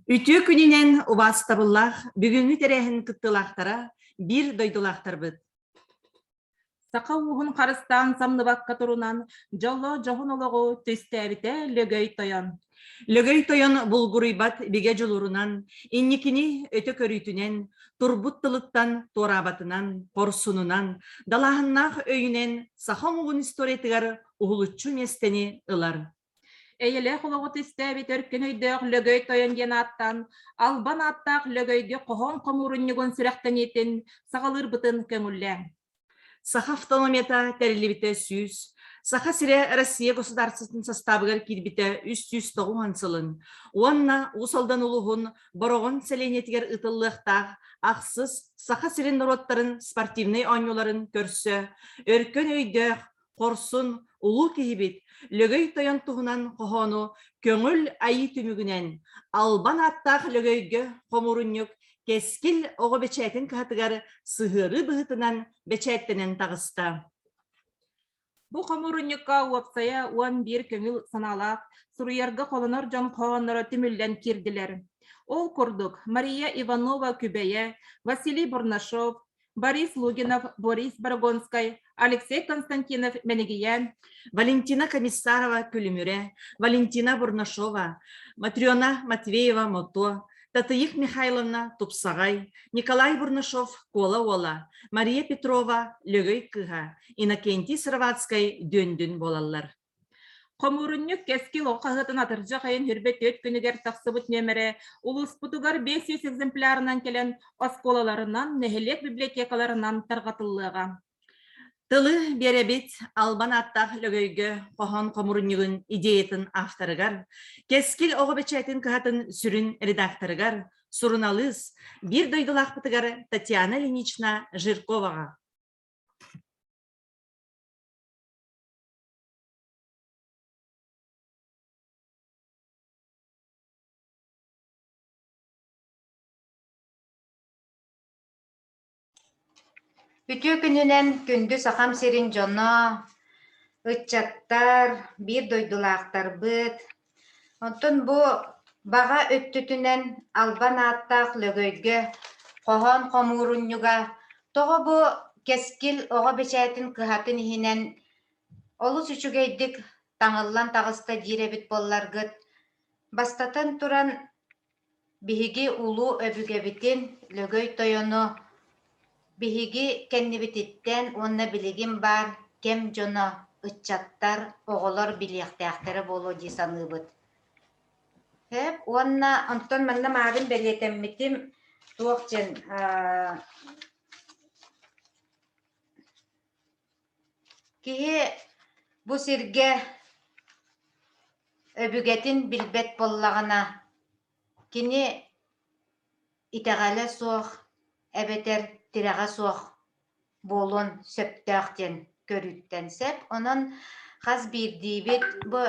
Үтүө күнүнэн убаастабыллаах бүгүҥҥү тэрээһин кыттыылаахтара, биир дойдулаахтарбыт! Саха ууһун харыстаан самныбакка турунан, дьоло дьоһун олоҕу түстээбитэ Лөгөй Тойон. Лөгөй Тойон булгуруйбат бигэ дьулуурунан, инникини өтө көрүүтүнэн, турбут тылыттан туораабатынан, хорсунунан, далааһыннаах өйүнэн саха омугун историятыгар уһулуччу миэстэни ылар. Эйэлээх олоҕу түстээбит өркөн өйдөөх Лөгөй Тойон диэн ааттаан, албан ааттаах Лөгөйгө хоһоон хомуурунньугун сүрэхтэниитин саҕалыырбытын көҥүллээҥ. Саха автономията тэриллибитэ 100, Саха сирэ Россия государствотын састаабыгар киирбитэ 390 сылын уонна Уус Алдан улууһун Бороҕон сэлиэнньэтигэр ыытыллыахтаах ахсыс Саха сирин норуоттарын спортивнай оонньууларын көрсө өркөн өйдөөх хорсун улуу киһибит Лөгөй Тойон туһунан хоһоону көҥүл айыы түмүгүнэн албан ааттаах Лөгөйгө хомуурунньук Кэскил оҕо бэчээтин кыһатыгар сыһыарыы быһыытынан бэчээттэнэн таҕыста. Бу хомуурунньукка уопсайа 11 көҥүл санаалаах суруйарга холонор дьон хоһоонноро түмүллэн киирдилэр. Ол курдук, Мария Иванова-Күбэйэ, Василий Бурнашов, Борис Лугинов, Борис Борогонскай, Алексей Константинов Мэнигийээн, Валентина Комиссарова-Күлүмүрэ, Валентина Бурнашова, Матрена Матвеева-Мото, Татыйык Михайловна Тупсаҕай, Николай Бурнашов Куола уола, Мария Петрова Лөгөй кыыһа, Иннокентий Сыроватскай Дүөндүн буолаллар. Хомуурунньук Кэскил оҕо хаһыатын атырдьах ыйын хүрбэ түөрт күнүгэр тахсыбыт нүөмэрэ улууспутугар 500 экземплярынан кэлэн оскуолаларынан, нэһилиэк библиотекаларынан тарҕатыллыаҕа. Тылы биэрэбит албан ааттаах Лөгөйгө хоһоон хомурунньугун идеятын авторыгар, Кэскил оҕо бэчээтин кыһатын сүрүн редакторыгар, суруналыыс, биир дойдулаахпытыгар Татьяна Ильинична Жирковаҕа. Үтүө күнүнэн күндү Сахам сирин дьоно, ыччаттар, биир дойдулаахтарбыт. Оттон бу баҕа өттүтүнэн албан ааттаах Лөгөйгө хоһоон хомуурунньуга тоҕо бу Кэскил оҕо бэчээтин кыһатын иһинэн Олус үчүгэйдик таҥыллан таҕыста диир эбит буолларгыт, бастатан туран, биһиги улуу өбүгэбитин Лөгөй Тойону биһиги кэннибититтэн уонна билигин баар кэм дьоно, ыччаттар, оҕолор билиэхтээхтэрэ буолуо дии саныыбыт. Сөп уонна онтон манна маарын бэлиэтэммитим туох диэн Киһи бу сиргэ өбүгэтин билбэт буоллаҕына, кини итэҕэлэ суох эбэтэр тирэҕэ суох буолуон сөптөөх диэн көрүүттэн сөп. Онон хас биирдиибит бу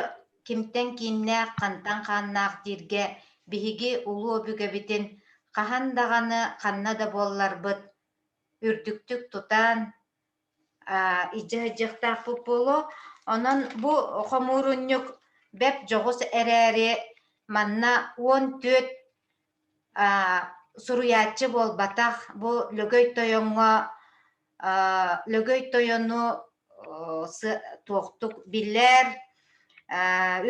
кимтэн кииннээх, хантан хааннаах дииргэ биһиги улуу өбүгэбитин хаһан даҕаны ханна да буолларбыт үрдүктүк тутан илдьэ сылдьыахтаахпыт буолуо. Онон бу хомуурунньук бэрт дьоҕус эрээри манна 14 суруйааччы буолбатах, бу Лөгөй Тойоҥҥо Лөгөй Тойону туохтук билэр,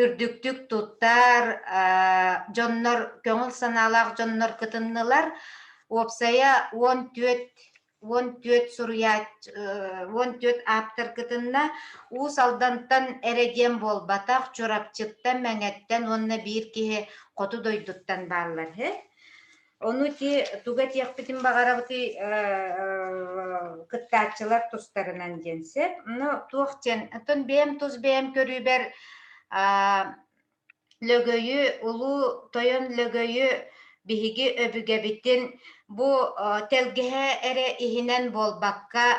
үрдүктүк туттар дьоннор, көҥүл санаалаах дьоннор кытыннылар. Уопсайа 14 14 суруйааччы 14 ааптар кытынна. Уус Алдантан эрэ диэн буолбатах, Чурапчыттан, Мэҥэттэн уонна биир киһи хоту дойдуттан бааллар. Ону ити тугу этиэхпитин баҕарабытый кыттааччылар тустарынан диэн сөп. Ну туох диэн, оттон бэйэм тус бэйэм көрүүбэр Лөгөйү, улуу тойон Лөгөйү биһиги өбүгэбитин бу тэлгэһэ эрэ иһинэн буолбакка,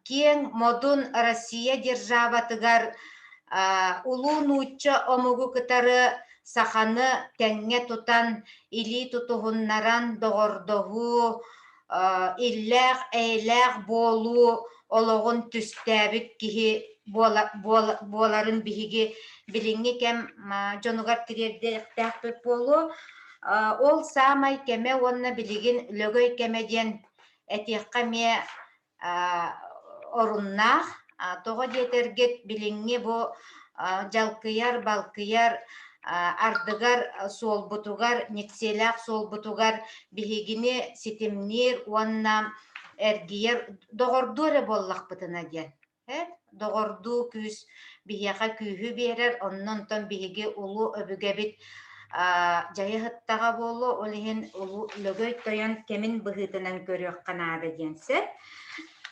киэҥ модун Россия державатыгар улуу нуучча омугу кытары саханы тэҥҥэ тутан, илии тутуһуннаран доҕордоһуу, иллээх-эйэлээх буолуу олоҕун түстээбит киһи буоларын биһиги билиҥҥи кэм дьонугар тириэрдиэхтээхпит буолуо. Ол саамай кэмэ уонна билигин Лөгөй кэмэ диэн этиэххэ эмиэ оруннаах. Тоҕо диэтэргит билиҥҥи бу дьалкыйар, балкыйар ардыгар суолбутугар, никсиэлээх суолбутугар биһигини ситимниир уонна эргийэр доҕордуу эрэ буоллахпытына диэн. Доҕордуу күүс биһиэхэ күүһү биэрэр, онно онтон биһиги улуу өбүгэбит дьайыһыттаҕа буолуо, ол иһин улуу Лөгөй Тойон кэмин быһыытынан көрүөххэ наада диэн сөп.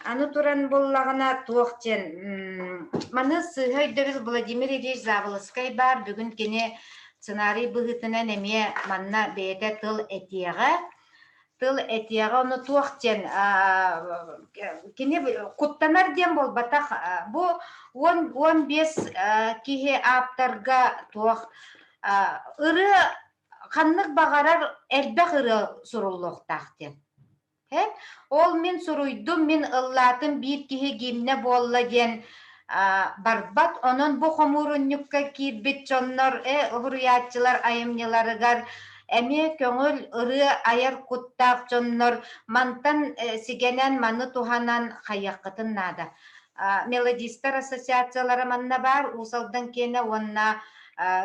Аны туран буоллаҕына туох диэн маны сыыһа өйдөбүл Владимир Ильич Заболоцкай баар, бүгүн кини сценарий быһыытынан эмиэ манна бэйэтэ тыл этиэҕэ. Тыл этиэҕэ ону туох диэн кини куттанар диэн буолбатах бу 10-15 киһи ааптарга туох ырыа ханнык баҕарар элбэх ырыа суруллуохтаах диэн. Ол мин суруйдум, мин ыллаатым биир киһи гимнэ буолла диэн барбат. Онон бу хомуурунньукка киирбит дьоннор, уһуруйааччылар айымньыларыгар эмиэ көҥүл ырыа айар куттаах дьоннор мантан сигэнэн маны туһанан хайыаххытын наада. Мелодистар ассоциациялара манна баар, Уус Алдан киэнэ уонна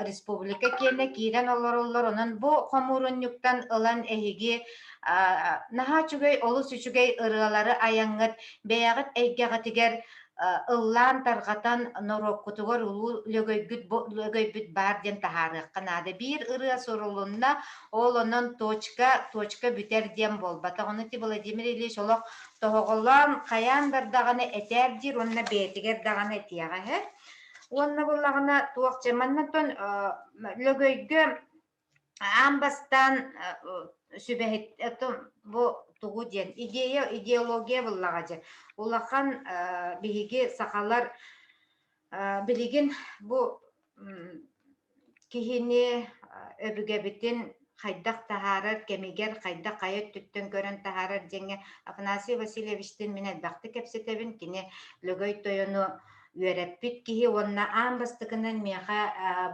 республика киэнэ киирэн олороллор. Онон бу хомуурунньуктан ылан эһиги наһаа үчүгэй, олус үчүгэй ырыалары айаҥҥыт бэйэҕит эйгэҕитигэр ыллаан тарҕатан норуоккутугар улуу Лөгөйгүт Лөгөйбүт баар диэн таһаарыахха наада. Биир ырыа сурулунна, ол онон точка, точка бүтэр диэн буолбатах. Ону ти Владимир Ильич олох тоһоҕолоон хайаан бардаҕына этээр диир уонна бэйэтигэр даҕаны этиэҕэ иһэр. Уонна буллаҕына туох дьэ маннаттан Лөгөйгө аан бастаан сүбэһит бу тугу диэн идея идеология буллаҕа дьэ улахан биһиги сахалар билигин бу киһини өбүгэбитин хайдах таһаарар кэмигэр хайдах хайа өттүттэн көрөн таһаарар диэҥҥэ Афанасий Васильевичтыын мин элбэхтик кэпсэтэбин. Кини Лөгөй Тойону үөрэппит киһи уонна аан бастакынан миэхэ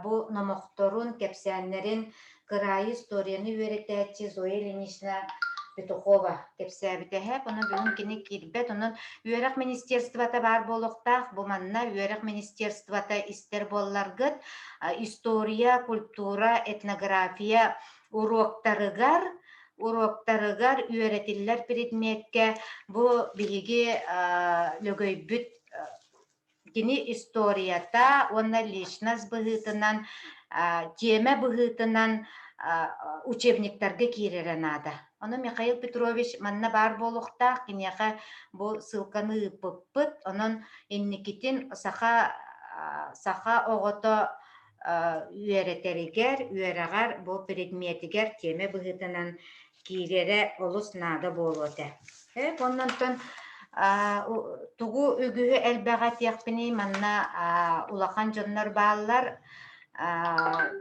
бу номохторун, кэпсээннэрин кыраайы историяны үөрэтээччи Зоя Ильинична Петухова кэпсээбитэ. Онон бүгүн кини киирбэт. Онон үөрэх министерствота баар буолуохтаах. Бу манна үөрэх министерствота истэр буолларгыт история, культура, этнография уруоктарыгар уруоктарыгар үөрэтиллэр предмеккэ бу биһиги Лөгөйбүт кини историята уонна личность быһыытынан тиэмэ быһыытынан учебниктарга киирэрэ наада. Ону Михаил Петрович манна баар буолуохтаах, киниэхэ бу ссылканы ыыппыппыт. Онон инникитин саха саха оҕото үөрэтэригэр, үөрэҕэр бу предметигэр тиэмэ быһыытынан киирэрэ олус наада буолуо этэ. Оннонтон тугу үгүһү элбэҕи этиэхпиний манна улахан дьоннор бааллар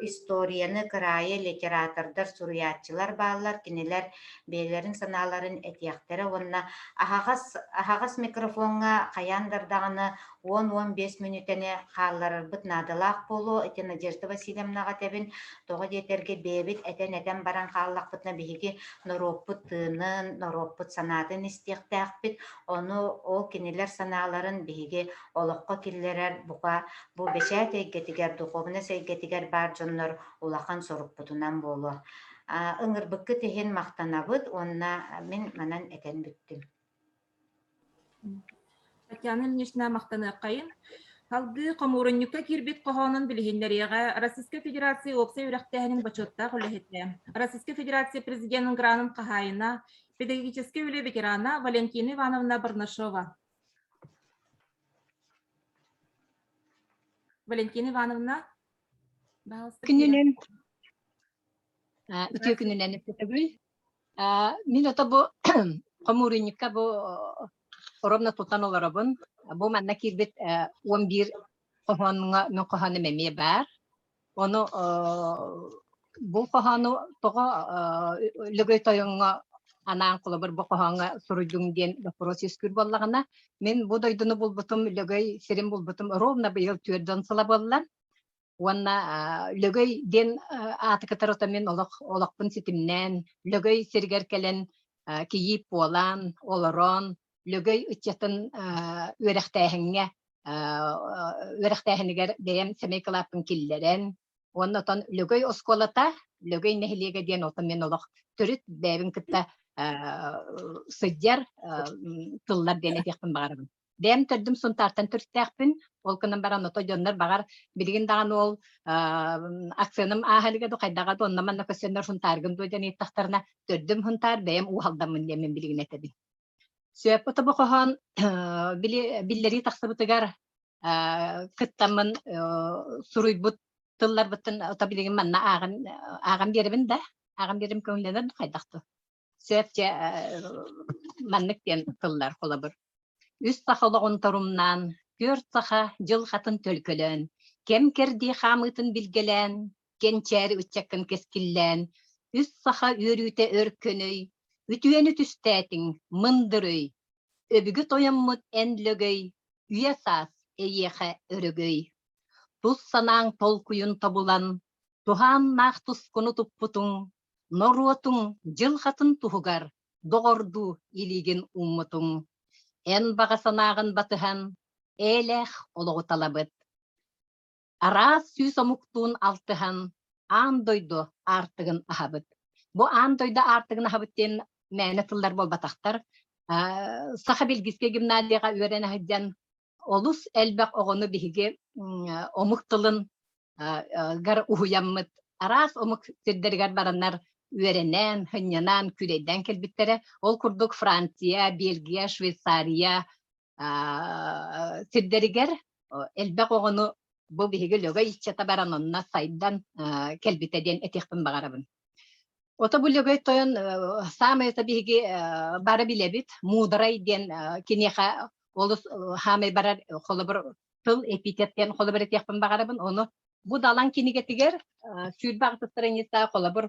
историяны, кыраайы литератордар, суруйааччылар бааллар. Кинилэр бэйэлэрин санааларын этиэхтэрэ уонна аһаҕас аһаҕас микрофоҥҥа хайаан даҕаны 10-15 мүнүүтэни хаалларарбыт наадалаах буолуо. Ити Надежда Васильевнаҕа этэбин, тоҕо диэтэргэ бэйэбит этэн-этэн баран хааллахпытына биһиги норуоппут тыынын, норуоппут санаатын истиэхтээхпит. Ону ол кинилэр санааларын биһиги олоххо киллэрэр бука бу бэчээт эйгэтигэр, духуобунас эйгэтигэр баар дьоннор улахан сорукпутунан буолуо. Ыҥырбыккыт иһин махтанабыт уонна мин манан этэн бүттүм. Татьяна Ильинична махтаныаххайын. Салгыы хомуурунньукка киирбит хоһоонун билиһиннэриэҕэ Российскай Федерация уопсай үөрэхтээһинин бочуоттаах үлэһитэ, Российскай Федерация Президенин гранын хаһаайына, педагогическай үлэ ветерана Валентина Ивановна Барнашова. Валентина Ивановна, Күнүнэн үтүө күнүнэн өтөгүл. Мин ото бу хомуурунньукка бу ровно тутан олоробун. Бу манна киирбит 11 хоһооҥҥо мин хоһоонум эмиэ баар. Ону бу хоһоону тоҕо Лөгөй Тойоҥҥо анаан холобур бу хоһооҥҥо суруйдуҥ диэн боппуруос үөскүүр буоллаҕына, мин бу дойдуну булбутум, Лөгөй сирин булбутум ровно быйыл 4 сыла буолла. Уонна Лөгөй диэн ааты кытары ото мин олох олохпун ситимнээн, Лөгөй сиригэр кэлэн кийиит буолан, олорон, Лөгөй ыччатын үөрэхтээһиҥҥэ үөрэхтээһинигэр бэйэм сэмэй кылааппын киллэрэн, уонна отон Лөгөй оскуолата, Лөгөй нэһилиэгэ диэн отон мин олох төрүт бэйэбин кытта сылдьар тыллар диэн этиэхпин баҕарабын. Бэйэм төрдүм Сунтаартан төрүттээхпин. Ол гынан баран ото дьоннор баҕар билигин даҕаны ол акцияным ааһа илигэ ду хайдаҕа ду онно манна көсөннөр Сунтааргын дуо диэн ыйыттахтарына төрдүм Сунтаар бэйэм ууһалдаммын диэн мин билигин этэбин. Сөп тобу хоһоон били биллэрии тахсыбытыгар кыттаммын суруйбут тылларбыттан ото билигин манна ааҕан ааҕан биэрэбин да ааҕан биэрим көҥүллэнэр хайдах ту сөп дьэ маннык диэн тыллар холобур үс саха олоҕун торумнаан түөрт саха дьылҕатын төлкөлөөн кэм кэрдии хаамыытын билгэлээн кэнчээри ыччаккын кэскиллээн үс саха үөрүүтэ өр көнөй үтүөнү түстээтиҥ мындыр өй өбүгэ тойоммут эн лөгөй үйэ саас эйиэхэ өрөгөй тус санааҥ толкуйун тобулан туһааннаах тускуну туппутуҥ норуотуҥ дьылҕатын туһугар доҕордуу илиигин ууммутуҥ эн баҕа санааҕын батыһан ээлээх олоҕу талабыт Араас сүүс омуктуун алтыһан аан дойду аартыгын аһабыт. Бу аан дойду аартыгын аһабыт диэн мээнэ тыллар буолбатахтар. Саха Билгискэй гимназияҕа үөрэнэ сылдьан олус элбэх оҕону биһиги омук тылын гар уһуйаммыт араас омук сирдэригэр бараннар үөрэнэн, сынньанан, күүлэйдээн кэлбиттэрэ. Ол курдук Франция, Бельгия, Швейцария, сирдэригэр элбэх оҕону бу биһиги Лөгөй иччэтэ баран онно сайдан кэлбитэ диэн этиэхпин баҕарабын. Ото бу Лөгөй тойон саамай это биһиги бары билэбит муударай диэн киниэхэ олус хаамай барар холобур тыл эпитет диэн холобур этиэхпин баҕарабын. Ону бу Далан кинигэтигэр 28 страница холобур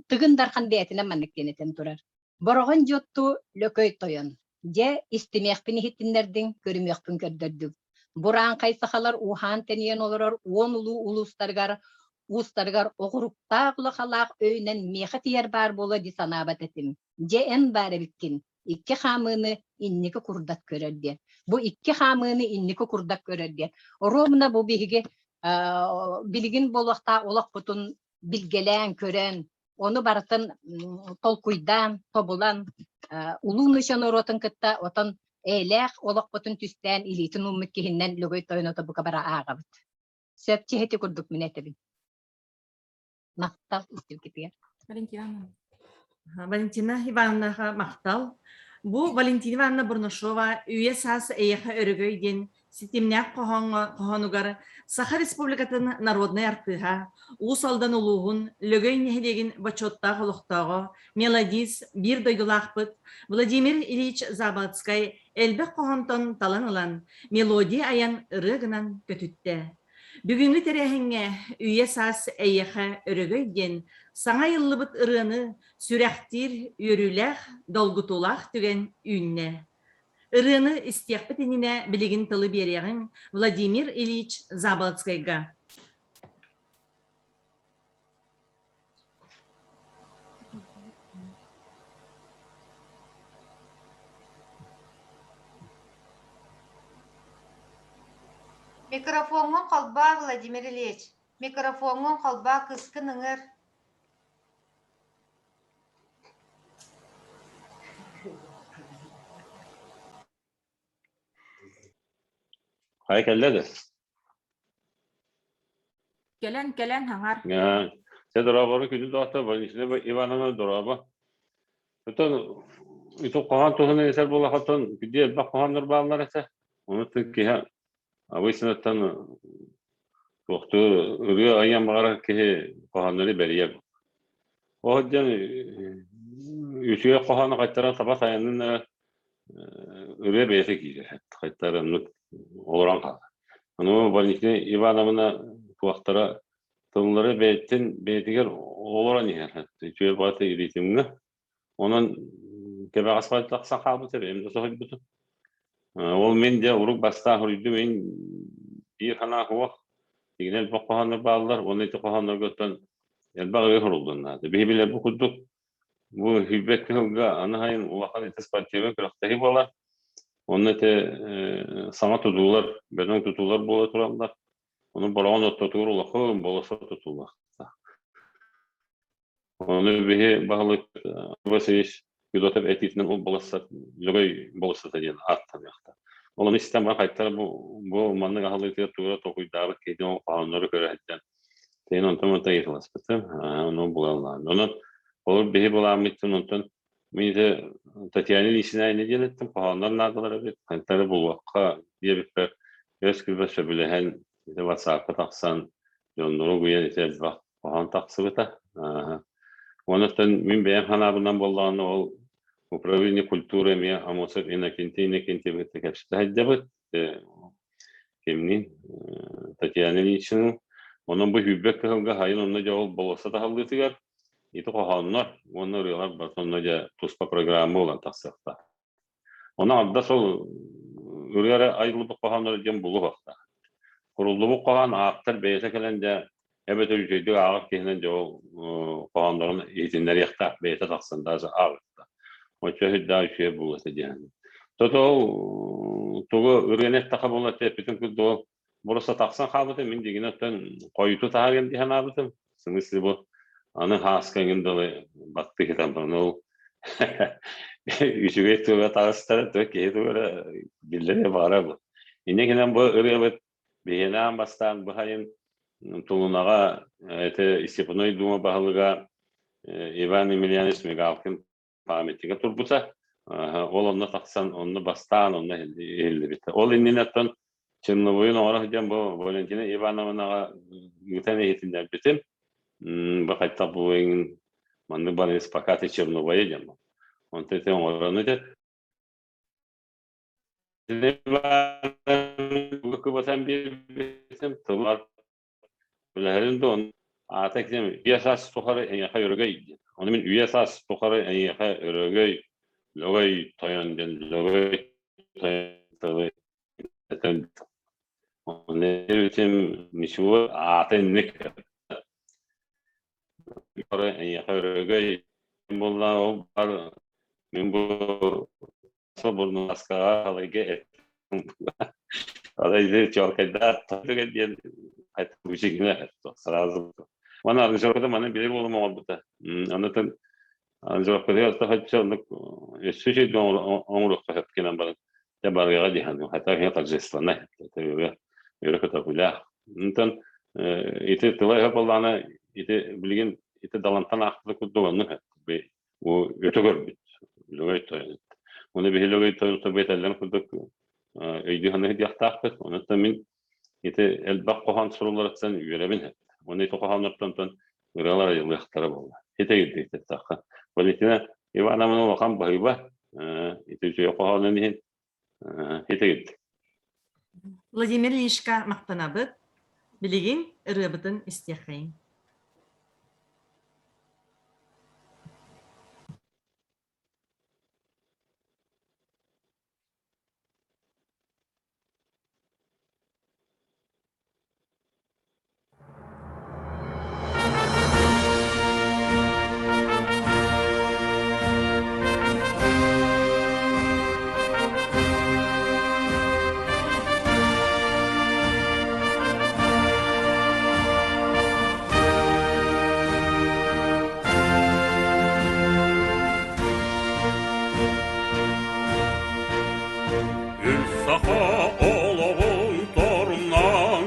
Тыгын Дархан бэйэтинэн маннык диэн этэн турар. Бороҕон дьуотту Лөкөй тойон, дьэ, истимиэхпин иһитиннэрдиҥ, көрүмүөхпүн көрдөрдүҥ. Бурааҥхай сахалар ууһаан-тэнийэн олорор уон улуу улуустарыгар уустарыгар оҕуруктаах улахалаах өйүнэн миэхэ тиийэр баар буолуо дии санаабат этим. Дьэ, эн баар эбиккин, икки хаамыыны инники курдат көрөр диэн. Бу икки хаамыыны инники курдат көрөр диэн. Оруобуна бу биһиги билигин буолуохтаах олохпутун билгэлээн көрөн Ону барытын толкуйдаан, тобулан, улуу нууча норуотун кытта отон эйэлээх олохпутун түстээн илиитин ууммут киһиннэн Лөгөй тойон бука бара ааҕабыт. Сөп чиһити курдук мин этэбин. Махтал истибикитигэр. Валентина. Валентина Ивановнаҕа махтал. Бу Валентина Ивановна Бурнашова үйэ саас эйиэхэ өрөгөй диэн ситимнээх хоһооҥҥо хоһоонугар Саха Республикатын народнай артыыһа, Уус Алдан улууһун Лөгөй нэһилиэгин бочуоттаах олохтооҕо, мелодист, биир дойдулаахпыт Владимир Ильич Заболоцкай элбэх хоһоонтон талан ылан, мелодия айан ырыа гынан көтүттэ. Бүгүҥҥү тэрээһиҥҥэ Үйэ саас эйиэхэ өрөгөй диэн саҥа айыллыбыт ырыаны сүрэхтиир үөрүүлээх, долгутуулаах түгэн үүннэ. Ырыаны истиэхпит иннинэ билигин тылы биэриэҕиҥ Владимир Ильич Заболоцкайга. Микрофоҥҥун холбоо, Владимир Ильич. Микрофоҥҥун холбоо, кыыскын ыҥыр. Хайа кэллэ да? Кэлэн, кэлэн хаҥар. Сэ дорообону күнү доҕоттор Валентина Ивановна дорообо. Оттон ити хоһоон туһунан этэр буоллаххыттан күдьү элбэх хоһооннор бааллар этэ. Ону киһи абыйсыныттан туохтуур ырыа айан баҕарар киһи хоһооннору бэрийэр. Ол диэн үтүө хоһоону хайтаран таба тайанын ырыа бэйэтэ киирэр. Хайтар оннук олорон хаалар. Аны Валентина Ивановна туохтара тыллары бэйэтин бэйэтигэр олорон иһэр. Үтүө баҕата ритмҥэ. Онон кэбэҕэс тахсан хаалбыта бэйэм да соһуйбутум. Ол мин дьэ урук бастаан суруйдум мин биир санаа суох. Дигинэ элбэх хоһооннор бааллар, уонна ити хоһооннорго оттон элбэх ырыа суруллун наада. Биһи билэр бу курдук бу сүүрбэт сылга аны сайын улахан ити спортивнай күрэхтэһии буолар. Онно ити саҥа тутуулар, бөдөҥ тутуулар буола тураллар. Ону Бороҕон ортотугар улахан болоса тутуллахтаах. Ону биһи баһылык Васильевич Федотов этиитинэн ол болоссат Лөгөй болоссата диэн ааттаныахта. Ол ону истэн баран хайтара бу, бу маннык аһылыытыгар тугу толкуйдаабыт киһитин ол хоһооннору көрө сылдьан Тейин онтон онтон ыйыталаспытым, ону булаллаан. Онон ол биһи былааммыттан онтон мин ити Татьяна Ильична инньэ диэн эттим, хоһооннор наадалар эбит, хантары булуохха диэбиппэр өс күлбэ сөбүлэһэн ити WhatsApp-ка тахсан дьоннору угуйан ити элбэх хоһоон тахсыбыта. Онон мин бэйэм санаабынан буоллаҕына ол управление культуры эмиэ Амосов Иннокентий Иннокентьевич кэпсэтэ сылдьабыт. Кимниин Татьяна Ильичнын. Онон бу сүүрбэт кыһылга сайын онно дьэ ол болуоссат аһыллыытыгар ити хоһооннор уонна ырыалар барыта онно дьэ туспа программа буолан тахсыахтаах. Онон арда сол ырыа эрэ айыллыбыт хоһооннору диэн булуохтаах. Куруллубут хоһоон ааптар бэйэтэ кэлэн дьэ эбэтэр үчүгэйдик ааҕар киһинэн дьэ ол хоһооннорун иһитиннэриэхтээх бэйэтэ тахсан даже ааҕыахтаах. Оччо үрдээх үчүгэй буолуо этэ диэн. Тото ол тугу ырыаны эттэхэ буолла эппитин курдук ол боруоста тахсан хаалбыта мин дьиҥинэн оттон хойутуу таһаарыам дии санаабытым. Смысле бу аны хааска эҥин дылы баттыы сытан баран ол үчүгэй тыла таҕыстара то киһи тугу эрэ биллэрэ баара бу. Инньэ гынан бу ырыабыт биһиэнэ аан бастаан бу сайын Тулунаҕа это Степной Дума баһылыга Иван Емельянович Мигалкин памятнига турбута. Ол онно тахсан, онно бастаан, онно иһиллибит. Ол иннинэ оттон Чернобыльын оҥоро сылдьан бу Валентина Ивановнаҕа ыытан иһитиннэрбитим. Бу хайдах бу маннык барыс пока ты Чернобыль диэн. Онтон ити оҥорону Кыбатан биэрбитим тылар үлэһэрин да аата ким үйэ саас тухары эйиэхэ өрөгөй диэн. Ону мин үйэ саас тухары эйиэхэ өрөгөй, лөгөй тойон диэн лөгөй тойон тылы этэн Ону этим ничего аата инник эйиэхэ өрөгөй буолла ол бар мин бу Собурнааскаҕа халайга Алай чуолкайдаат диэн үчүгүнэ сразу. Мана аранжировката маны билэр буолум оҥорбута. Оннотон аранжировкатыгар тахаччы оннук өссө үчүгэй оҥоруохха сөп гынан баран дьэ барыаҕа диһан хата киһи торжественнай өрө көтөҕүлээх. Онтон ити тыла өһө буоллаҕына ити билигин ити далантан аахпыта курдук оннук Бу өтө көрбүт Лөгөй тойон. Уну биһи Лөгөй тойон бэтэллэн курдук өйдүү саныы диэхтаахпыт. Онуттан мин ити элбэх хоһоон сурулларыттан үөрэбин. Уну ити хоһооннортон ырыалар айыллыахтара буолла. Ити өйдүүттахха. Валентина Ивановна улахан баһыыба ити үчүгэй хоһоонун иһин ити Владимир Ильичка махтанабыт. Билигин ырыабытын истиэххэйиҥ. Үс саха олоҕун торунан,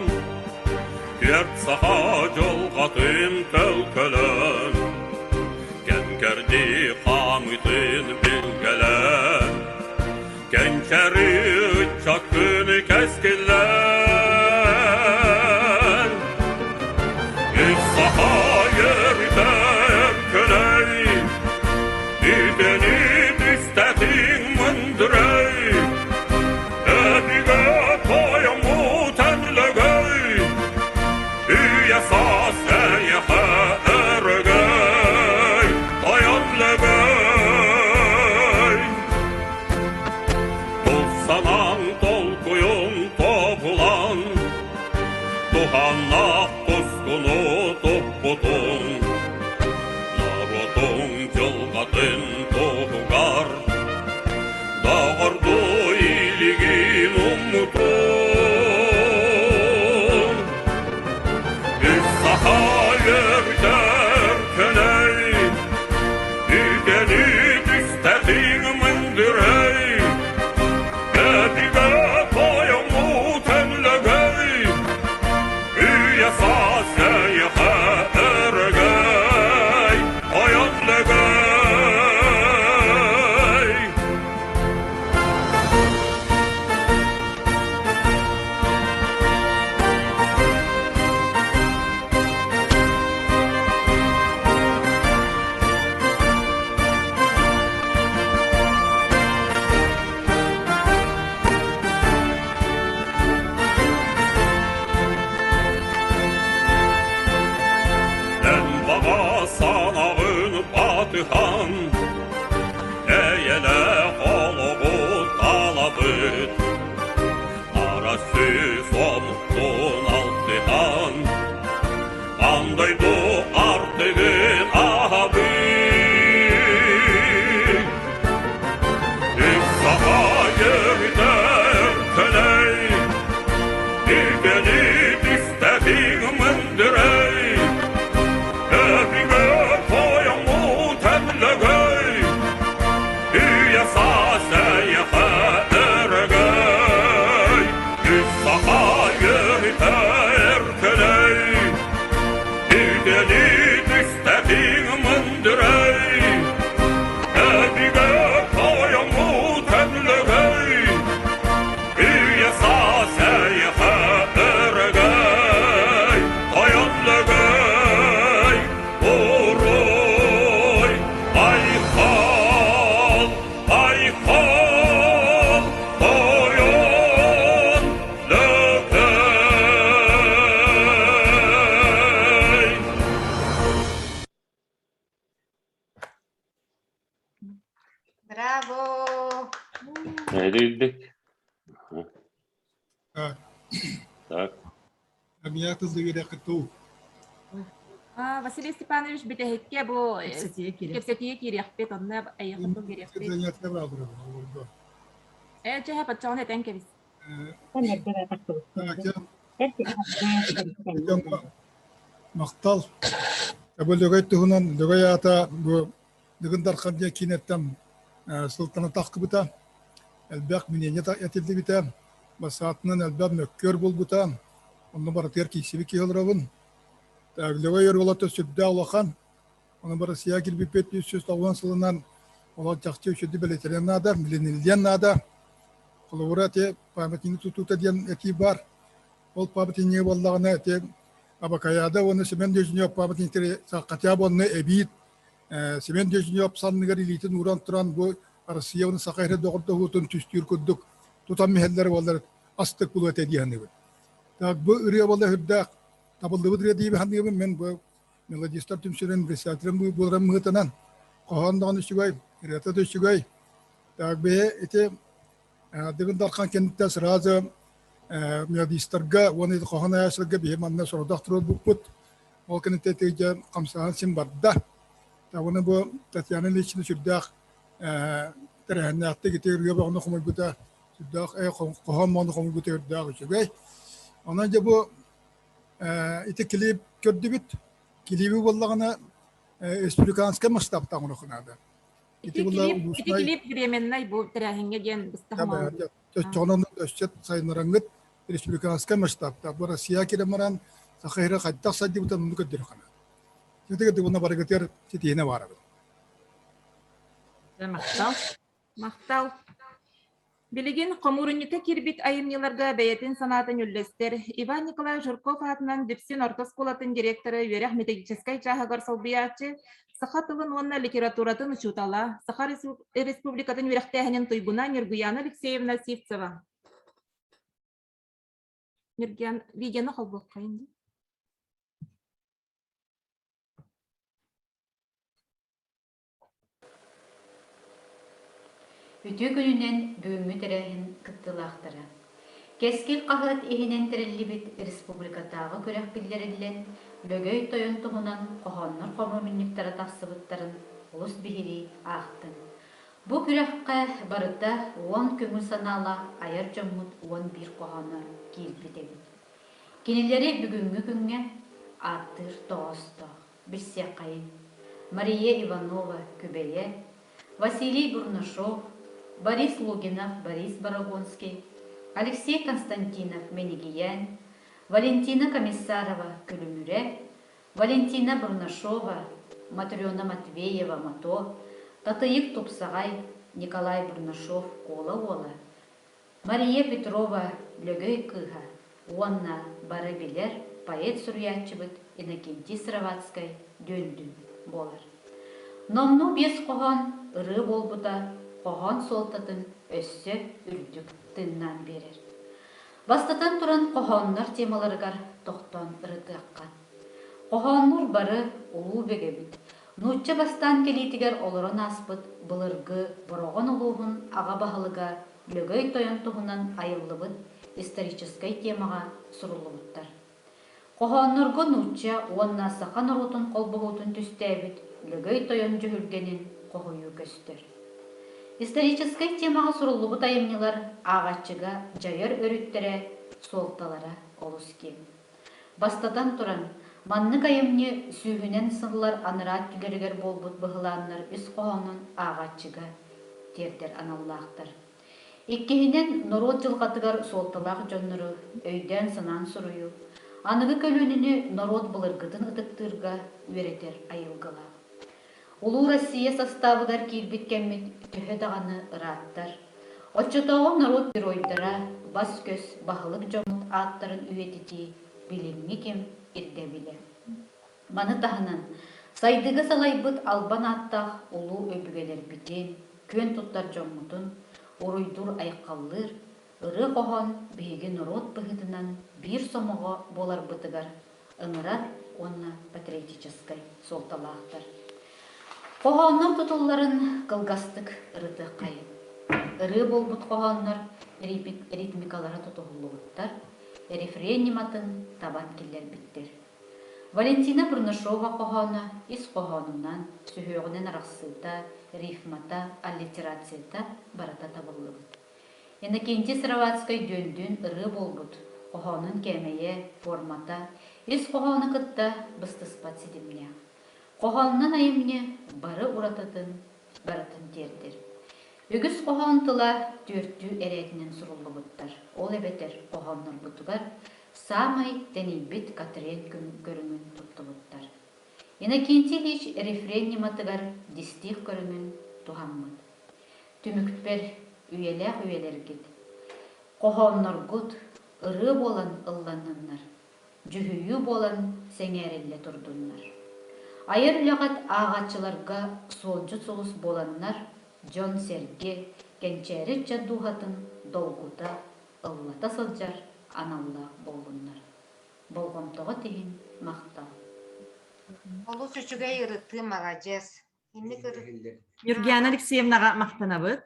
түөрт саха дьылҕатын төлкөлөөн, кэм-кэрдии хаамыытын билгэлээн, кэнчэри ыччат күнү кэскиллээн. Үс саха үөрүтэ өркөлөй, үтэни түстэтиҥ мындырай, Өбүгэ тойоммут өлөгөй, үйэ саас эйиэхэ өрөгөй, тойон лөгөй. Тус санаң толкуйуҥ тобулан, туһанна. Үйэ саас эйиэхэ өрөгөй, тойон Лөгөй! Эн баҕа санаҕын батыһан, эйэлээх олоҕу талабыт. Арасыы сомуккун алтыһан, аан дойду артыгын аһабыт. Үс саха өрүтэр көлөй, Үгэни түстэбиҥ мындырай, Өбүгэ тойоммут эн Лөгөй, Үйэ саас эйиэхэ өрөгөй, Үс саха өрүтэр көлөй, Үгэни түстэбиҥ мындырай, Өбүгэ тойоммут эн Лөгөй, Үйэ саас эйиэхэ өрөгөй, тойон Лөгөй, уруй, айхал, айхал, тойон Лөгөй! Браво! Эрийдик. Так. Амия тылды үөрэххит туу. Василий Степанович бүтэһиккэ бу кэпсэтиигэ киириэхпит, онно эйиэхэ тыл биэриэхпит. Занятие баалдыр олорго. Ээ, чэһэ, баччаҕын этэн кэбис. Махтал. Бу Лөгөй туһунан Лөгөй аата бу Дыгын Дархан диэн киинэттэн сылтана тахсыбыта. Элбэх мнение этиллибитэ. Бассаатынан элбэх мөккүөр буолбута. Онно барытыгар киирсибит киһи олоробун. Лөгөй оруолата сүрдээх улахан. Онон Россия кирбиппит 390 сылынан олох чахчы үчүгэй бэлиэтириэн наада, билиниллиэн наада. Холобура, ити памятник тутуута диэн этии баар. Ол памятник буоллаҕына ити Абакаяда уонна Семен Дежнев памятниктары хотя бы онно эбии Семен Дежнев санныгар илиитин ууран туран бу Россия уонна Саха сирэ доҕордоһуутун түстүүр курдук тутан иһэллэр буоллар астык буолуо этэ дии саныыбын. Так бу ырыа буолла сүрдээх табыллыбыт ырыа дии саныыбын мен бу мелодистар түмсүүрүн председателин буоларым быһыытынан хоһоон даҕаны үчүгэй, ырыата да үчүгэй. Так бэйэ ити Дыгын Дархан кэнниттэн сразу мелодистарга уонна ити хоһоон айааччыларга биһи манна сорудах туруорбуппут. Ол кэнниттэн ити хамсааһын син барда. Уонна бу Татьяна Ильична сүрдээх тэрээһиннээхтик ити ырыа бөҕөнү хомуйбута сүрдээх хоһоон мону хомуйбута үрдээх үчүгэй. Онон дьэ бу ити клип көрдүбүт. Клиби буоллаҕына республиканскай масштабтаах оҥоруохха наада. Ити клип, ити клип временный бу тэрээһиҥҥэ диэн быстах Оччоҕунан өссө сайыннараҥҥыт республиканскай масштабта бу Россия киирэн баран Саха сирэ хайдах сайдыбытын оннук көрдөрөххө наада. Ити уонна барыгытыгар ситиһиинэ баарабыт. Махтал. Махтал. Билигин хомуурунньукка киирбит айымньыларга бэйэтин санаатын үллэстэр Иван Николаевич Жирков аатынан Дүпсүн орто оскуолатын директора үөрэх методическай чааһыгар солбуйааччы, саха тылын уонна литературатын учуутала, Саха Республикатын үөрэхтээһинин туйгуна Ньургуяна Алексеевна Сивцева. Ньургуян, видеоны холбуоххайын дии. Үтүө күнүнэн бүгүҥҥү тэрээһин кыттыылаахтара. Кэскил хаһыат иһинэн тэриллибит республикатааҕы күрэх биллэриллэн, Лөгөй Тойон туһунан хоһооннор хомуурунньуктара тахсыбыттарын олус биһирии аахтым. Бу күрэххэ барыта 10 көҥүл санаалаах айар дьоммут 11 хоһооно киирбит эбит. Кинилэри бүгүҥҥү күҥҥэ ааттыыр тоҕоостоох. Билсиэххэйиҥ: Мария Иванова Күбэйэ, Василий Бурнашов, Борис Лугинов, Борис Борогонский, Алексей Константинов Мэнигийээн, Валентина Комиссарова Күлүмүрэ, Валентина Бурнашова, Матрена Матвеева Мото, Татыйык Тупсаҕай, Николай Бурнашов Куола Уола, Мария Петрова Лөгөй кыыһа уонна бары билэр поэт-суруйааччыбыт Иннокентий Сыроватскай Дүөндүн буолар. Номнуо биэс хоһоон ырыа буолбута хоһоон суолтатын өссө үрдүк тыыннаан биэрэр. Бастатан туран хоһооннор темаларыгар тохтоон ырытыахха. Хоһооннор бары улуу бөгэбит, нуучча бастаан кэлиитигэр олорон ааспыт былыргы Бороҕон улууһун аҕа баһылыга Лөгөй Тойон туһунан айыллыбыт историческай темаҕа суруллубуттар. Хоһооннорго нуучча уонна саха норуотун холбоһуутун түстээбит Лөгөй Тойон дьүһүлгэнин хоһуйуу көстөр. Историческай темаҕа суруллубут айымньылар ааҕааччыга дьайар өрүттэрэ, суолталара олус киэҥ. Бастатан туран, маннык айымньы сүүһүнэн сыллар анараа өттүлэригэр буолбут быһылааннар ис хоһоонун ааҕааччыга тиэрдэр аналлаахтар. Иккиһинэн, норуот дьылҕатыгар суолталаах дьоннору өйдөөн-санаан суруйуу, аныгы көлүөнэни норуот былыргытын ытыктыырга үөрэтэр айылгылаах. Улуу Россия састаабыгар киирбит кэммит төһө даҕаны ырааттар. Оччотооҕу норуот геройдара, бас-көс, баһылык дьоммут ааттарын үйэтитии билиҥҥи кэм ирдэбилэ. Маны таһынан, сайдыыга салайбыт албан ааттаах улуу өбүгэлэрбитин, күөн туттар дьоммутун уруйдуур-айхаллыыр ырыа-хоһоон биһиги норуот быһыытынан биир сомоҕо буоларбытыгар ыҥырар уонна патриотическай суолталаахтар. Хоһооннор тутулларын кылгастык ырытыаххайын. Ырыа буолбут хоһооннор ритмикалара тутуһуллубуттар, рефрен ньыматын табан киллэрбиттэр. Валентина Бурнашова хоһооно ис хоһоонунан, сүһүөҕүнэн арахсыыта, рифмата, аллитерацията барыта табыллыбыт. Иннокентий Сыроватскай Дүөндүн ырыа буолбут хоһоонун кээмэйэ, формата ис хоһоону кытта быстыспат ситимнээх. Хоһоонунан айымньы бары уратытын барытын тиэрдэр. Үгүс хоһоон тыла түөртүү эрээтинэн суруллубуттар. Ол эбэтэр хоһооннорбутугар саамай тэнийбит Катрен көрүҥүн туттубуттар. Иннокентий Ильич рефрен ньыматыгар дистих көрүҥүн туһаммыт. Түмүкпэр үйэлээх үйэлэргит, хоһоонноргут ырыа буолан ылланныннар, дьүһүйүү буолан сэҥээриллэ турдуннар. Айар үлэҕит ааҕааччыларга суолдьут сулус буоланнар, дьон-сэргэ, кэнчээри ыччат дууһатын долгута, ыллата сылдьар аналлаах буоллуннар. Болҕомтоҕут иһин махтал. Олус үчүгэй ырытыы, маладьыас. Инник Нюргиана Алексеевнаҕа махтанабыт.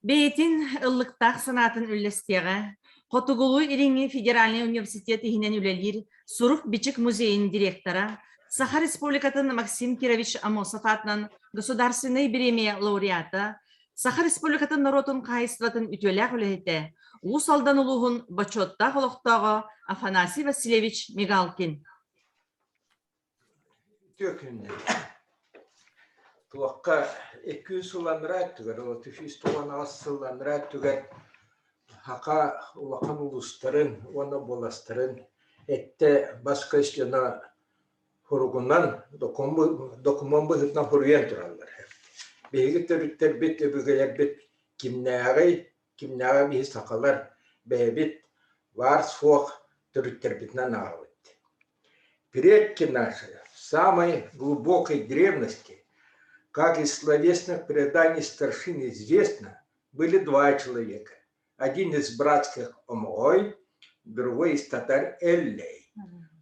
Бэйэтин ыллыктаах санаатын үллэстиэҕэ. Хотугулуу-Илиҥҥи федеральнай университет иһинэн үлэлиир Сурук-бичик музейын директора, Саха Республикатын Максим Кирович Аммосов аатынан Государственнай бириэмийэ лауреата, Саха Республикатын норуотун хаһаайыстыбатын үтүөлээх үлэһитэ, Уус Алдан улууһун бочуоттаах олохтооҕо Афанасий Васильевич Мигалкин. Үтүө күннэр. Туохха 200 сыл анараа өттүгэр, ол 398 сыл анараа өттүгэр Хака улахан улуустарын уонна буоластарын эттэ бас-көс дьоно суругунан докумуон быһыытынан суруйан тураллар. Биһиги төрүттэрбит, өбүгэлэрбит кимнээҕий, кимнээҕи биһи сахалар бэйэбит баар-суох төрүттэрбитинэн ааҕабыт. Предки наши в самой глубокой древности, как из словесных преданий старшин известно, были два человека. Один из братских Омой, другой из татар Эллей,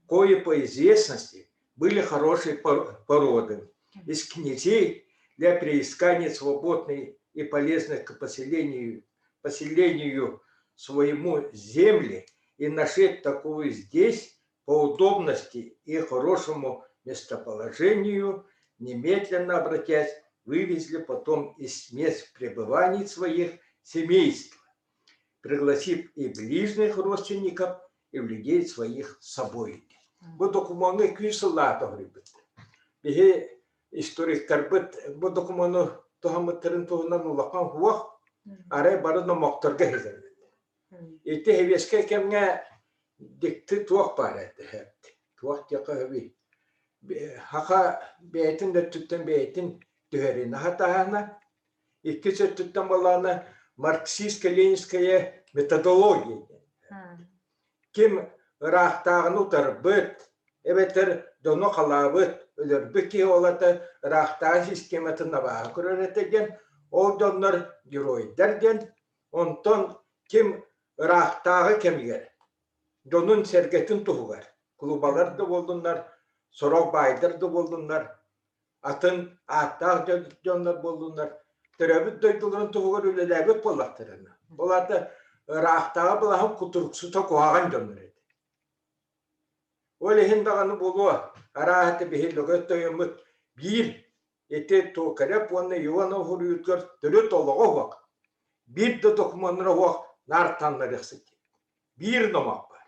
кои по известности были хорошей породы. Из князей для приискания свободной и полезных к поселению, поселению своему земли и нашед такую здесь по удобности и хорошему местоположению, немедленно обратясь, вывезли потом из мест пребываний своих семейств, пригласив и ближних родственников, и людей своих с собой. Бу докумуоҥҥа күүс сыллаата хоруйбут. Биһи историктарбыт бу докумуону туһаммыттарын туһунан улахан суох, арай бары номохторго иһиллэрбит. Ити сэбиэскэй кэмҥэ. Дьикти туох баар этэ туох диэххэ сөбүй Саха бэйэтин да өттүттэн бэйэтин түһэрин аһатааһына, иккис өттүттэн буоллаҕына марксистско-ленинская методология диэн. Ким ыраахтааҕыны утарбыт эбэтэр дьону халаабыт, өлөрбүт киһи ол ата ыраахтааҕы систематын абааһы көрөр этэ диэн, ол дьоннор геройдар диэн, онтон ким ыраахтааҕы кэмигэр дьонун-сэргэтин туһугар кулубалар да буоллуннар, сорох баайдар да буоллуннар, атын ааттаах дьоннор буоллуннар, төрөөбүт дойдуларын туһугар үлэлээбит буоллахтарына, ол аата ыраахтааҕы былаһын кутуруксута куһаҕан дьоннор этэ. Ол иһин даҕаны буолуо, арааһата биһи Лөгөй тойоммут биир ити Токарев уонна Иванов уһуруйуутугар төрүт олоҕо суох, биир да докумуоннара суох наар таннарыахсыт Биир номох баар.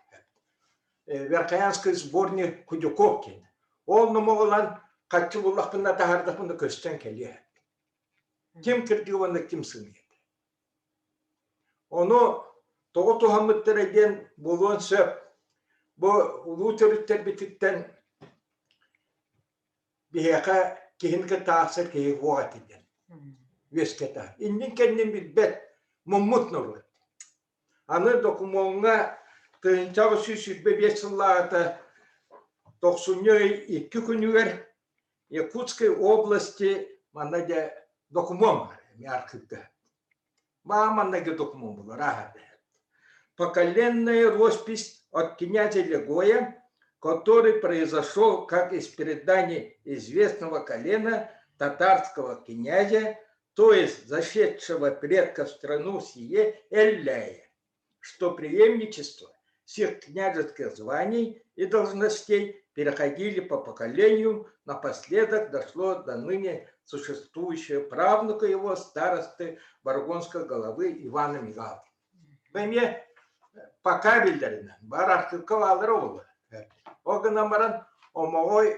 Верхоянский сборник Худяков диэн. Ол номоҕу ылан хаччы буллахпына таһаардахпына көстөн кэлиэ. Ким кырдьыга уонна ким сымыйата. Ону тоҕо туһаммыттара диэн буолуон сөп. Бу улуу төрүттэрбититтэн биһиэхэ киһини кытта аахсар киһи суох этэ диэн үөскэтэ. Иннин-кэннин билбэт муммут норуот. Аны докумуоҥҥа 1825 сыллааҕыта тохсунньу ый икки күнүгэр Якутской области манна дьэ докумуон баар эмиэ архыыпка. Баа маннайгы докумуон булар ааһар Поколенная роспись от князя Легоя, который произошел как из преданий известного колена татарского князя, то есть зашедшего предка в страну сие Элляя, что преемничество всех княжеских званий и должностей переходили по поколению, напоследок дошло до ныне существующего правнука его старосты Баргонской головы Ивана Михайловича. Эмиэ пока биллэринэн, бар архыыпка бааллара буолар. Ол гынан баран Омоҕой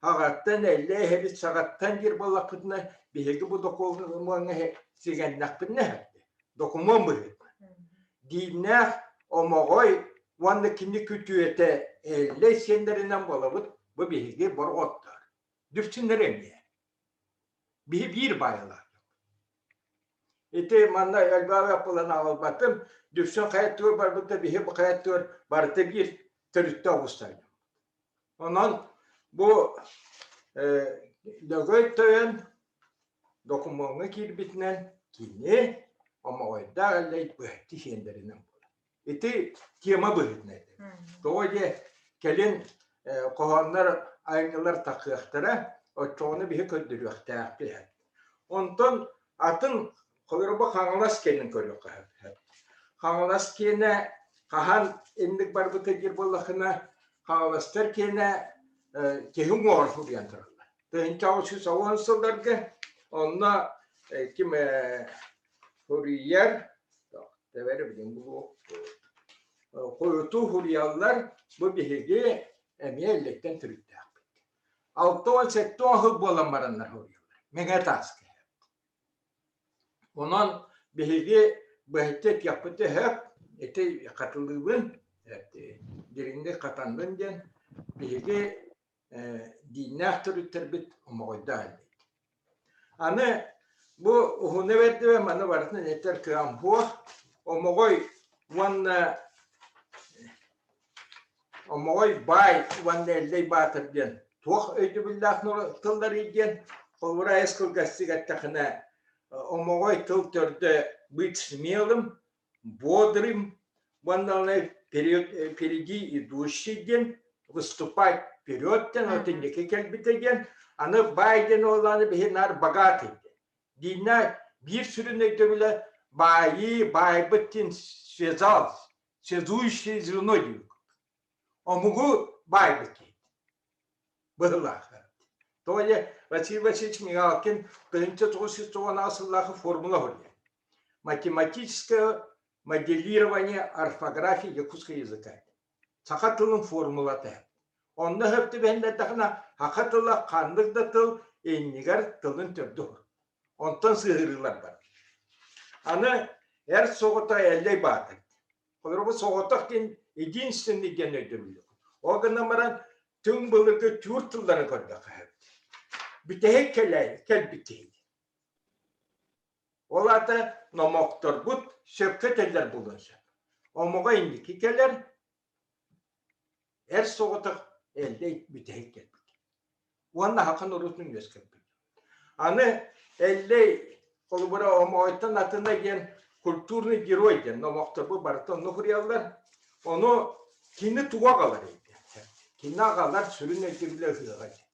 аҕаттан эллэ эһэбит саҕаттан диир буоллахпытына биһиги бу докумуоҥҥа сигэннэхпитинэ докумуон быһыытынан дииннээх Омоҕой уонна кини күтүөтэ Эллэй сиэннэринэн буолабыт бу биһиги борҕоттор дүпсүннэр эмиэ биһи биир баайалаах ити манна элбэҕи аппылан аҕалбатым дүпсүн хайа өттүгэр барбыта биһи бу хайа өттүгэр барыта биир төрүттэ оҕустар Онон бу Лөгөй Тойон докумуоҥҥа киирбитинэн кини Омоҕойдоох Эллэй быһаччы сиэннэринэн буолар. Ити тема быһыытынан этэ. Тоҕо диэ кэлин хоһооннор айымньылар тахсыахтара, оччоҕуна биһи көрдөрүөхтээхпит. Онтон атын холобура Хаҥалас киэнин көрүөххэ сөп. Хаҥалас киэнэ хаһан инник барбыта диир буоллаххына, Хаҥаластар киэнэ киһи уҥуоҕар суруйан тураллар. 1990 сылларга онно ким суруйар тэбэри билин булуохпут. Хойутуу суруйаллар бу биһиги эмиэ иллэттэн төрүттээхпит. 67 сыл буолан бараннар суруйаллар. Мэҥэ тааска. Онон биһиги быһаччы этиэхпит сөп, ити хатылыыбын, дириҥник хатаннын диэн биһиги дииннээх төрүттэрбит омоҕойдоох этибит. Аны бу уһуну бэрдибэ маны барытын этэр кыам суох. Омоҕой уонна Омоҕой баай уонна Эллэй Баатыр диэн туох өйдөбүллээх тылларый диэн холобура эс кылгастык эттэхинэ Омоҕой тыл төрдө быть смелым, бодрым уонна впереди идущий диэн выступать вперед диэн вот инники кэлбитэ диэн аны баай диэн уоллааны биһи наар богатый диэн дииннэ биир сүрүн өйдөбүлэ баайыы баайбыт диэн связал связующее звено диир Омугу баайбыт киһи. Быһылаах. Тоҕо диэ Василий Васильевич Мигалкин 1998 сыллаахы формула хоруйа. Математическое моделирование орфографии якутского языка. Саха тылын формулата. Онно сөп түбэһиннэрдэххинэ, саха тыла ханнык да тыл иннигэр тылын төрдө Онтон сыһыарыылар бар. Аны эр соҕото Эллэй Баатыр. Холобур, соҕотох диэн Единственный диэн өйдөбүл. Ол гынан баран түҥ былыргы түүр тылларын көрдөххө бүтэһик кэлбит киһи. Ол аата номохторбут сөпкө этэллэр буолуон сөп. Омуга инники кэлэр, эр соҕотох Эллэй бүтэһик кэлбит. Уонна саха норуотун үөскэппит. Аны Эллэй холобура Омоҕойтон атына диэн культурный герой диэн номохторбут барыта онно суруйаллар. Ону кини тугу аҕалар Кини аҕалар сүрүн өйдөбүлэ ыһыаҕа диэн.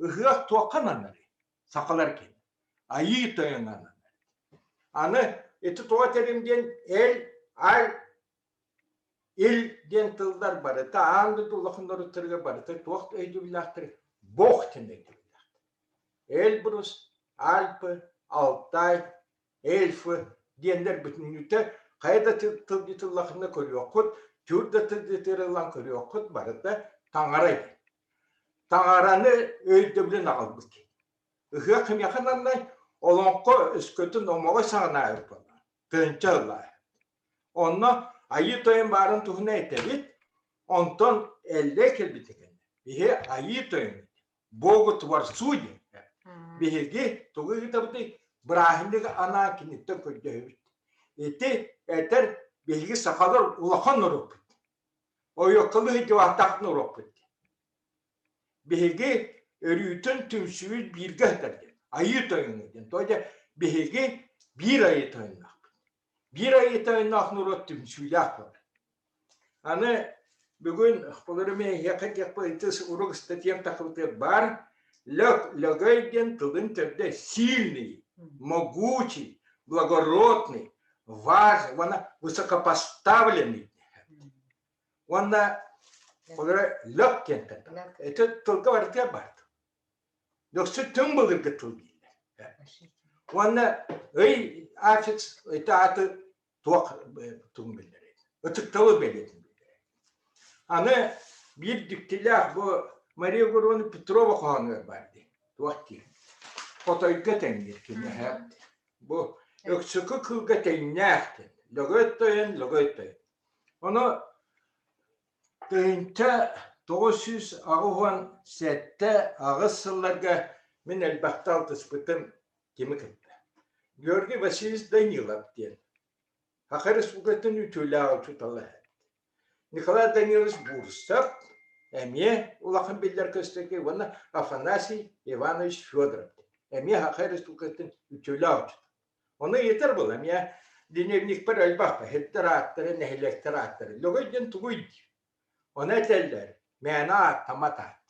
Ыһыах туохха ананарый? Сахалар кини. Айыы тойоҥҥо ананар. Аны ити тоҕо этэрим диэн эл, аль, ил диэн тыллар барыта аан дойду улахан норуоттарыгар барыта туох өйдөбүллээхтэр Бог диэн өйдөбүллээхтэр. Эльбрус, Альпы, Алтай, эльфы диэннэр бүтүннүүтэ хайа да тыл тыллахына көрүөххүт, түүр да тыл ылан көрүөххүт барыта таҥара диэн. Таҥараны өйдөбүлүн аҕалбыт киһи. Ыһыах кимиэхэ ананнай? Олоҥхо өскөтүн омоҕой саҕана буолла. Тыынча ылла. Онно Айыы Тойон баарын туһунан этэбит, онтон Эллэй кэлбитэ кэннэ. Биһи Айыы Тойон Богу Творцу диэн. Биһиги тугу ыытабытый? Бырааһынньыгы анаан киниттэн көрдөһөбүт. Ити этэр биһиги сахалар улахан норуоппут. Ойуоккалыы сылдьыбатах норуоппут. Биһиги өрүүтүн түмсүүбүт бииргэ сытар диэн. Айыы Тойоҥҥо диэн. Тоҕо диэн биһиги биир Айыы Тойонноохпут. Биир Айыы Тойонноох норуот түмсүүлээх буолар. Аны бүгүн холобура мин эһиэхэ диэхпин ити урук ыстатыйам тахсыбытыгар баар лөк лөгөй диэн тылын төрдө сильный, могучий, благородный, важный уонна высокопоставленный. Уонна холобура лөк диэн Это тылга барытыгар баар. Лөксү түҥ былыргы тыл дииллэр. Уонна ый аффикс ити ааты туох тугун биллэрэй? Ытыктабыл бэлиэтин биллэрэй. Аны биир дьиктилээх бу Мария Егоровна Петрова хоһоонугар баар дии. Туох диир? Хотойго тэҥниир кини Бу өксөкү кыылга тэҥнээх диэн. Лөгөй тойон, лөгөй тойон. Ону 1987-8 сылларга мин элбэхтэ алтыспытым кими кытта. Георгий Васильевич Данилов диэн Саха Республикатын үтүөлээх учуутала этэ. Николай Данилович Бурцев эмиэ улахан биллэр көстөкүй уонна Афанасий Иванович Федоров эмиэ Саха Республикатын үтүөлээх учуутала. Ону ыйытар буолла эмиэ дневникпэр элбэх иһиттэр ааттары, нэһилиэктэр ааттары. Лөгөй диэн тугуй диир. Ону этэллэр, мээнэ ааттамат аат.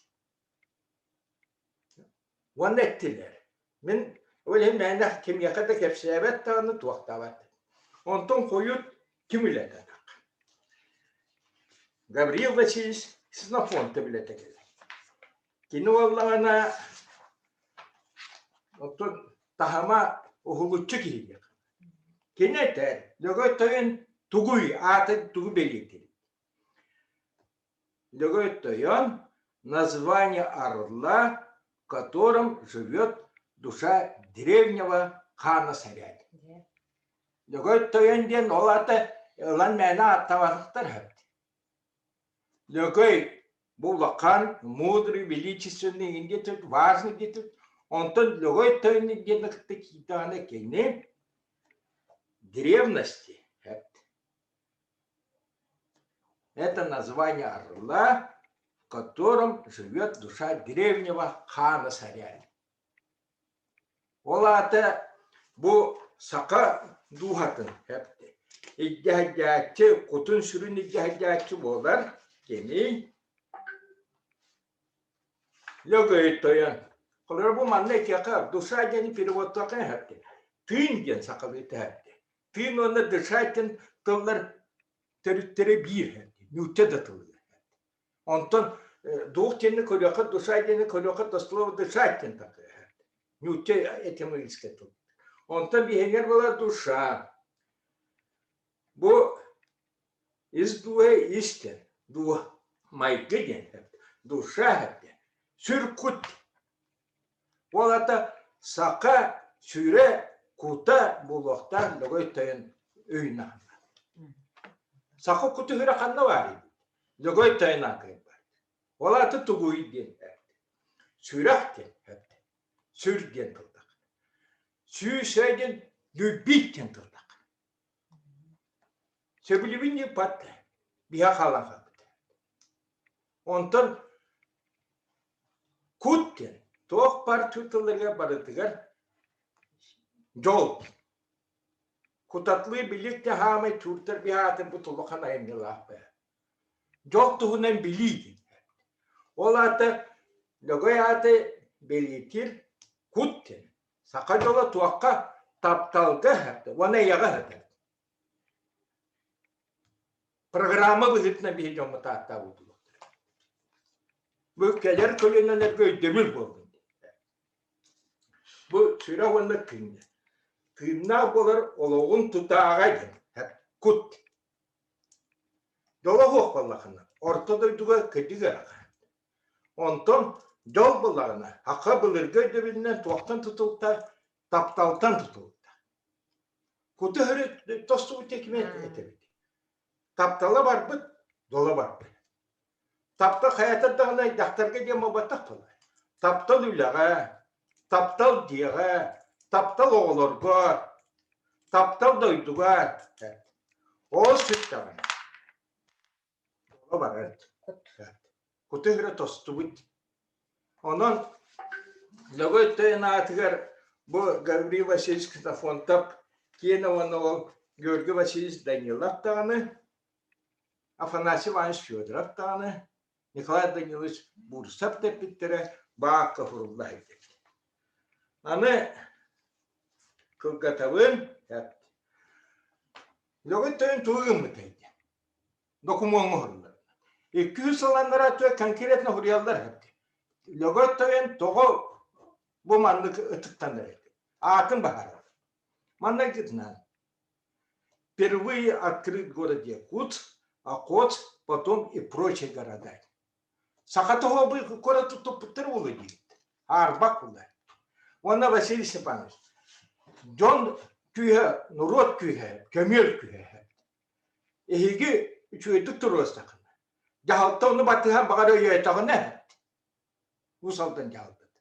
Уонна эттилэр. Мин ол иһин мээнэ кимиэхэ да кэпсээбэт даҕаны туохтаабат. Онтон хойут ким үлэтэ Гаврил Васильевич Ксенофонтов үлэтэ кэлэр. Кини буоллаҕына оттон таһыма уһулуччу киһиэхэ. Кини этэр, Лөгөй Тойон тугуй, аатын тугу бэлиэтиир? Лөгөй Тойон название орла, в котором живет душа древнего хана царя. Лөгөй Тойон диэн ол аата ылан мээнэ ааттаабатахтар эбит. Лөгөй бу улахан, мудрый, величественный диэтик, важный диэтик. Онтон Лөгөй Тойон диэн кытта киирдэҕинэ кини древности Это название орла, в котором живет душа древнего хана царя. Ол аата бу саха дууһатын илдьэһэрдээччи, кутун-сүрүн илдьэһэрдээччи буолар кини Лөгөй тойон. Холобура бу манна этиэхэ душа диэни переводтуохха эһэрди. Тыын диэн сахалыы тэһэрди. Тыын уонна дышать диэн тыллар төрүттэрэ биир нуучча да тылыгар. Онтон дух диэни көрүөххэ, душа диэни көрүөххэ, то слово дышать диэн такая. Нуучча этимологическай тыл. Онтон биһингэр буолар душа. Бу ис дууһа ис диэн, дууһа майгы диэн, душа диэн, сүр кут. Ол аата саха сүрэ кута буолуохтаах лөгөй тойон өйүн аһына. Саха куту сүрэ ханна баарый? Лөгөй тойон аатыгар бар. Ол аата тугуй диэн эппит. Сүрэх диэн эппит. Сүр диэн тыллах. Сүүсэ диэн любить диэн тыллах. Сөбүлүбүн диэн пат биһа хаалан хаалбыт. Онтон кут диэн туох бар тылларыгар барытыгар дьол Кутатлыы билик да хаамай тууртар биһаатын бу улахан айымньылаах бэйэ. Дьол туһунан билии диэн. Ол аата Лөгөй ааты бэлиэтиир кут диэн. Саха дьоло туохха тапталга уонна эйэҕэ сытар. Программа быһыытынан биһи дьоммут ааттаабыт буолуохтара. Бу кэлэр көлүөнэлэргэ өйдөбүл буоллун. Бу сүрэх уонна тыын. Тыыннаах буолар олоҕун тутааҕа диэн кут. Дьоло суох буоллахына, орто дойдуга кырдьык ыарахан. Онтон дьол буоллаҕына, саха былыргы өйдөбүлүнэн туохтан тутулта? Тапталтан тутулта. Куту өрө тостубут кими этэбит. Таптала барбыт, дьоло барбыт. Таптал хайатар даҕаны дьахтарга диэн буолбатах буолар. Таптал үлэҕэ, таптал дьиэҕэ, таптал оҕолорго, таптал дойдуга. Ол сүттэҕинэ дьоло барар. Куту өрө тостубут. Онон Лөгөй тойон аатыгар бу Гаврил Васильевич Ксенофонтов киэнэ уонна ол Георгий Васильевич Данилов даҕаны Афанасий Иванович Федоров даҕаны, Николай Данилович Бурцев дэппиттэрэ баакка сурулла сылдьар. Аны кылгатабын Лөгөй тойон тугу гыммытай диэн докумуоҥҥа уһуруллар. 200 сыл анараа конкретно суруйаллар Лөгөй тойон тоҕо бу маннык ытыктанар этэ? Аатын баһарар. Маннык Впервые открыт город Якутск, Охотск, потом и прочие города. Саха тоһуобуй куораты туппуттар буолуо диибит. Аарбак буолар. Уонна Василий Степанович, дьон күүһэ, норуот күүһэ, көмүөл күүһэ. Эһиги үчүгэйдик туруорсахына, дьаһалта ону батыһан баҕар өйөөтөҕүнэ, Уус Алдан дьаһалтата.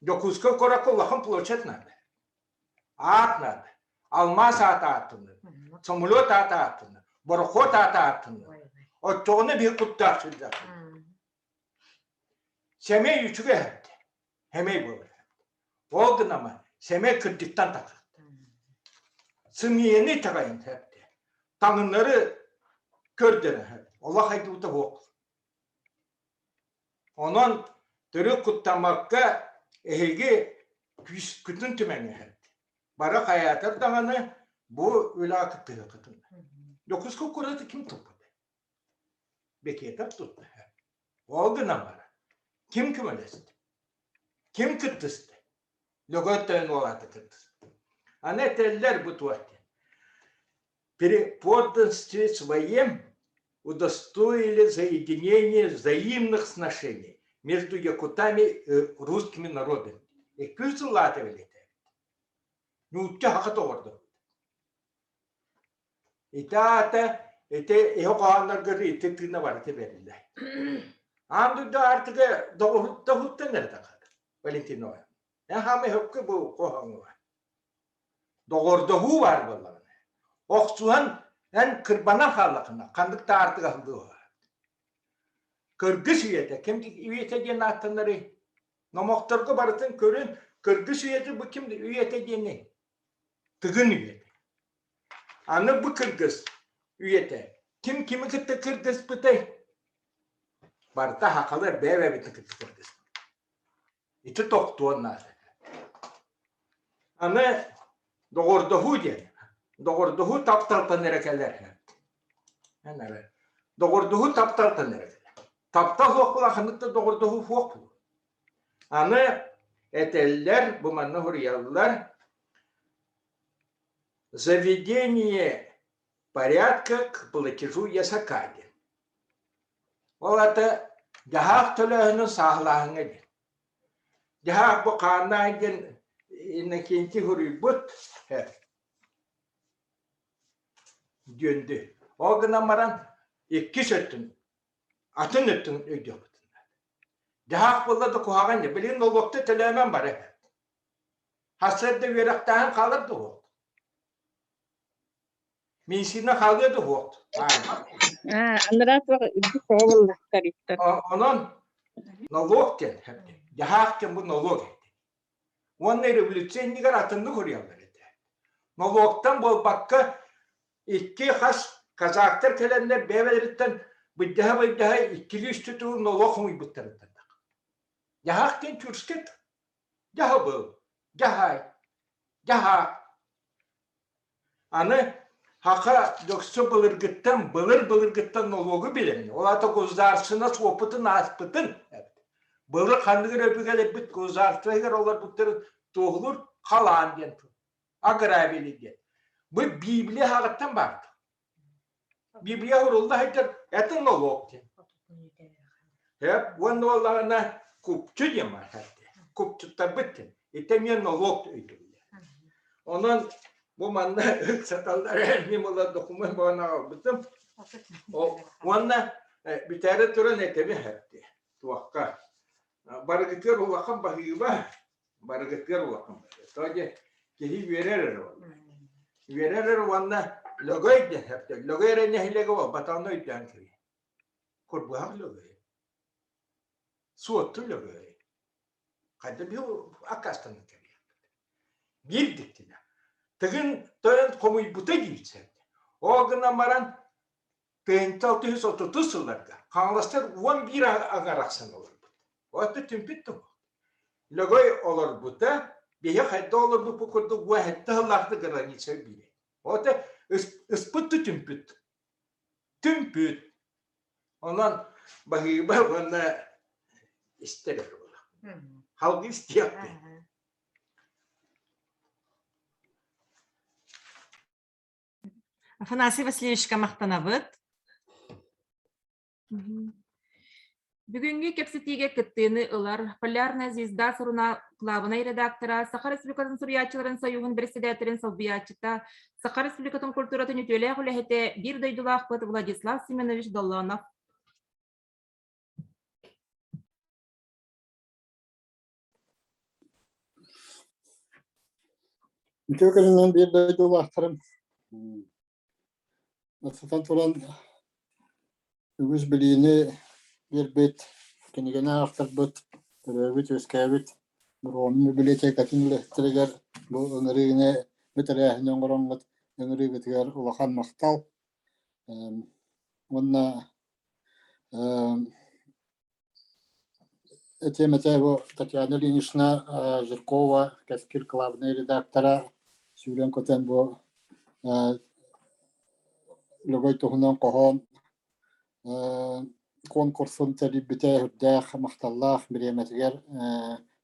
Дьокуускай куоракка улахан площадь наада. Аат наада. Алмаас аата ааттанар. Самолет аата ааттанар. Борохуот аата ааттанар. Оччоҕуна биһи куттаах сылдьабыт. Сэмэй үчүгэй эһэбит. Сэмэй буолар. Ол гынама сэмэй кырдьыктан тахсар. Сымыйаны итэҕэйин эһэбит. Таҥыннары көрдөрөр. Олох айдыбыта суох. Онон төрүт куттаммакка эһиги күүскүтүн түмэҥҥэһит. Бары хайаатар даҕаны бу үлэҕэ кыттыһыаххытын. Дьокуускай куораты ким туппутай? Бекетов тутта. Ол гынан баран ким көмөлөстө? Ким кыттыста? Лөгөй тойон уолаата кыттыста. Аны этэллэр бу туох диэн. При подданстве своем удостоили соединение взаимных сношений между якутами и русскими народами. Икки сыллаата билетэ. Нуучча хака тоҕордо. Ити аата ити иһи хоһооннорго ити тыына барыта бериллэр. Аан дойду аартыга доҕуһуттан эрэ тахар Валентинова. Эн хаамай хөккө бу хоһооҥҥо Доҕордоһуу баар буоллаҕына, охсуһан эн кырбанан хааллаххына, ханнык да аартык аһыллыа Кыргыс үйэтэ, ким үйэтэ диэн ааттанарый? Номохторго барытын көрүн, кыргыс үйэтэ бу ким үйэтэ диэний? Тыгын үйэтэ. Аны бу кыргыс үйэтэ ким кими кытта кыргыспытай? Барыта сахалар бэйэ-бэйэбитин кытта кыргыспыт. Ити тохтуон наада. Аны доҕордоһуу диэн. Доҕордоһуу тапталтан эрэ кэлэр. Доҕордоһуу тапталтан эрэ кэлэр. Таптал суох буолан ханнык да доҕордоһуу суох буолуо. Аны этэллэр, бу манна суруйаллар, заведение порядка к платежу ясака диэн. Ол аата дьаһаах төлөөһүнүн сааһылааһыҥҥа диэн. Дьаһаах бу хааннаах диэн Иннокентий суруйбут Дүөндү. Ол гынан баран иккис өттүн. Атын өттүн өйдүөхпүтүн наада. Дьаһаах буолла да куһаҕан дьэ. Билигин нолуокта төлөөмөн бары. Сарсыарда үөрэхтээһин хаалар да уһуохт. Медицина хаалыа да уһуохт. Анараа туох үрдүк оҕо буоллахтар иттэр. Онон нолуок диэн дьаһаах диэн бу нолуок этэ. Уонна революция иннигэр атыннык хоруйаллар этэ. Нолуоктан буолбакка икки хас казактар кэлэннэр бэйэлэриттэн быдьаһа-быдьаһа иккилии-үстүү тыл нолуок хомуйбуттарыттан Дьаһаах диэн тюркскай тыл. Дьаһабыл, дьаһай, дьаһаах. Аны Хаха дьоксо былыргыттан, былыр-былыргыттан нолуогу билэн, ол аата государственность опытын ааспытын эбит. Былыр ханнык эрэ өбүгэлэрбит государство иһигэр олорбуттарын туоһулуур халаан диэн тыл, ограбили диэн. Бу Библия хаҕыттан баар тыл. Библия урулла сылдьар это налог диэн. Эп уонна буоллаҕына купчу диэн баар Купчуттарбыт диэн. Ити эмиэ налог өйдөбүлэ. Онон бу манна ыксаталлар мин була документ буолан аҕалбытым. Уонна бүтээри туран этэби хэпти. Туохха. Барыгытыгар улахан баһыыба барыгытыгар улахан баһыыба. Тоҕо киһи үөрэр эрэ буолла. Үөрэр эрэ уонна Лөгөй диэн хэптэ. Лөгөй эрэ нэһилиэгэ буолбатаҕын өйдөөн кэбиһ. Курбуһах Лөгөй. Суотту Лөгөй. Хайда биһи аккаастанан кэбиһиэхпит. Биир диктинэ. Тыгын тойон хомуйбута диир Ол гынан баран 1630 сылларга Хаҥаластар 11 аҥар ахсан олорбут. Оттон түмпүт да Лөгөй олорбута, биһи хайда олорбуппут курдук уоһэтте сыллаахты граница биирэ. Ота ыспыт да түмпүт. Түмпүт. Онон баһыыба уонна истэр эрэ буолар. Халгы истиэхпин. Афанасий Васильевичка махтанабыт. Бүгүҥҥү кэпсэтиигэ кыттыыны ылар «Полярная звезда» сурунаал кылаабынай редактора, Саха Республикатын суруйааччыларын сойууһун бэрэссэдээтэлин солбуйааччыта, Саха Республикатын культуратын үтүөлээх үлэһитэ, биир дойдулаахпыт Владислав Семенович Доллонов. Үтүө күнүнэн биир дойдулаахтарым. Бастатан туран, үгүс билиини биэрбит, кинигэни аахтарбыт, төрөөбүт-үөскээбит Боруонун библиотекатын үлэһиттэригэр бу ыҥырыыны бу тэрээһини оҥороҥҥут ыҥырыыгытыгар улахан махтал. Уонна Этиэм этэ бу Татьяна Ильинична Жиркова, Кэскил кылаабынай редактора сүүрэн-көтөн бу Лөгөй туһунан хоһоон конкурсун тэрийбитэ сүрдээх махталлаах бириэмэтигэр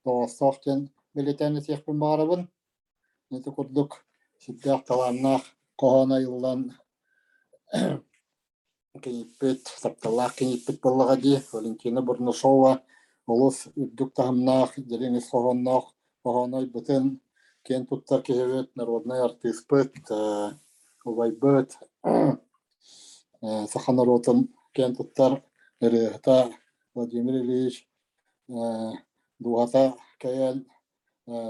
тоҕоостоох диэн бэлиэтээн этиэхпин баҕарабын. Ити курдук сүрдээх талааннаах хоһоон айыллан Кийииппит, тапталлаах кийииппит буоллаҕа дии, Валентина Бурнашова олус үрдүк таһымнаах, дириҥ ис хоһоонноох хоһоонойбутун киэн туттар киһибит, народнай артыыспыт, убайбыт, саха норуотун киэн туттар ырыаһыта Владимир Ильич дууһата кэйэн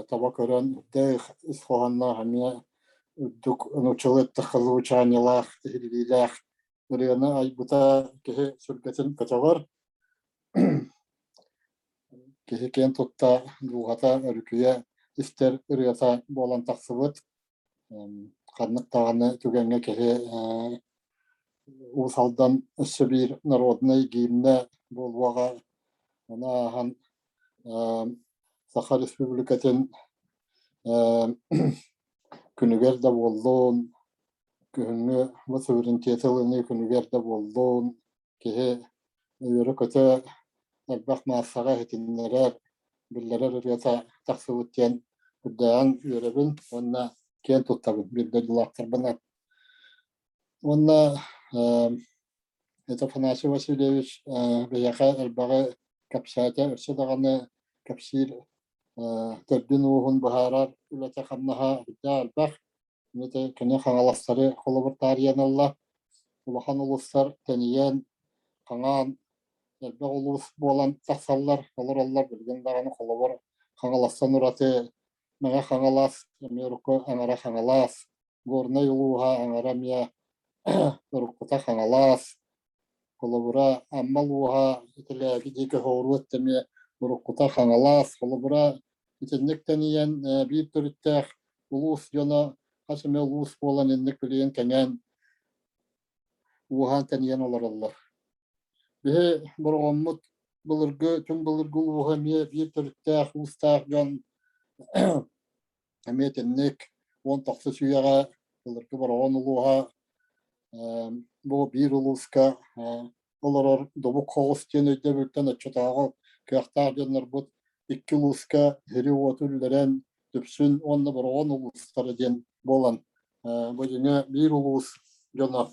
таба көрөн үрдээх ис хоһоонноох эмиэ үрдүк нууччалыы эттэххэ звучаниелаах, иһиллиилээх ырыаны айбыта киһи сүргэтин көтөҕөр. Киһи киэн тутта дууһата өрүкүйэ истэр ырыата буолан тахсыбыт. Ханнык даҕаны түгэҥҥэ киһи Уус Алдан өссө биир народнай гимнэ буолуоҕа. Ону ааһан Саха Республикатын күнүгэр да буоллун, күһүҥҥү бу суверенитеты ылыныы күнүгэр да буоллун, киһи үөрэ-көтө элбэх маассаҕа иһитиннэрэр, биллэрэр ырыата тахсыбыт диэн үрдээҕин үөрэбин уонна киэн туттабын биир дойдулаахтарбынан. Уонна это Афанасий Васильевич биһиэхэ элбэҕи кэпсээтэ, өссө даҕаны кэпсиир төрдүн-ууһун быһаарар үлэтэ-хамнаһа үрдээх элбэх. Кини хаҥаластары холобур таарыйан ылла. Улахан улуустар тэнийэн, хаҥаан. Элбэх улуус буолан тахсаллар, олороллор. Билигин даҕаны холобур Хаҥаластан ураты Мэҥэ Хаҥалас, эмиэ урукку аҥара Хаҥалас, Горнай улууһа аҥара эмиэ уруккута Хаҥалас, холобура Амма улууһа Итилээги диэки Хоҕуруот эмиэ уруккута Хаҥалас, холобура итинник тэнийэн биир төрүттээх улуус дьоно хас эмэ улуус буолан инник билигин кэҥээн ууһаан тэнийэн олороллор. Биһи Бороҕоммут былыргы түҥ былыргы улууһа эмиэ биир төрүттээх уустаах дьон эмиэ итинник 19 үйэҕэ былыргы Бороҕон улууһа бу биир улууска олорор Дубук Хоҕус диэн өйдөбүлтэн оччотооҕу кыахтаах дьоннорбут икки улууска сири-уоту үллэрэн Дүпсүн уонна Бороҕон улуустара диэн буолан бу дьиҥэ биир улуус дьоно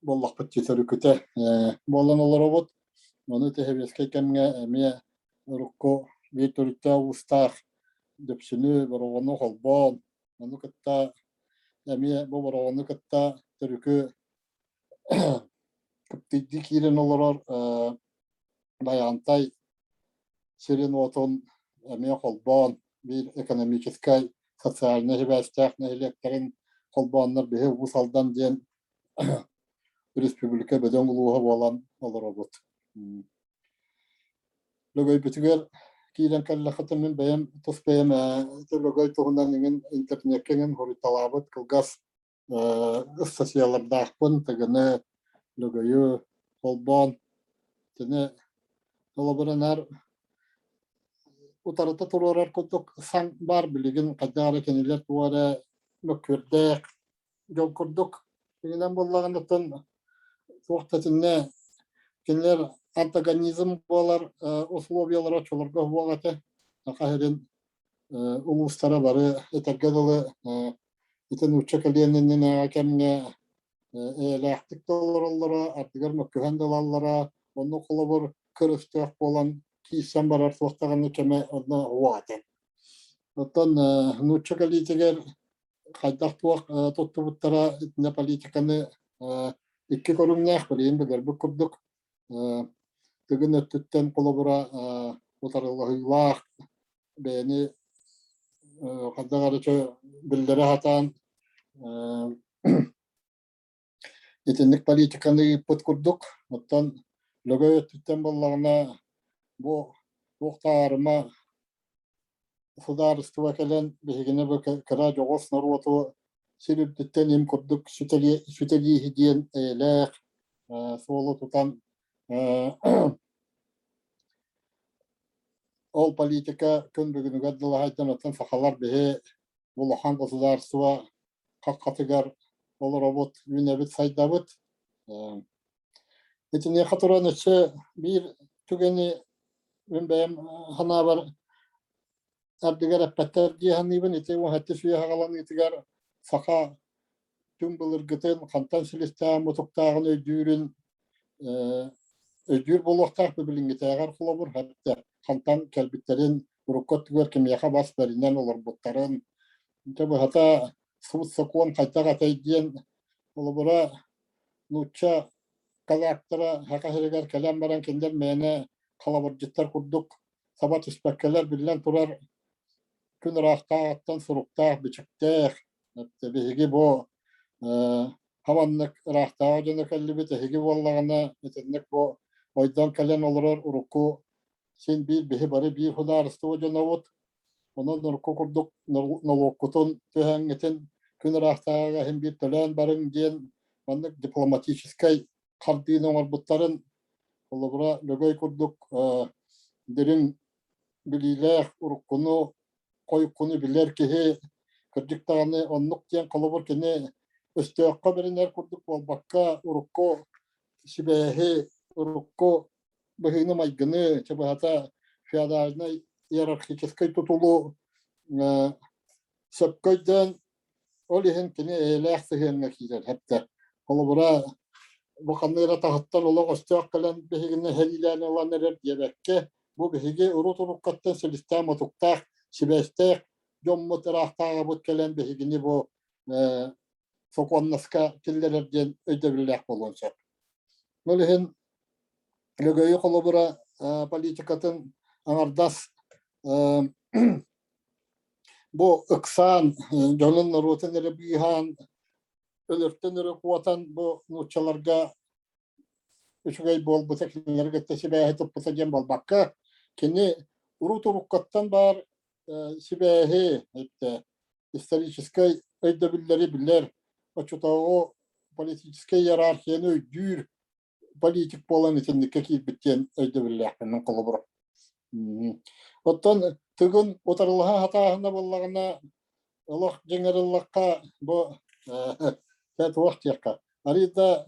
буоллахпыт дии төрүкүтэ буолан олоробут. Ону сэбиэскэй кэмҥэ эмиэ урукку биир төрүттээх уустаах Дүпсүнү, Бороҕону холбоон, ону кытта эмиэ бу Бороҕону кытта төрүкү кыптыйдыы киирэн олорор Байаҕантай сирин-уотун эмиэ холбоон биир экономическай, социальнай сибээстээх нэһилиэктэрин холбооннор биһи Уус Алдан диэн республика бөдөҥ улууһа буолан олоробут. Лөгөйбүтүгэр киирэн кэллэххитинэ мин бэйэм тус бэйэм Лөгөй туһунан иҥин интернеккэ иҥин хоруйталаабыт кылгас ыстатыйалардаахпын Тыгыны, Лөгөйү холбоон итини холобурунар утарыта туруорар курдук сан баар билигин хайдах эрэ кинилэр туох эрэ мөккүөрдээх дьон курдук кининэн буоллаҕына туох да итиннэ кинилэр антагонизм буолар условиялара оччолорго суох этэ саха сирин улуустара бары этэргэ дылы ити нуучча кэлиэн иннинээҕи кэмҥэ эйэлээхтик да олороллоро ардыгар мөккүһэн да ылаллара онно холобур кыр өстөөх буолан киирсэн барар туох даҕаны кэмэ онно суох этэ оттон нуучча кэлиитигэр хайдах туох туттубуттара итиннэ политиканы икки көрүҥнээх билигин билэрбит курдук Тыгын өттүттэн холобура утарылаһыылаах бэйэни хайдах эрэ биллэрэ сатаан итинник политиканы ыыппыт курдук. Оттон Лөгөй өттүттэн буоллаҕына бу туох да аарыма судаарыстыба кэлэн биһигини бу кыра дьоҕус норуоту сир үрдүттэн им курдук сүтэлииһи диэн эйэлээх суолу тутан ол политика күн бүгүнүгэр дылы хайдан оттон сахалар биһи улахан государство хаххатыгар олоробут, үүнэбит, сайдабыт. Итиниэхэ туран өссө биир түгэни мин бэйэм санаабар ардыгар эппэттэр дии саныыбын. Ити 17 үйэ саҕаланыытыгар саха түҥ былыргытын хантан силистээҕин мутуктааҕын өйдүүрүн өйдүүр буолуохтаах билиҥҥитээҕэр холобур хатта хантан кэлбиттэрин урукку өттүгэр кимиэхэ бас бэринэн олорбуттарын дьэ быһата суут сокуон хайдах этэй диэн холобура нуучча казактара саха сиригэр кэлэн баран кинилэр мээнэ халабырдьыттар курдук саба түспэккэлэр биллэн турар күн ыраахтааҕыттан суруктаах бичиктээх биһиги бу хаманнык ыраахтааҕы дьоно кэллибит эһиги буоллаҕына итинник бу ойдон кэлэн олорор урукку син биир биһи бары биир судаарыстыба дьонобут онон урукку курдук нолуоккутун түһээҥҥитин күн ыраахтааҕыга иһин биир төлөөн барыҥ диэн маннык дипломатическай хардыыны оҥорбуттарын холобура Лөгөй курдук дириҥ билиилээх уруккуну хойуккуну билэр киһи кырдьык даҕаны оннук диэн холобур кини өстөөххө бэринэр курдук буолбакка урукку сибээһи урукку быһыыны-майгыны чэ быһата феодальнай иерархическай тутулу сөпкө өйдөөн Ол иһин кини эйэлээх сыһыаҥҥа киирэр хэптэ. Холобура, бу ханна эрэ таһыттан олох өстөөх кэлэн биһигини сэриилээн ылан эрэр диэбэккэ, бу биһиги урут-уруккаттан силистээх-мутуктаах, сибээстээх дьоммут ыраахтааҕыбыт кэлэн биһигини бу сокуоннаска киллэрэр диэн өйдөбүллээх буолуон сөп. Ол иһин. Лөгөйү холобура политикатын аҥардас бу ыксаан дьонун норуотун эрэ быыһаан өлөртөн өрө куотан бу нууччаларга үчүгэй буолбута кинилэри кытта сибээһи туппута диэн буолбакка кини урут уруккаттан баар сибээһи историческай өйдөбүллэри билэр оччотооҕу политическай иерархияны өйдүүр политик буолан итинниккэ киирбит диэн өйдөбүллээхпин холобура. Оттон Тыгын утарылаһа сатааһына буоллаҕына олох дьиҥэриллэххэ бу туох диэххэ арыый да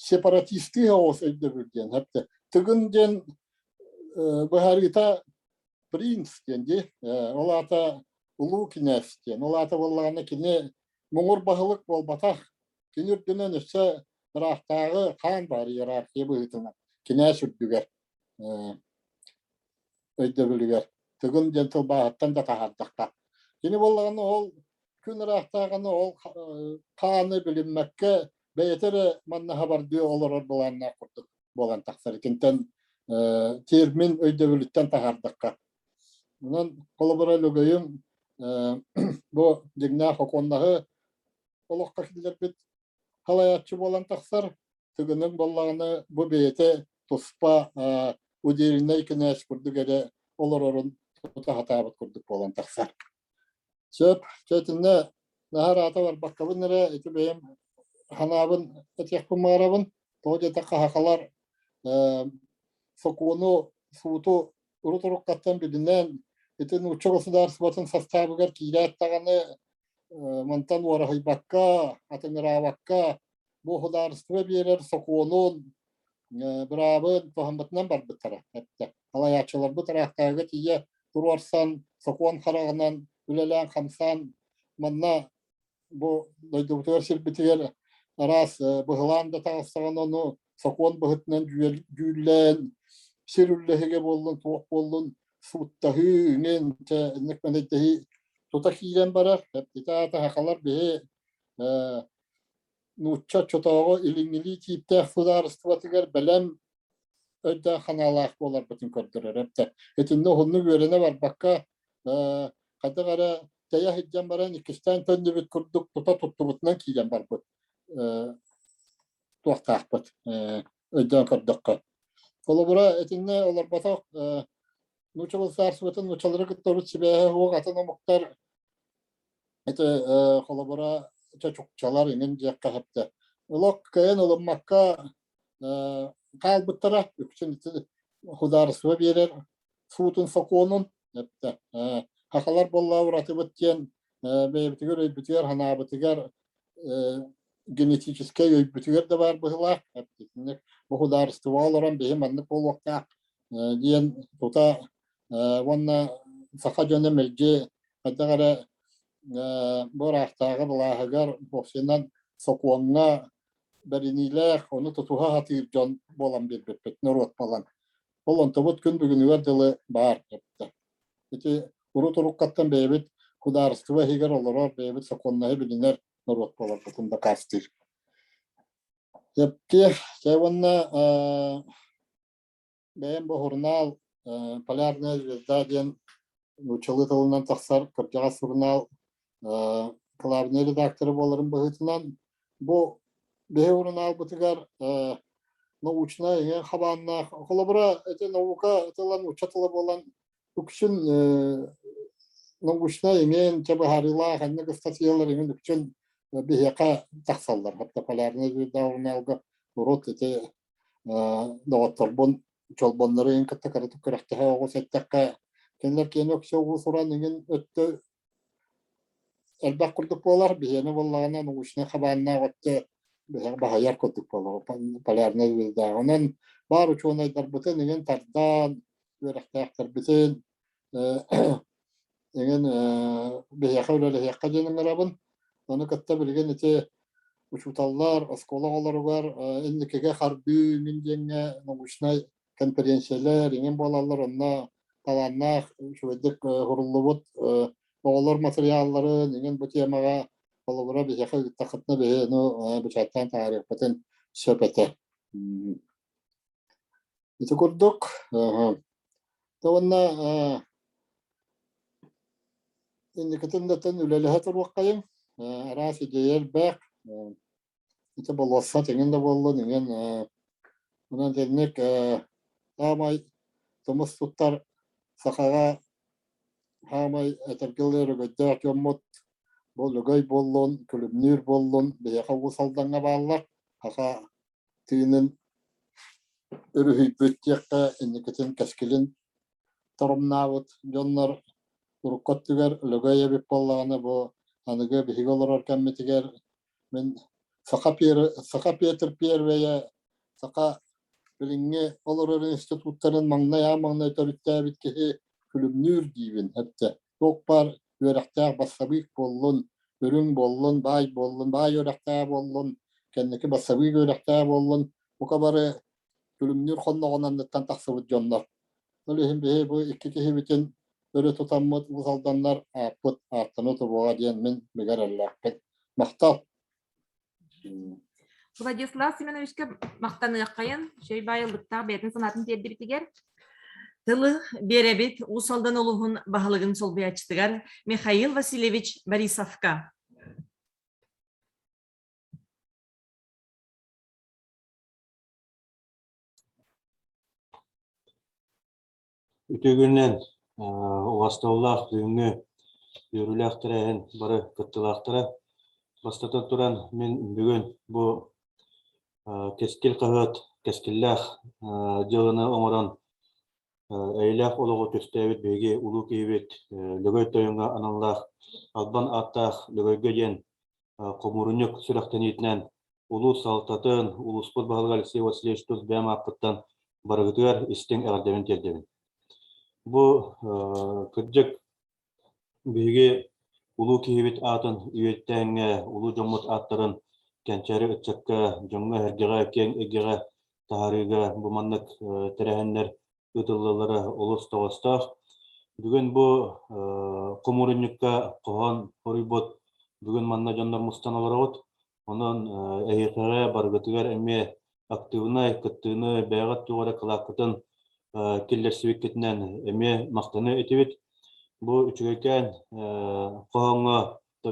сепаратистыы оҕус өйдөбүл диэн хэптэ Тыгын диэн быһаарыыта принц диэн дии ол аата улуу кинээс диэн ол аата буоллаҕына кини муҥур баһылык буолбатах Кини үрдүнэн өссө ыраахтааҕы хаан баар иерархия быһыытынан кинээс үрдүгэр өйдөбүлүгэр Тыгын диэн тылбааһыттан да таһаардахха. Кини буоллаҕына ол күн ыраахтааҕыны ол хааны билиммэккэ бэйэтэ эрэ манна хабардыы олорор былааннаах курдук буолан тахсар. Итинтэн термин өйдөбүлүттэн таһаардахха. Онон холобура Лөгөйүм бу дьиҥнээх окуоннаһы олоххо киллэрбит халайааччы буолан тахсар. Тыгынын буоллаҕына бу бэйэтэ туспа удельнай кинээс курдук эрэ олорорун тута сатаабыт курдук буолан тахсар. Сөп, чэ наһаа аата барбаккабын эрэ ити бэйэм ханаабын этиэхпин баҕарабын. Тоҕо диэтэххэ сахалар сокуону, сууту урут уруккаттан билинэн ити нуучча государствотын састаабыгар киирээт даҕаны мантан уораһыйбакка, атыҥыраабакка бу судаарыстыба биэрэр сокуонун, быраабын туһаммытынан барбыттара эттэ. Салайааччыларбыт ыраахтааҕыга тиийэ туруорсан, сокуон хараҕынан үлэлээн-хамсаан манна бу дойдубутугар сирбитигэр араас быһылаан да таҕыстаҕына ону сокуон быһыытынан дьүүллээн сир үллэһигэ буоллун, туох буоллун сууттаһыы, иҥин, чэ, инник мэнэйдэһии тута киирэн барар. Ити аата сахалар биһи нуучча оччотооҕу илиҥҥилии тииптээх судаарыстыбатыгар бэлэм өйдөөх санаалаах буоларбытын көрдөрөр эбитэ. Итиннэ уһуннук үөрэнэ барбакка хайдах эрэ тэйэ сылдьан баран иккистээн төннүбүт курдук тута туттубутунан киирэн барбыт туохтаахпыт өйдөөн көрдөххө. Холобура, итиннэ олорботох нуучча государствотын нууччалары кытта урут сибээһэ суох атын омуктар ити холобура чочукчалар иҥин диэххэ сөптө. Олох кыайан ылыммакка хаалбыттара үксүн ити судаарыстыба биэрэр суутун сокуонун эптэ. Хахалар буоллаа уратыбыт диэн бэйэбитигэр өйбүтүгэр санаабытыгар генетическэй өйбүтүгэр да баар быһыылаах. Итинник бу судаарыстыбаҕа олорон биһи маннык буолуохтаах диэн тута уонна саха дьоно мэлдьи хайдах эрэ бу ыраахтааҕы былааһыгар вовсенан сокуоҥҥа бэриниилээх, ону тутуһа сатыыр дьон буолан биэрбиппит, норуот буолан. Ол онтубут күн бүгүнүгэр дылы баар эбитэ. Ити урут уруккаттан бэйэбит судаарыстыба иһигэр олорор, бэйэбит сокуоннаһы билинэр норуот буоларбытын дакаастыыр. Эптиэ, чэ уонна бэйэм бу сурунаал «Полярная звезда» диэн нууччалыы тылынан тахсар кырдьаҕас сурунаал кылаабынай редактора буоларын быһыытынан бу биһи сурунаалбытыгар научнай эҥин хабааннаах холобура ити наука тыла нуучча тыла буолан үксүн научнай эҥин чэ быһаарыылаах аннык ыстатыйалар эҥин үксүн биһиэхэ тахсаллар хатта полярная звезда сурунаалга урут ити доҕотторбун чолбоннору эҥин кытта кыратык күрэхтэһэ оҕус эттэххэ кинилэр киэнэ өксө уус-уран эҥин өттө элбэх курдук буолар биһиэнэ буоллаҕына научнай хабааннаах өттө баһыйар курдук буолар полярнай звездаҕа онон баар учуонайдарбытын эҥин тардан үөрэхтээхтэрбитин эҥин биһиэхэ үлэлэһиэххэ диэн ыҥырабын. Ону кытта билигин ити учууталлар оскуола оҕолоругар инникигэ хардыы мин диэҥҥэ научнай конференциялар эҥин буолаллар. Онно талааннаах үчүгэйдик суруллубут оҕолор материалларын эҥин бу темаҕа холобура биһиэхэ ыыттаххытына биһи ону бэчээттээн таһаарыахпытын сөп этэ. Ити курдук, уонна инникитин да үлэлэһэ туруоххайыҥ, араас идиэйэ элбэх, ити болуоссат эҥин да буоллун, эҥин онон итинник саамай тумус туттар сахаҕа саамай этэргэ дылы өрөгөйдөөх дьоммут бу Лөгөй буоллун, Күлүмнүүр буоллун, биһиэхэ Уус Алдаҥҥа бааллар. Саха тыынын өрүһүйбүт диэххэ инникитин кэскилин торумнаабыт дьоннор урукку өттүгэр Лөгөй эбит буоллаҕына бу аныгы биһиги олорор кэммитигэр мин Саха, Саха Петр Первэйэ саха билиҥҥи олорор институттарын маҥнай аан маҥнай төрүттээбит киһи күлүмнүүр диибин эттэ. Туох баар үөрэхтээх бассабыык буоллун, үрүҥ буоллун, баай буоллун, баай үөрэхтээх буоллун, кэнники бассабыык үөрэхтээх буоллун, бука бары күлүмнүүр хонноҕун анныттан тахсыбыт дьоннор. Ол иһин биһи бу икки киһибитин өрө тутаммыт Уус Алданнар ааппыт ааттана туруоҕа диэн мин бигэ эрэллээхпин. Махтал! Владислав Семеновичка махтаныаххайын, Шөй баай ылбыттаах бэйэтин санаатын тиэрдибитигэр. Тылы биэрэбит Уус Алдан улууһун баһылыгын солбуйааччытыгар Михаил Васильевич Борисовка. Үтүө күнүнэн убастабыллаах бүгүҥҥү үөрүүлээх тэрээһин бары кыттыылаахтара. Бастатан туран, мин бүгүн бу Кэскил хаһыат кэскиллээх дьыаланы оҥорон эйэлээх олоҕу түстээбит биһиги улуу киһибит Лөгөй Тойоҥҥо аналлаах албан ааттаах Лөгөйгө диэн хомуурунньук сүрэхтэниитинэн улуус салалтатын, улууспут баһылыга Алексей Васильевич тус бэйэм ааппыттан барыгытыгар истиҥ эҕэрдэбин тиэрдэбин. Бу кырдьык биһиги улуу киһибит аатын үйэттээҥҥэ, улуу дьоммут ааттарын кэнчээри ыччакка, дьоҥҥо-сэргэҕэ, киэҥ эйгэҕэ таһаарыыга бу маннык тэрээһиннэр ыытыллаллара олус тоҕоостоох. Бүгүн бу хомуурунньукка хоһоон хоруйбут бүгүн манна дьоннор мустан олороҕут. Онон эһиэхэҕэ барыгытыгар эмиэ актыыбынай кыттыыны бэйэҕит туох эрэ кылааккытын киллэрсибиккитинэн эмиэ махтаныа этибит. Бу үчүгэйкээн хоһооҥҥо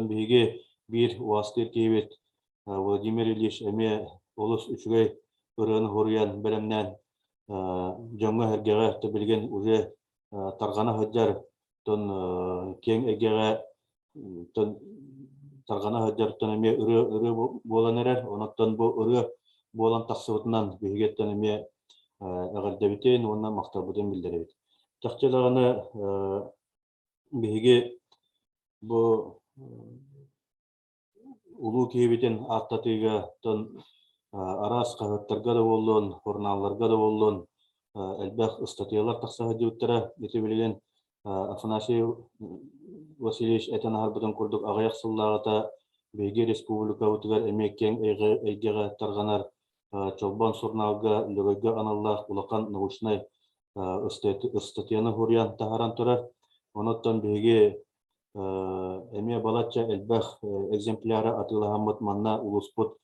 биһиги биир уостуур киһибит Владимир Ильич эмиэ олус үчүгэй ырыаны хоруйан бэлэмнээн дьоҥҥо-сэргэҕэ билигин уже тарҕана сылдьар тон киэҥ эйгэҕэ тон тарҕана сылдьартан эмиэ ырыа ырыа буолан эрэр. Онон бу ырыа буолан тахсыбытынан биһигиттэн эмиэ эҕэрдэбитин уонна махталбытын биллэрэбит. Чахчы даҕаны биһиги бу улуу киһибитин ааттатыыга тон араас хаһыаттарга да буоллун, сурунаалларга да буоллун элбэх ыстатыйалар тахса сылдьыбыттара. Ити билигин Афанасий Васильевич этэн аһарбытын курдук аҕыйах сыллааҕыта биһиги республикабытыгар эмиэ киэҥ эйгэҕэ тарҕанар Чолбон сурунаалга Лөгөйгө аналлаах улахан научнай ыстатыйаны суруйан таһааран турар. Онон биһиги Эмиэ балачча элбэх экземпляры атыылаһаммыт манна улууспут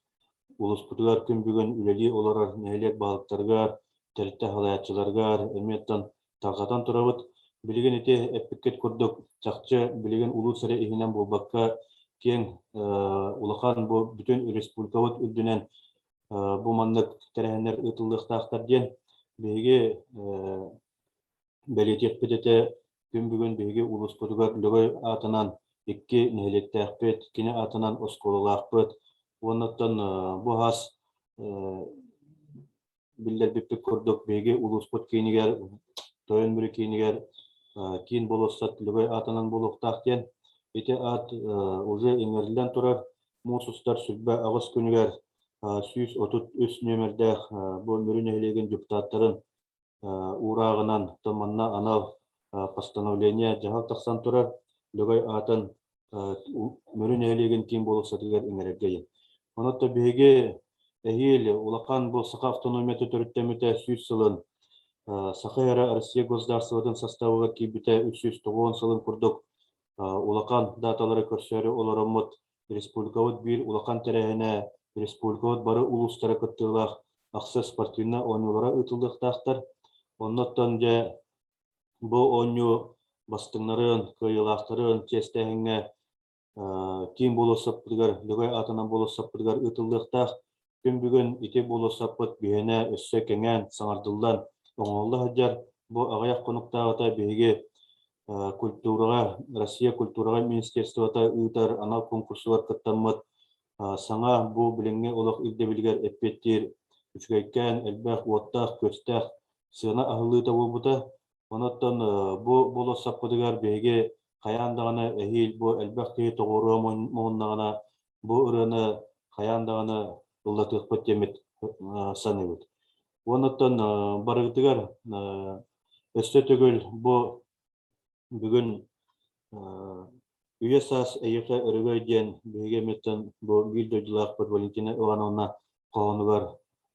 улууспутугар күн бүгүн үлэлии олорор нэһилиэк баһылыктарыгар, тэрилтэ салайааччыларыгар эмиэ оттон тарҕатан турабыт. Билигин ити эппиккит курдук чахчы билигин улуус эрэ иһинэн буолбакка киэҥ улахан бу бүтүн республикабыт үрдүнэн бу маннык тэрээһиннэр ыытыллыахтаахтар диэн биһиги Бэлиэтиэхпит этэ, күн бүгүн биһиги улууспутугар Лөгөй аатынан икки нэһилиэктээхпит, кини аатынан оскуолалаахпыт. Уоннаттан бу хас биллэрбиппит курдук биһиги улууспут киинигэр, Тойон Мүрү киинигэр киин болуоссат Лөгөй аатынан буолуохтаах диэн. Ити аат уже иҥэриллэн турар. Муус устар 28 күнүгэр 133 нүөмэрдээх бу Мүрү нэһилиэгин депутаттарын уурааҕынан манна анал постановление дьаһал тахсан турар Лөгөй аатын Мүрү нэһилиэгин киин болуоссатыгар иҥэрэргэ диэн. Онон биһиги эһиил улахан бу саха автономията төрүттэммитэ 100 сылын Саха эрэ Россия государствотын составыгар киирбитэ 390 сылын курдук улахан даталары көрсөөрү олороммут республикабыт биир улахан тэрээһинэ республикабыт бары улуустара кыттыылаах ахсыс спортивнай оонньуулара ыытыллыахтаахтар. Оннуттан дьэ бу оонньуу бастыҥнарын, кыайыылаахтарын чиэстээһиҥҥэ киин болуоссаппытыгар, Лөгөй аатынан болуоссаппытыгар ыытыллыахтаах. Күн бүгүн ити болуоссаппыт биһиэнэ өссө кэҥээн, саҥардыллан оҥоһулла сылдьар. Бу аҕыйах хонуктааҕыта биһиги культураҕа, Россия культураҕа министерствота ыытар анал конкурсугар кыттаммыт саҥа бу билиҥҥи олох ирдэбилигэр эппиэттиир үчүгэйкээн, элбэх уоттаах-күөстээх сыана аһыллыыта буолбута. Онон бу болуоссаппытыгар биһиги хайаан даҕаны эһиил бу элбэх киһи тоҕуоруо муһуннаҕына бу ырыаны хайаан даҕаны ыллатыахпыт диэммит саныыбыт. Уонна барыгытыгар өссө төгүл бу Бүгүн Үйэ саас эйиэхэ өрөгөй диэн биһиги эмиттэн бу биир дойдулаахпыт Валентина Ивановна хоһоонугар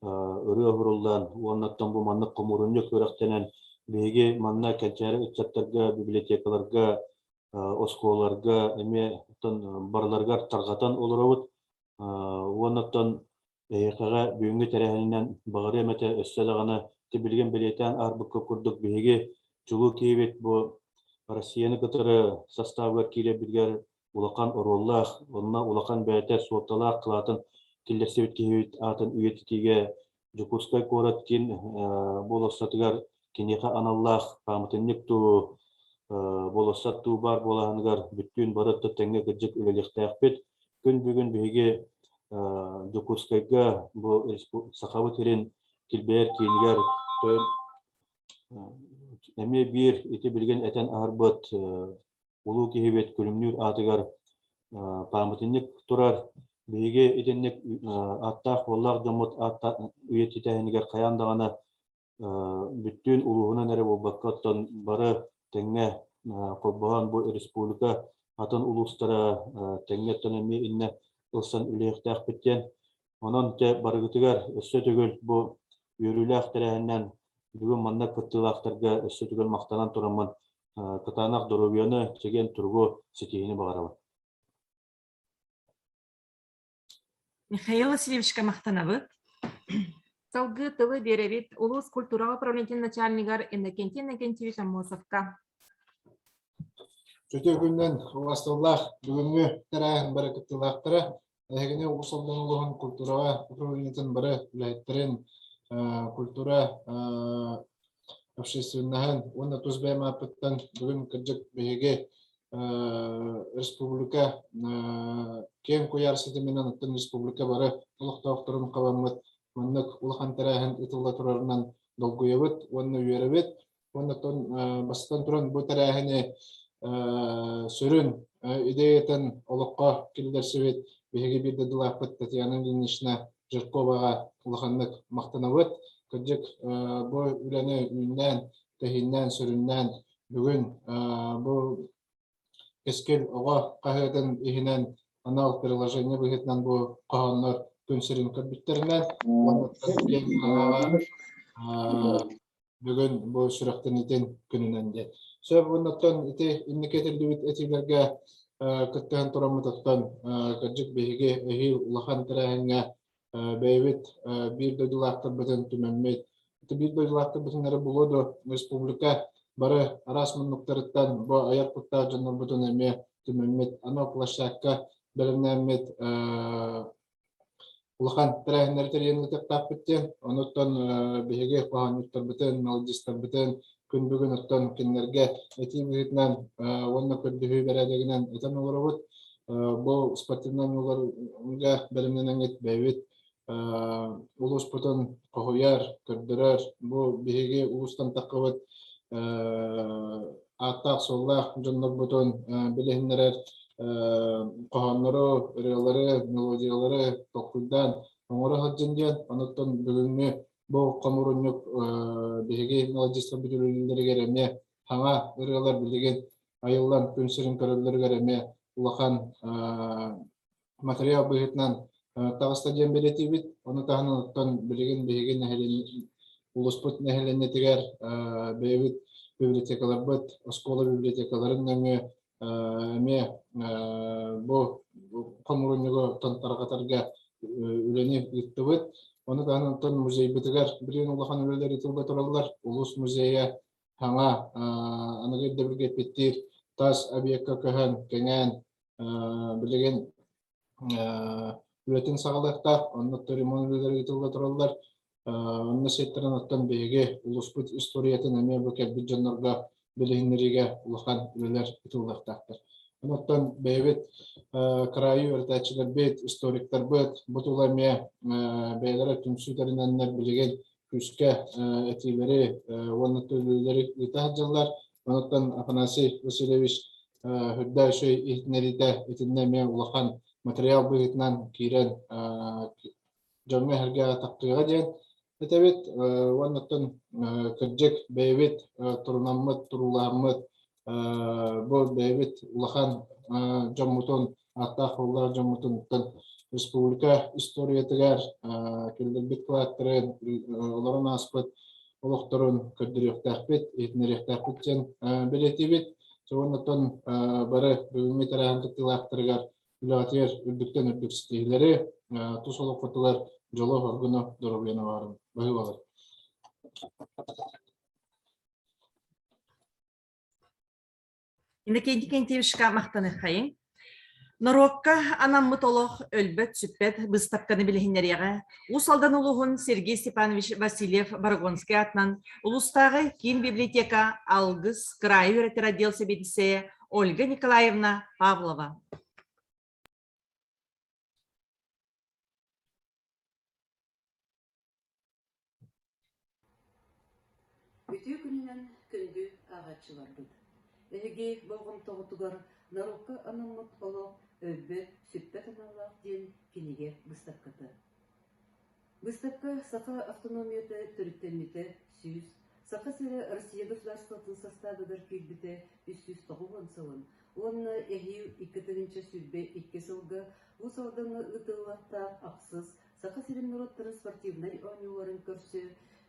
ырыа уһуруллан уоннаттан бу маннык хомуурунньук үөрэхтэнэн биһиги манна кэнчээри ыччаттарга, библиотекаларга, оскуолаларга эмиэ барыларыгар тарҕатан олоробут. Уоннаттан Эһиэхэҕэ бүгүҥҥү тэрээһининэн баҕарыам этэ өссө даҕаны ити билигин бэлиэтээн аарбыкка курдук биһиги чулуу киһибит бу Россияны кытары састаабыгар киирэрбитигэр улахан оруоллаах, онно улахан бэйэтэ суолталаах кылаатын киллэрсибит киһибит аатын үйэтитиигэ Дьокуускай куорат киин болуоссатыгар киниэхэ аналлаах пааматынньык дуу, болуоссат дуу баар буолааһыныгар бүттүүн бары өттө тэҥҥэ кырдьык үлэлиэхтээхпит. Күн бүгүн биһиги Дьокуускайга бу Сахабыт сирин килбэйэр киинигэр эмиэ биир ити билигин этэн аһарбыт улуу киһибит Күлүмнүүр аатыгар пааматынньык турар. Биһиги итинник ааттаах-уоллаах дьоммут үйэтитээһинигэр хайаан даҕаны бүттүүн улууһунан эрэ буолбакка, оттон бары тэҥҥэ холбоһон бу республика атын улуустара тэҥҥэ оттон эмиэ иннэ ылсан үлэһиэхтээхпит диэн. Онон дьэ барыгытыгар өссө төгүл бу үөрүүлээх тэрээһиннэн бүгүн манна кыттыылаахтарга өссө төгүл махтанан тураммын кытаанах доруобуйаны, чэгиэн туругу, ситиһиини баҕарабын. Михаил Васильевичка махтанабыт. Салгыы тылы биэрэбит улуус культураҕа управлениетын начальнигар Иннокентий Иннокентьевич Аммосовка. Үтүө күнүнэн убастабыллаах бүгүҥҥү тэрээһин бары кыттыылаахтара, эһигини Уус Алдан улууһун культураҕа управлениетын бары үлэһиттэрин, культура общественноһын уонна тус бэйэм ааппыттан бүгүн кырдьык биһиги республика киэҥ куйаар ситиминэн оттон республика бары олохтоохторун хабаммыт маннык улахан тэрээһин ыытылла турарынан долгуйабыт уонна үөрэбит. Уонна бастатан туран бу тэрээһини сүрүн идеятын олоххо киллэрсибит биһиги биир дойдулаахпыт Татьяна Ильинична Жирковаҕа улаханнык махтанабыт. Кырдьык бу үлэни үүннээн, тэһииннээн, сүрүннээн бүгүн бу Кэскил оҕо хаһыатын иһинэн анал приложение быһыытынан бу хоһооннор күн сирин көрбүттэринэн уонна киэҥ араҥаҕа бүгүн бу сүрэхтэниитин күнүнэн диэн. Сөп уоннаттан ити инники этиллибит этиилэргэ кыттыһан тураммыт оттон кырдьык биһиги эһиил улахан тэрээһиҥҥэ бэйэбит биир дойдулаахтарбытын түмэммит ити биир дойдулаахтарбытын эрэ булуо дуо республика бары араас муннуктарыттан бу айар куттаах дьоннорбутун эмиэ түмэммит анал площадка бэлэмнээммит улахан тэрээһиннэри тэрийэн ыытыахтаахпыт диэн. Онуттан биһиги хоһоонньуттарбытын, мелодистарбытын күн бүгүн оттон кинилэргэ этии быһыытынан уонна көрдөһүү бэрээдэгинэн этэн олоробут. Бу спортивнай оонньууларга бэлэмнэнэҥҥит бэйэбит улууспутун хоһуйар, көрдөрөр. Бу биһиги улуустан таххыбыт ааттаах-суоллаах дьоннорбутун билиһиннэрэр хоһооннору, ырыалары, мелодиялары толкуйдаан оҥоро сылдьын диэн. Онуттан бүгүҥҥү бу хомуурунньук биһиги мелодистарбыт үлэлэригэр эмиэ саҥа ырыалар билигин айыллан күн сирин көрөллөрүгэр эмиэ улахан матырыйаал быһыытынан таҕыста диэн бэлиэтиибит. Ону таһынан оттон билигин биһиги нэһилиэнньэ улууспут нэһилиэнньэтигэр бэйэбит библиотекаларбыт, оскуола библиотекаларын нөҥүө эмиэ бу хомуурунньугу тарҕатарга үлэни ыыттыбыт. Ону таһынан оттон музейбытыгар билигин улахан үлэлэр ыытылла тураллар. Улуус музейа саҥа аныгы ирдэбилгэ эппиэттиир тас объекка көһөн, кэҥээн билигин үлэтин саҕалыахтаах. Онно ремонт үлэлэр ыытылла тураллар. Онно сиэттэрэн оттон биһиги улууспут историятын эмиэ бу кэлбит дьоннорго билиһиннэриигэ улахан үлэлэр ыытыллыахтаахтар. Оттон бэйэбит кыраайы үөрэтээччилэрбит, историктарбыт бу тула эмиэ бэйэлэрэ түмсүү тэринэннэр билигин күүскэ этиилэри уонна төлүүлэри ыыта сылдьаллар. Онуттан Афанасий Васильевич үрдэ үчүгэй иһитиннэриитэ итиннэ эмиэ улахан материал быһыытынан киирэн дьоҥҥо-сэргэҕэ тахсыаҕа диэн этэбит уонна оттон кырдьык бэйэбит турунаммыт, туруулаһаммыт бу бэйэбит улахан дьоммутун, ааттаах-суоллаах дьоммутун республика историятыгар киллэрбит кылааттарын, олорон ааспыт олохторун көрдөрүөхтээхпит, иһитиннэриэхтээхпит диэн бэлиэтиибит. Уонна оттон бары бүгүҥҥү тэрээһин кыттыылаахтарыгар үлэҕитигэр үрдүктэн үрдүк ситиһиилэри, тус олоххутугар дьолу-соргуну, доруобуйаны баҕарабын. Баһыыбалар. Иннокентий Кентьевичка махтаныххайыҥ. Норуокка анаммыт олох өлбөт-сүппэт быыстапканы билиһиннэриэҕэ Уус Алдан улууһун Сергей Степанович Васильев Борогонскай аатынан улуустааҕы киин библиотека Алгыс кыраайы үөрэтэр отдел сэбиэдиссэйэ Ольга Николаевна Павлова. Үтүө күнүнэн күндү ааҕааччыларбыт! Эһиги болҕомтоҕутугар норуокка анаммыт олох өлбөт, сүппэт аналлаах диэн кинигэ быыстапката. Быыстапка Саха автономията төрүттэммитэ 100, Саха сирэ Россия государствотын састаабыгар киирбитэ 390 сылын уонна эһиил 2022 сылга Уус Алдаҥҥа ыытыллыахтаах ахсыс Саха сирин норуоттарын спортивнай оонньууларын көрсө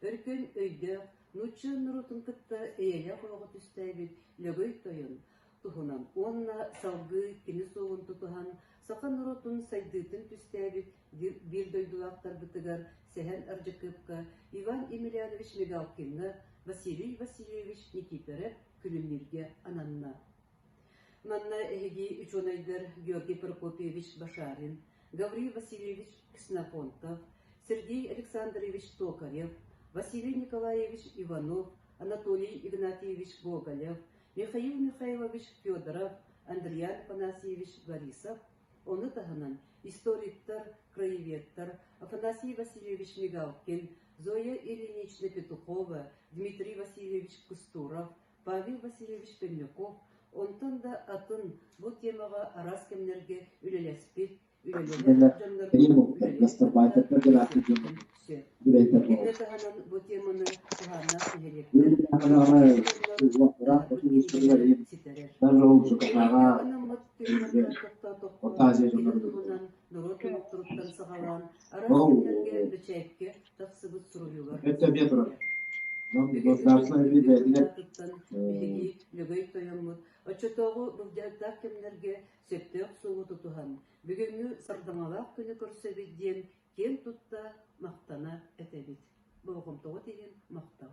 өркөн өйдөөх нуучча норуотун кытта эйэлээх олоҕу түстээбит Лөгөй Тойон туһунан уонна салгыы кини суолун тутуһан саха норуотун сайдыытын түстээбит биир дойдулаахтарбытыгар Сэһэн Ардьакыапка, Иван Емельянович Мигалкиҥҥа, Василий Васильевич Никифоров Күлүмнүүргэ ананна. Манна эһиги учуонайдар Георгий Прокопьевич Башарин, Гаврил Васильевич Ксенофонтов, Сергей Александрович Токарев, Василий Николаевич Иванов, Анатолий Игнатьевич Гоголев, Михаил Михайлович Федоров, Андриан Афанасьевич Борисов, ону таһынан историктар, краеведтар Афанасий Васильевич Мигалкин, Зоя Ильинична Петухова, Дмитрий Васильевич Кустуров, Павел Васильевич Пермяков, онтон да атын бу темаҕа араас кэмнэргэ үлэлэспит, үлэлэһэр дьоннорбут үлэлээн сөп. Иннэ таһынан бу теманы туһааннаах нэһилиэктэр ситэрэр. Лөгөйгө анаммыт тыыннарга тохтоотоххо, кини туһунан норуот номохторуттан саҕалаан араас кэмнэргэ бэчээккэ тахсыбыт суруйуулар Бүгүн биһиги Лөгөй тойоммут оччотооҕу былдьаһыктаах кэмнэргэ сөптөөх суолу тутуһан, бүгүҥҥү сардаҥалаах күнү көрсөбүт диэн киэн тутта махтана этэбит. Болҕомтоҕут иһин махтал.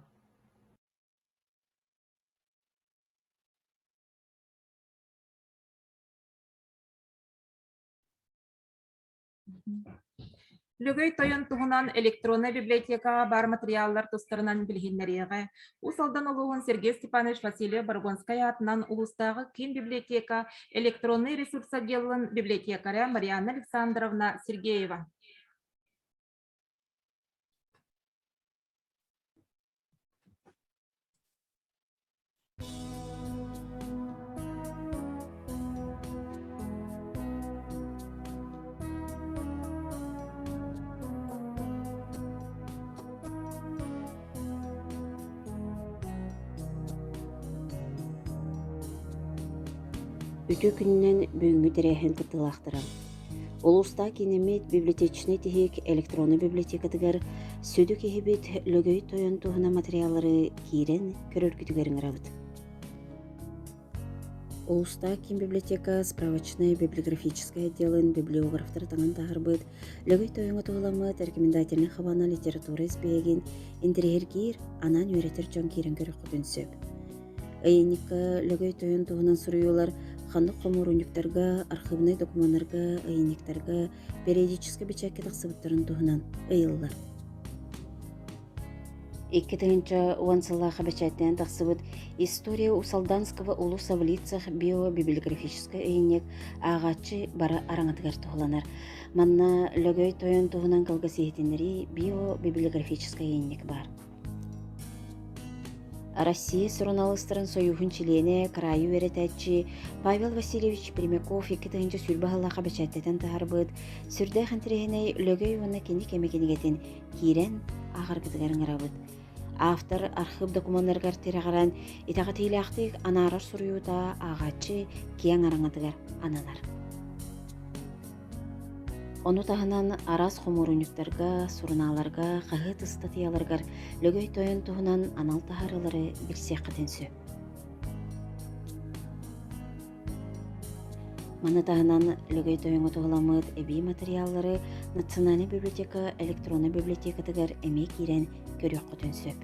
Лөгөй тойон туһунан электроннай библиотекаҕа баар материаллар тустарынан билиһиннэриэҕэ. Уус Алдан улууһун Сергей Степанович Васильев Борогонскай аатынан улуустааҕы киин библиотека электроннай ресурс отделын библиотекаря Марианна Александровна Сергеева. Үтүө күнүнэн бүгүҥҥү тэрээһин кыттыылаахтара. Улуустаах киинэммит библиотечнай тиһик электроннай библиотекатыгар сүдү киһибит Лөгөй Тойон туһунан материаллары киирэн көрөргүтүгэр ыҥырабыт. Улуустаах киин библиотека справочнай библиографическай отделын библиографтара таҥан таһаарбыт Лөгөй тойоҥҥо туһуламмыт рекомендательнай хабаана литература испииһэгин интэриэһиргиир, анаан үөрэтэр дьон киирэн көрүөххүтүн сөп. Ыйынньыкка Лөгөй тойон туһунан суруйуулар ханнык хомуурунньуктарга, архыыбынай докумуоннарга, ыйынньыктарга, периодическай бэчээккэ тахсыбыттарын туһунан ыйыллар. 2010 сыллаахха бэчээттээн тахсыбыт «История Усалданского улуса в лицах» биобиблиографическай ыйынньык ааҕааччы бары араҥатыгар туһуланар. Манна Лөгөй тойон туһунан кылгас иһитиннэрии биобиблиографическай ыйынньык баар. Россия суруналыыстарын сойууһун чилиэнэ, кыраайы үөрэтээччи Павел Васильевич Пермяков 2020 сыллаахха бэчээттэтэн таһаарбыт сүрдээх интэриэһинэй Лөгөй уонна кини кэмэ кинигэтин киирэн ааҕаргытыгар ыҥырабыт. Автор архыып докумуоннарыгар тирэҕирэн итэҕэтиилээхтик анаарар суруйуута ааҕааччы киэҥ араҥатыгар ананар. Ону таһынан араас хомуурунньуктарга, сурунааларга, хаһыат ыстатыйаларыгар Лөгөй Тойон туһунан анал таһаарыылары билсиэххитин сөп. Маны таһынан Лөгөй Тойоҥҥо туһуламмыт эбии матырыйааллары Национальнай библиотека электроннай библиотекатыгар эмиэ киирэн көрүөххүтүн сөп.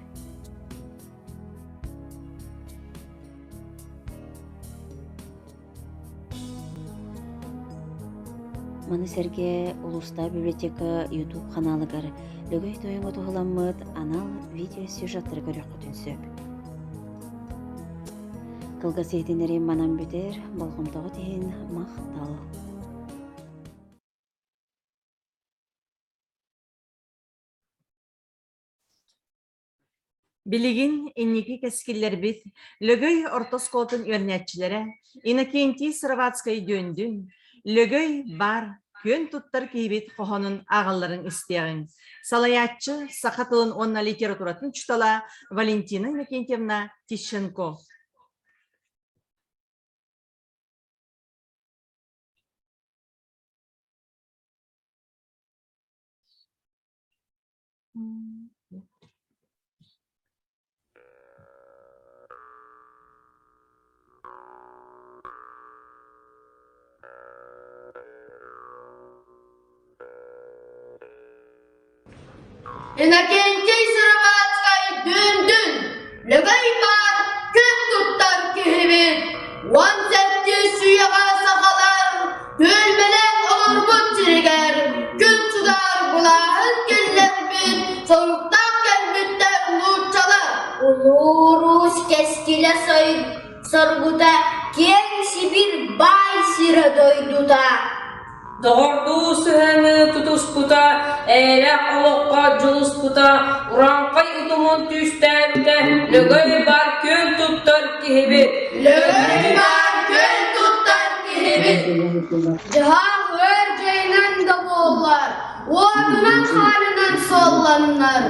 Маны сэргэ улуустаах библиотека YouTube ханаалыгар Лөгөй Тойоҥҥо туһуламмыт анал видеосюжеттары көрүөххүтүн сөп. Кылгас иһитиннэриим манан бүтэр, болҕомтоҕут иһин махтал. Билигин инники кэскиллэрбит Лөгөй орто оскуолатын үөрэнээччилэрэ Иннокентий Сыроватскай Дүөндүн, Лөгөй баар күөн туттар киһибит хоһоонун ааҕалларын истиэҕиҥ. Салайааччы саха тылын уонна литературатын учуутала Валентина Иннокентьевна Тищенко. Иннокентий Сыроватскай Дүндүн, Лөгөй баар күн туттар киһибит, 17 үйэҕэ сахалар түөлбэлээн олорбут сиригэр күн судаар былааһын киллэрбит соруктаах кэлбиттэр нууччалар. Улуу Русь кэскилэ соргута киэҥ Сибир баай сирэ дойдута. Доҕордуу сыһыаны тутуспута, эйэлээх олоххо дьулуспута, урааҥхай утумун түстээбитэ, Лөгөй баар күөн туттар киһибит. Лөгөй баар күөн туттар киһибит. Дьаһаах өр дьайынан да буоллар, уотунан-хаарынан суолланнар.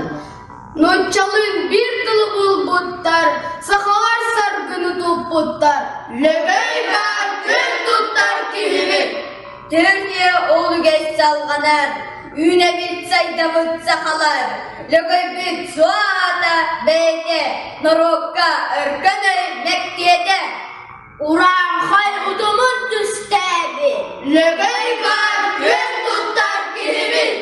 Нууччалыын биир тылы булбуттар, сахалар саргыны туппуттар. Лөгөй баар күн туттар киһибит. Төрүө ол үгэс салҕанар, үүнэбит сайдабыт сахалар. Лөгөйбүт суо аата бэйэтэ, норуокка өркөн өй мэктиэтэ. Урааҥхай утумун түстээбит. Лөгөй баар күн туттар киһибит.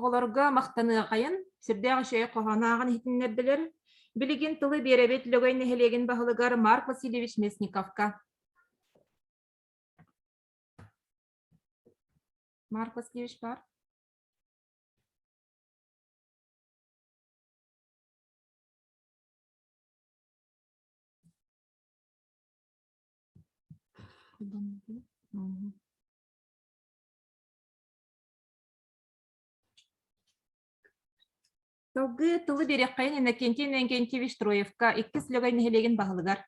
Оҕолорго махтаныахайын, сүрдээх үчүгэй хоһоон ааҕан иһитиннэрдилэр. Билигин тылы биэрэбит Лөгөй нэһилиэгин баһылыгар Марк Васильевич Местниковка. Марк Васильевич баар? Салгыы тылы биэриэххэйин Иннокентий Иннокентьевич Троевка иккис Лөгөй нэһилиэгин баһылыгар.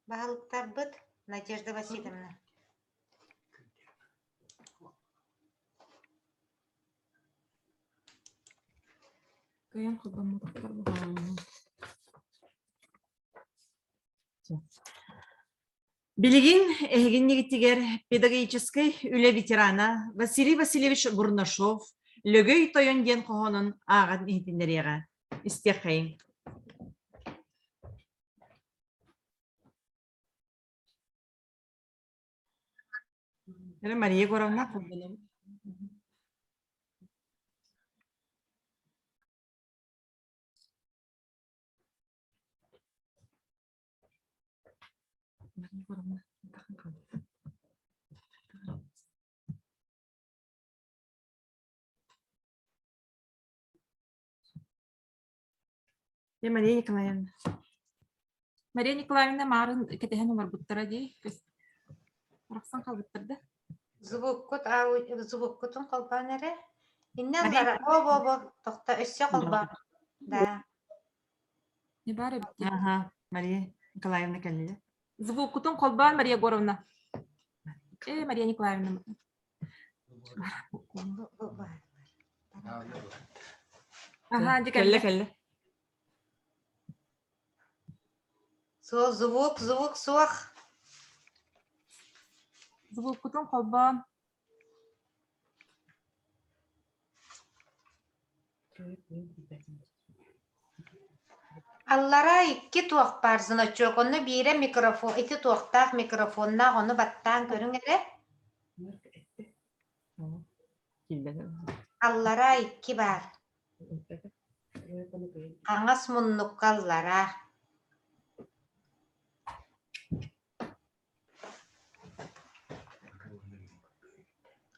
Баһылыктарбыт Надежда Васильевна. Кыайан холбоммотохтор Билигин эһигиннигитигэр педагогическай үлэ ветерана Василий Васильевич Бурнашов Лөгөй тойон диэн хоһоонун ааҕан иһитиннэриэҕэ. Истиэххэйиҥ. Мария Егоровна холбонобут. Мария Егоровна, Мария Николаевна. Мария Николаевна маарын кэтэһэн олорбуттара дии. Арахсан хаалбыттар да. Звуккут звуккутун холбоон эрэ. Иннэ аллара о-о-о тохто өссө холбоо. Да. Не баар эбит. Ага, Мария Николаевна кэллэ. Звуккутун холбоон Мария Егоровна. Э, Мария Николаевна. Ага, дьэ Кэллэ, кэллэ. Суох, звук, звук суох. Звуккутун холбоон. Аллараа икки туох баар значок, онно биирэ микрофон, ити туохтаах микрофоннаах, ону баттаан көрүҥ эрэ. Аллараа икки баар. Хаҥас муннукка аллараа.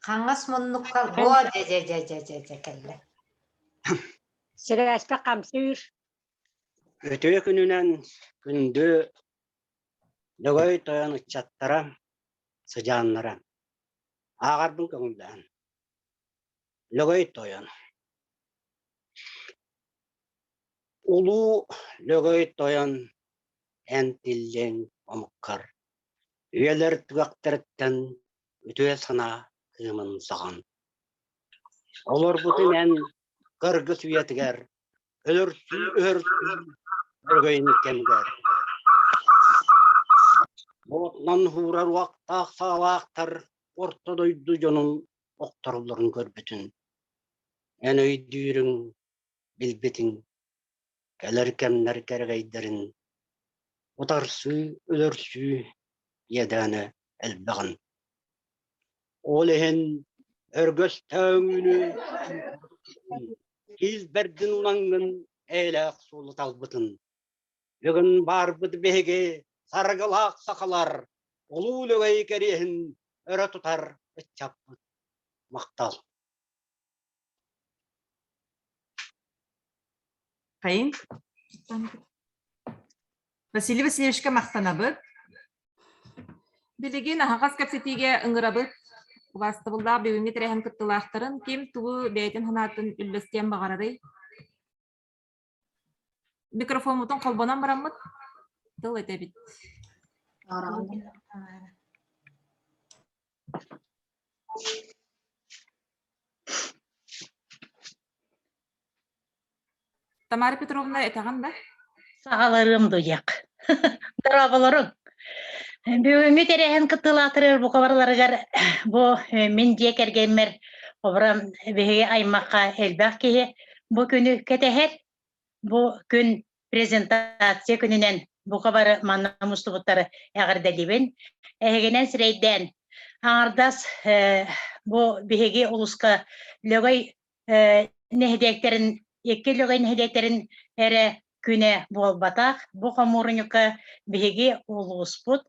Хаҥас муннукка о дьэ дьэ дьэ дьэ дьэ дьэ кэллэ. Сибээскэ хамсыыр. Үтүө күнүнэн күндү Лөгөй тойон ыччаттара, сыдьааннара. Ааҕарбын көҥүллээн. Лөгөй тойон. Улуу Лөгөй тойон эн тиллиэҥ омуккар, үйэлэр түгэхтэриттэн үтүө санаа кыымын саҕан. Олорбутун эн кыргыс үйэтигэр, өлөрсүү-өһөрсүү өрөгөйүн кэмигэр. Уотунан уһуурар уохтаах саалаахтар орто дойду дьонун охтороллорун көрбүтүн. Эн өйдүүрүҥ, билбитиҥ Кэлэр кэмнэр кэрэгэйдэрин утарсыы, өлөрсүү иэдээнэ элбэҕин. Ол иһин өргөстөөҥүнү киил бэрдин улаҥҥын эйэлээх суолу талбытын. Бүгүн баарбыт биһиги саргылаах сахалар улуу Лөгөй кэриэһин өрө тутар ыччаппыт. Махтал. Хайын? Василий Васильевичка махтанабыт. Билигин аһаҕас кэпсэтиигэ ыҥырабыт. Убаастабыллаах бүгүҥҥү тэрээһин кыттыылаахтарын ким тугу бэйэтин санаатын үллэстиэн баҕарарый? Микрофоммутун холбонон бараммыт тыл этэбит. Тамара Петровна этэҕин да? Саҕаларыам дуйах. Дорооболоруҥ. Бүгүҥҥү тэрээһин кыттыылаахтарыгар бука барыларыгар бу мин дьиэ кэргэммэр обран биһиги аймахха элбэх киһи бу күнү кэтэһэр. Бу күн презентация күнүнэн бука бары манна мустубуттары эҕэрдэлиибин. Эһигинэн сирэйдээн аҥардас бу биһиги улууска Лөгөй нэһилиэктэрин икки Лөгөй нэһилиэктэрин эрэ күнэ буолбатах. Бу хомуурунньукка биһиги улууспут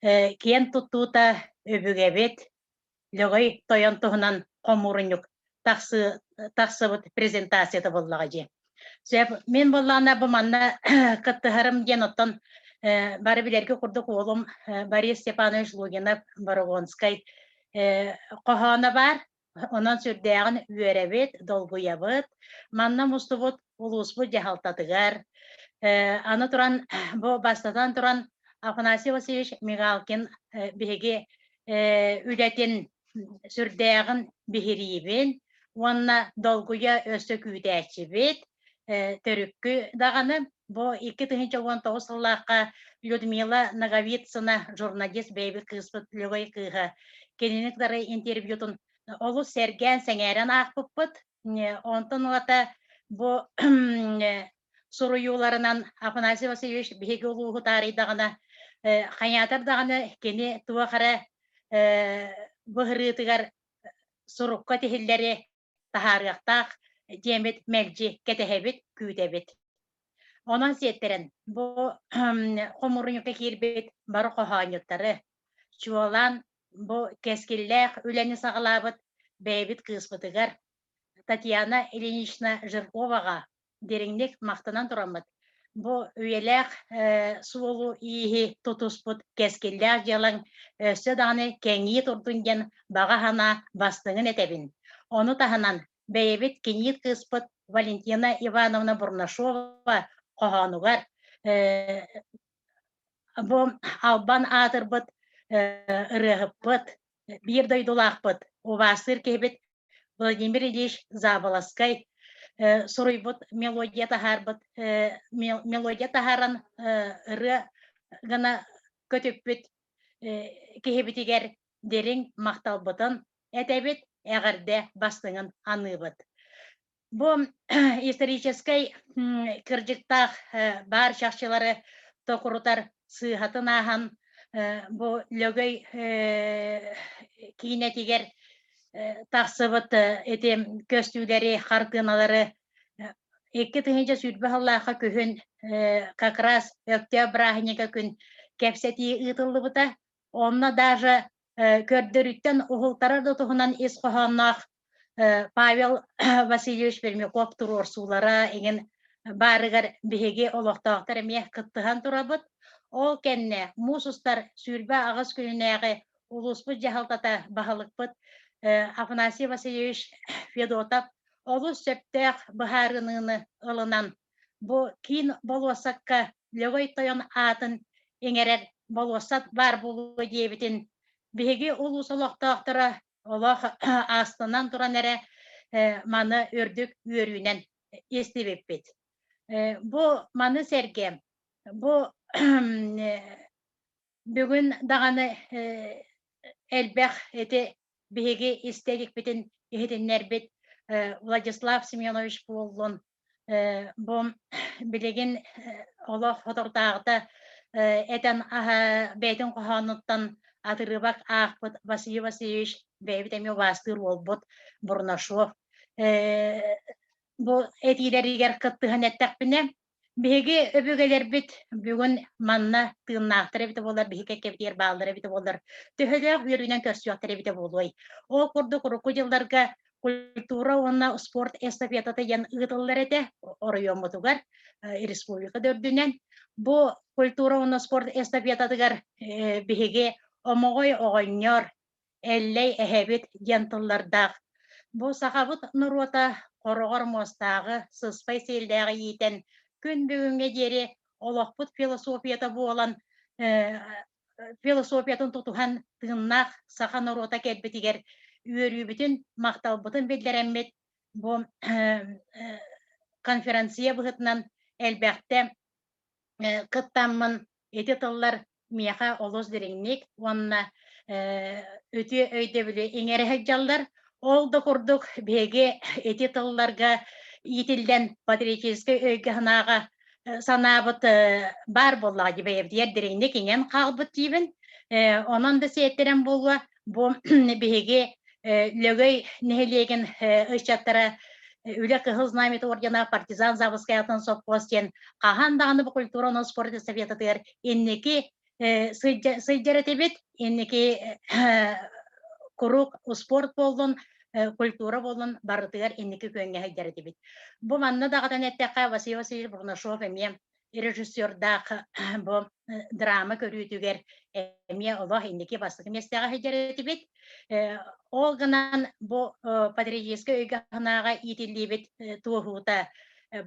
киэн туттуута өбүгэбит Лөгөй тойон туһунан хомуурунньук тахсы тахсыбыт презентацията буоллаҕа дии. Сөп, мин буоллаҕына бу манна кыттыһарым диэн оттон бары билэргэ курдук уолум Борис Степанович Лугинов Борогонскай хоһооно баар. Онон сүрдээҕин үөрэбит, долгуйабыт. Манна мустубут улууспут дьаһалтатыгар, аны туран бу бастатан туран Афанасий Васильевич Мигалкин биһиги үлэтин сүрдээҕин биһириибин уонна долгуйа өссө күүтээччибит. төрүккү даҕаны бу 2019 сыллаахха Людмила Ноговицына журналист бэйэбит кыыспыт Лөгөй кыыһа кинини кытары интервьютун олус сэргээн сэҥээрэн аахпыппыт. Онтон ылата бу суруйууларынан Афанасий Васильевич биһиги улууһу таарыйдаҕына хайаатар даҕаны кини туох эрэ быһырыытыгар сурукка тиһиллэри таһаарыахтаах диэммит мэлдьи кэтэһэбит, күүтэбит. Онон сиэттэрэн бу хомуурунньукка киирбит бары хоһоонньуттары, чуолаан бу кэскиллээх үлэни саҕалаабыт бэйэбит кыыспытыгар Татьяна Ильинична Жирковаҕа дириҥник махтанан тураммыт, бу үйэлээх суолу-ииһи тутуспут кэскиллээх дьыалаҥ өссө даҕаны кэҥии турдун диэн баҕа санаа бастыҥын этэбин. Ону таһынан бэйэбит киниит кыыспыт Валентина Ивановна Бурнашова хоһоонугар бу албан аатырбыт ырыаһыппыт, биир дойдулаахпыт, убаастыыр киһибит Владимир Ильич Заболоцкай суруйбут мелодия таһаарбыт мелодия таһааран ырыа гына көтүппүт киһибитигэр дириҥ махталбытын этэбит, эҕэрдэ бастыҥын аныыбыт. Бу историческай кырдьыктаах баар чахчылары токурутар сыыһатын ааһан бу Лөгөй киинэтигэр тахсыбыт ити көстүүлэри, хартыыналары 2020 сыллаахха күһүн как раз Өктөөп бырааһынньыга күн кэпсэтии ыытыллыбыта. Онно даже көрдөрүүттэн уһултарар да туһунан ис хоһоонноох Павел Васильевич Пермяков туруорсуулара иҥин баарыгар биһиги олохтоохтор эмиэ кыттыһан турабыт. Ол кэннэ муус устар 28 күнүнээҕи улууспут дьаһалтата баһылыкпыт Афанасий Васильевич Федотов олус сөптөөх быһаарыныыны ылынан бу киин болуоссакка Лөгөй Тойон аатын иҥэрэр болуоссат баар буолуо диэбитин биһиги улуус олохтоохторо олох астынан туран эрэ маны үрдүк үөрүүнэн истибиппит. Бу маны сэргэ бу бүгүн даҕаны элбэх ити биһиги истэ иликпитин иһитиннэрбит Владислав Семенович буоллун бу билигин олох соторутааҕыта этэн бэйэтин хоһоонуттан атырыыбак аахпыт Василий Васильевич бэйэбит эмиэ убаастыыр уолбут Бурнашов бу этиилэригэр кыттыһан эттэхпинэ Биһиги өбүгэлэрбит бүгүн манна тыыннаахтар эбитэ буоллар, биһиги кэккэбитигэр бааллар эбитэ буоллар, төһөлөөх үөрүүнэн көрсүөхтэр эбитэ буолуой? Ол курдук урукку дьылларга культура уонна спорт эстафетата диэн ыытыллар этэ оройуоммутугар, республика да үрдүнэн. Бу культура уонна спорт эстафетатыгар биһиги Омоҕой оҕонньор, Эллэй эһэбит диэн тыллардаах. Бу сахабыт норуота хороҕор муостааҕы, сыспай сиэллээҕи иитэн күн бүгүҥҥэ диэри олохпут философията буолан философиятын тутуһан тыыннаах саха норуота кэлбитигэр үөрүүбүтүн, махталбытын биллэрэммит бу конференция быһыытынан элбэхтэ кыттаммын Ити тыллар миэхэ олус дириҥник уонна үтүө өйдөбүлү иҥэрэ сылдьаллар. Ол да курдук биһиги ити тылларга иитиллэн патриотическай өйгө-санааҕа санаабыт баар буоллаҕа дии бэйэбитигэр дириҥник иҥэн хаалбыт диибин. Онон да сиэттэрэн буолуо бу биһиги Лөгөй нэһилиэгин ыччаттара Үлэ Кыһыл Знамя ордена партизан Забыскай атын сопхуос диэн хаһан даҕаны бу культура уонна спорт советатыгар инники сылдьар этибит инники куруук спорт буоллун культура буоллун барытыгар инники күөҥҥэ сылдьар этибит. Бу манна даҕатан эттэххэ Василий Васильевич Бурнашов эмиэ режиссердаах бу драма көрүүтүгэр эмиэ олох инники бастакы миэстэҕэ сылдьар этибит. Ол гынан бу патриотическай өйгө-санааҕа иитиллибит туоһуута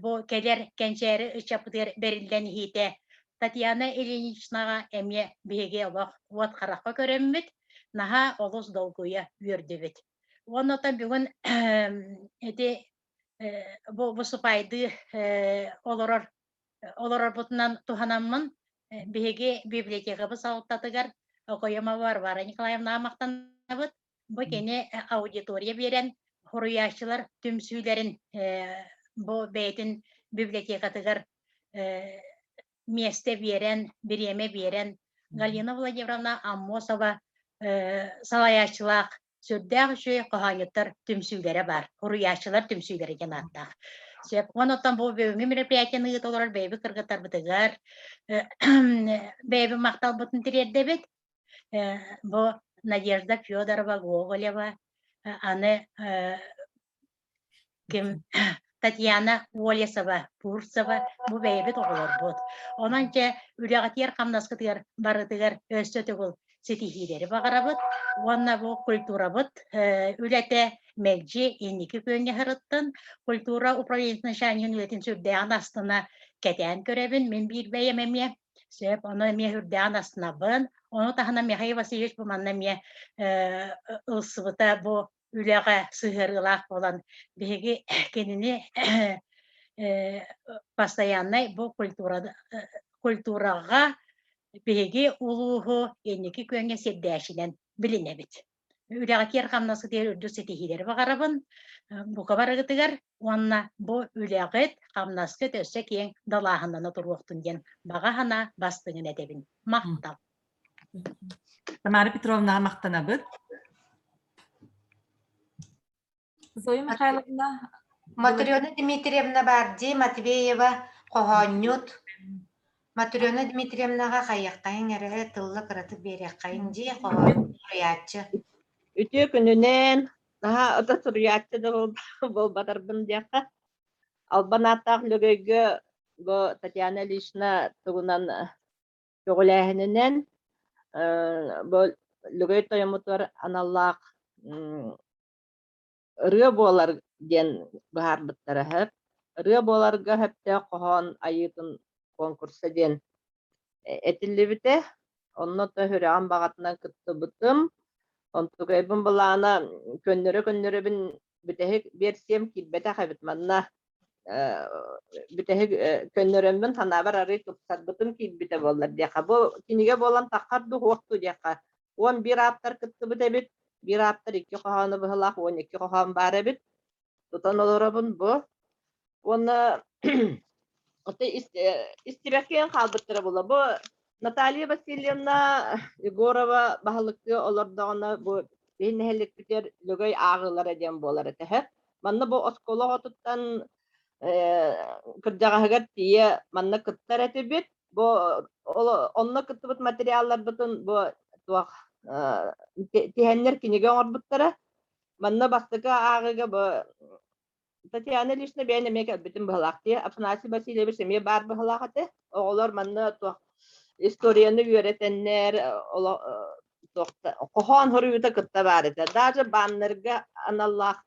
бу кэлэр кэнчээри ыччаппытыгар бэриллэн иһиитэ Татьяна Ильиничнаҕа эмиэ биһиги олох уот харахха көрөммүт, наһаа олус долгуйа үөрдүбүт. Уонна оттон бүгүн ити бу выступайдыы олорор олорорбутунан туһанаммын биһиги библиотекабыт салалтатыгар Окоемова Варвара Николаевнаҕа махтанабыт. Бу кини аудитория биэрэн суруйааччылар түмсүүлэрин бу бэйэтин библиотекатыгар миэстэ биэрэн, бириэмэ биэрэн Галина Владимировна Аммосова салайааччылаах сүрдээх үчүгэй хоһоонньуттар түмсүүлэрэ баар, суруйааччылар түмсүүлэрэ диэн ааттаах. Сөп. Онон бу бүгүҥҥү мероприятиены ыыта олорор бэйэбит кыргыттарбытыгар бэйэбит махталбытын тириэрдэбит. Бу Надежда Федорова Гоголева аны ким Татьяна Олесова, Бурцева бу бэйэбит оҕолорбут. Онон дьэ үлэҕитигэр хамнаскытыгар барытыгар өссө төгүл ситиһиилэри баҕарабыт уонна бу культурабыт үлэтэ мэлдьи инники күөҥҥэ сырыттын. Культура управлениетын начальнигын үлэтин сүрдээҕин астына кэтээн көрөбүн. Мин биир бэйэм эмиэ сөп, ону эмиэ сүрдээҕин астынабын. Ону таһынан Михаил Васильевич бу манна эмиэ ылсыбыта бу үлэҕэ сыһыарыылаах буолан биһиги кинини постояннай бу культура культураҕа биһиги улууһу инники күөҥҥэ сирдээчинэн билинэбит. Үлэҕитигэр хамнаскытыгар үрдүк ситиһиилэри баҕарабын бука барыгытыгар уонна бу үлэҕит хамнаскыт өссө киэҥ далааһыннана туруохтун диэн баҕа санаа бастыҥын этэбин. Махтал. Тамара Петровнаҕа махтанабыт. Зоя Михайловна. Матрена Дмитриевна Барди Матвеева хоһоонньут. Матрена Дмитриевнаҕа хайыаххайыҥ эрэ тылла кыратык биэриэххэйиҥ дии хоһоон суруйааччы. Үтүө күнүнэн наһаа ото суруйааччы да буолбатарбын диэххэ. Албан ааттаах Лөгөйгө бу Татьяна Ильична тугунан көҕүлээһининэн бу Лөгөй тойоммутугар аналлаах ырыа буолар диэн быһаарбыттара сөп. Ырыа буоларга сөптөөх хоһоон айыытын конкурса диэн этиллибитэ. Онно то сүрэҕим баҕатынан кыттыбытым. Онтукайбын былаана көннөрө-көннөрөбүн бүтэһик биэрсиэм киирбэтэх эбит манна бүтэһик көннөрөммүн санаабар арыый тупсарбытым киирбитэ буоллар диэххэ. Бу кинигэ буолан таххар дуу, суох дуу диэххэ. 11 ааптар кыттыбыт эбит. Биир ааптар икки хоһоону быһылаах, 12 хоһоон баар эбит. Тутан олоробун бу. Уонна истибэккээн хаалбыттара буолла. Бу Наталья Васильевна Егорова баһылыктыы олордоҕуна бу биһи нэһилиэкпитигэр Лөгөй ааҕыылара диэн буолар этэ. Манна бу оскуола оҕотуттан кырдьаҕаһыгар тиийэ манна кыттар этибит. Бу онно кыттыбыт материалларбытын бу туох тиһэннэр кинигэ оҥорбуттара. Манна бастакы ааҕыыга бу Татьяна Ильична бэйэн эмиэ кэлбитим быһалаах дии. Афанасий Васильевич эмиэ баар быһалаах этэ. Оҕолор манна туох историяны үөрэтэннэр, туох хоһоон хоруйута кытта баар этэ. Даже баннерга аналлаах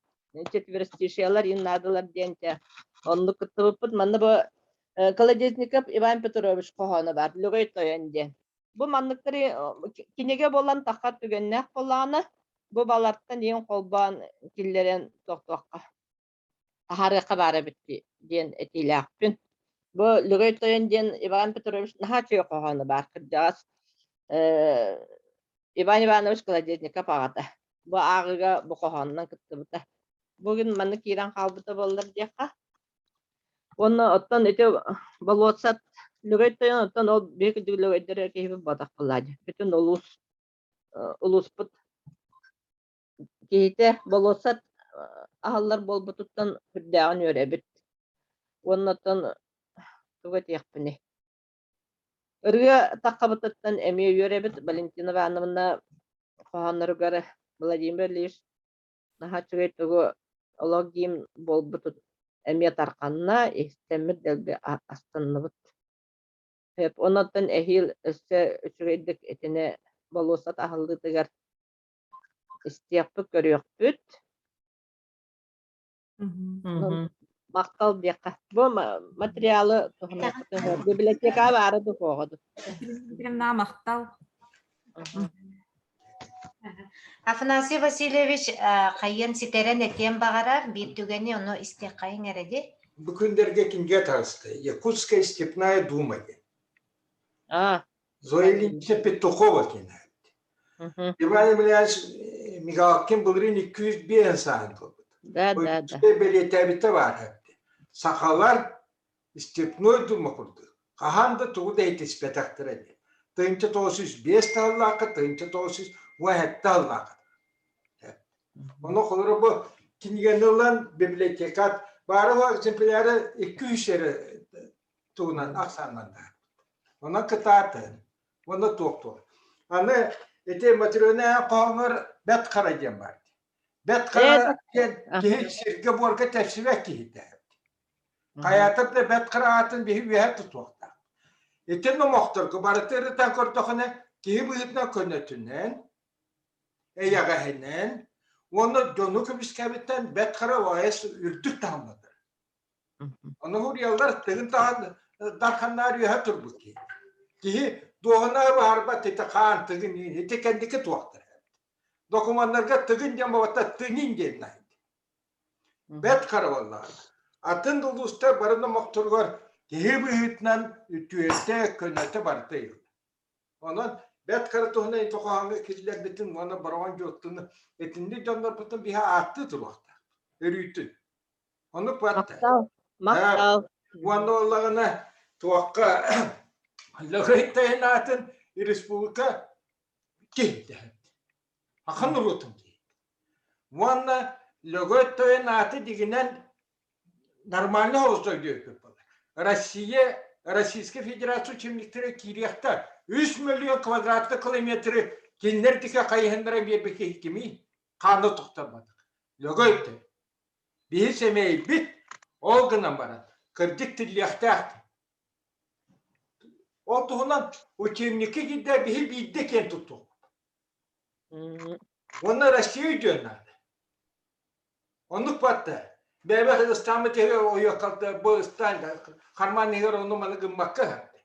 четверостишиялар им наадалар диэн те оннук кыттыбыппыт. Манна бу Колодезников Иван Петрович хоһооно баар, Лөгөй тойон диэн. Бу манныктары кинигэ буолан таххар түгэннээх буоллаҕына, бу балартан иин холбоон киллэрэн тохтуохха, таһаарыахха баар эбит диэн этиилээхпин. Бу Лөгөй Тойон диэн Иван Петрович наһаа үчүгэй хоһооно баар кырдьаҕас Иван Иванович Колодезников аҕата. Бу ааҕыыга бу хоһоонунан кыттыбыта. Бүгүн манна киирэн хаалбыта буоллар диэххэ. Уонна оттон ити болуоссат Лөгөй Тойон оттон ол биһиги Лөгөйдөр киһибит буотах буоллаа дии. Бүтүн улуус улууспут киһитэ болуоссат аһыллар буолбутуттан сүрдээҕин үөрэбит. Уонна оттон тугу этиэхпиний? Ырыа таххабытыттан эмиэ үөрэбит. Валентина Ивановна хоһоонноругар Владимир Ильич наһаа үчүгэй тугу олох гимн буолбут эмиэ тарҕанна, истэммит дэлби астынныбыт. Сөп. Онон эһиил өссө үчүгэйдик итини болуоссат аһыллыытыгар истиэхпит, көрүөхпүт. Махтал диэххэ. Бу материалы туһаныахпытын библиотека баара духуоҕа Махтал. Афанасий Васильевич хайыан ситэрэн этиэн баҕарар, биир түгэни ону истиэххэйиҥ эрэ дии. Бу күннэргэ кинигэ таҕыста. Якутская степная дума диэн. Зоя Ильинична Петухова кинэ. Иван Емельянович Мигалкин былырыын 205 сааһын туолбут. Да, да, да. Бэлиэтээбитэ баар. Сахалар Степной Дума курдук хаһан да тугу да иһитиспэтэхтэрэ диэн. 1905 сыллаахха, 1917 сыллаахха. Ону холобура бу кинигэни ылан библиотекат баара экземпляры 200 эрэ тугунан ахсааннанна. Онон кытаатын. Уонна туох-туох. Аны ити Матрена хоһоҥор Бэт Хара диэн баар. Бэт Хара диэн киһи сиргэ-буорга тэпсибэт киһитэ. Хайаатар да Бэт Хара аатын биһи үөһэ тутуохтаах. Ити номохторго барыта ырытан көрдөхүнэ киһи быһыытынан көнөтүнэн, эйэҕэһинэн уонна дьону көмүскээбиттэн Бэт Хара ОС үрдүк таһымнатар. Ону уруйаллар тыгын таһан дарханнаар үөһэ турбут киһи. Киһи дуоһунаһы баһарбат ити хаан тыгын ити кэнники туохтар. Докумуоннарга тыгын диэн буолбатта тыгын диэн наһыйды. Бэт харабаллаах. Атын улуустар бары номохторугар киһи быһыытынан үтүөтэ, көнөтө барыта ыйыллар. Онон бэт хара туһунан ити хоһооҥҥо киллэрбитин уонна Бороҕон Дьуоттуну итинник дьоннорбутун биһи ааттыы туруохтаах. Өрүүтүн. Оннук барта. Махтал, махтал. Уонна буоллаҕына туохха Лөгөй тайын аатын республика киһитэ. Ахан норуотун киһитэ. Уонна Лөгөй тойон ааты дигинэн нормально соҕус буолар. Россия, Российская Федерация учебниктара киириэхтэ 3 миллион квадратный километры кинилэр диэки хайыһыннара биэрбит киһи кимий? Хааны тохторботох. Лөгөй тойон. Биһи сэмэйбит, ол гынан баран, кырдьык тиллиэхтээх. Ол туһунан учебникка киирдэ биһи биирдэ киэн туттуохпут. Уонна Россия өйдүөн наада. Оннук батта. Бэйэбэ ыстааммыт иһигэр ойуоккалта бу ыстаан хармаан иһигэр ону маны гыммакка ыһарда.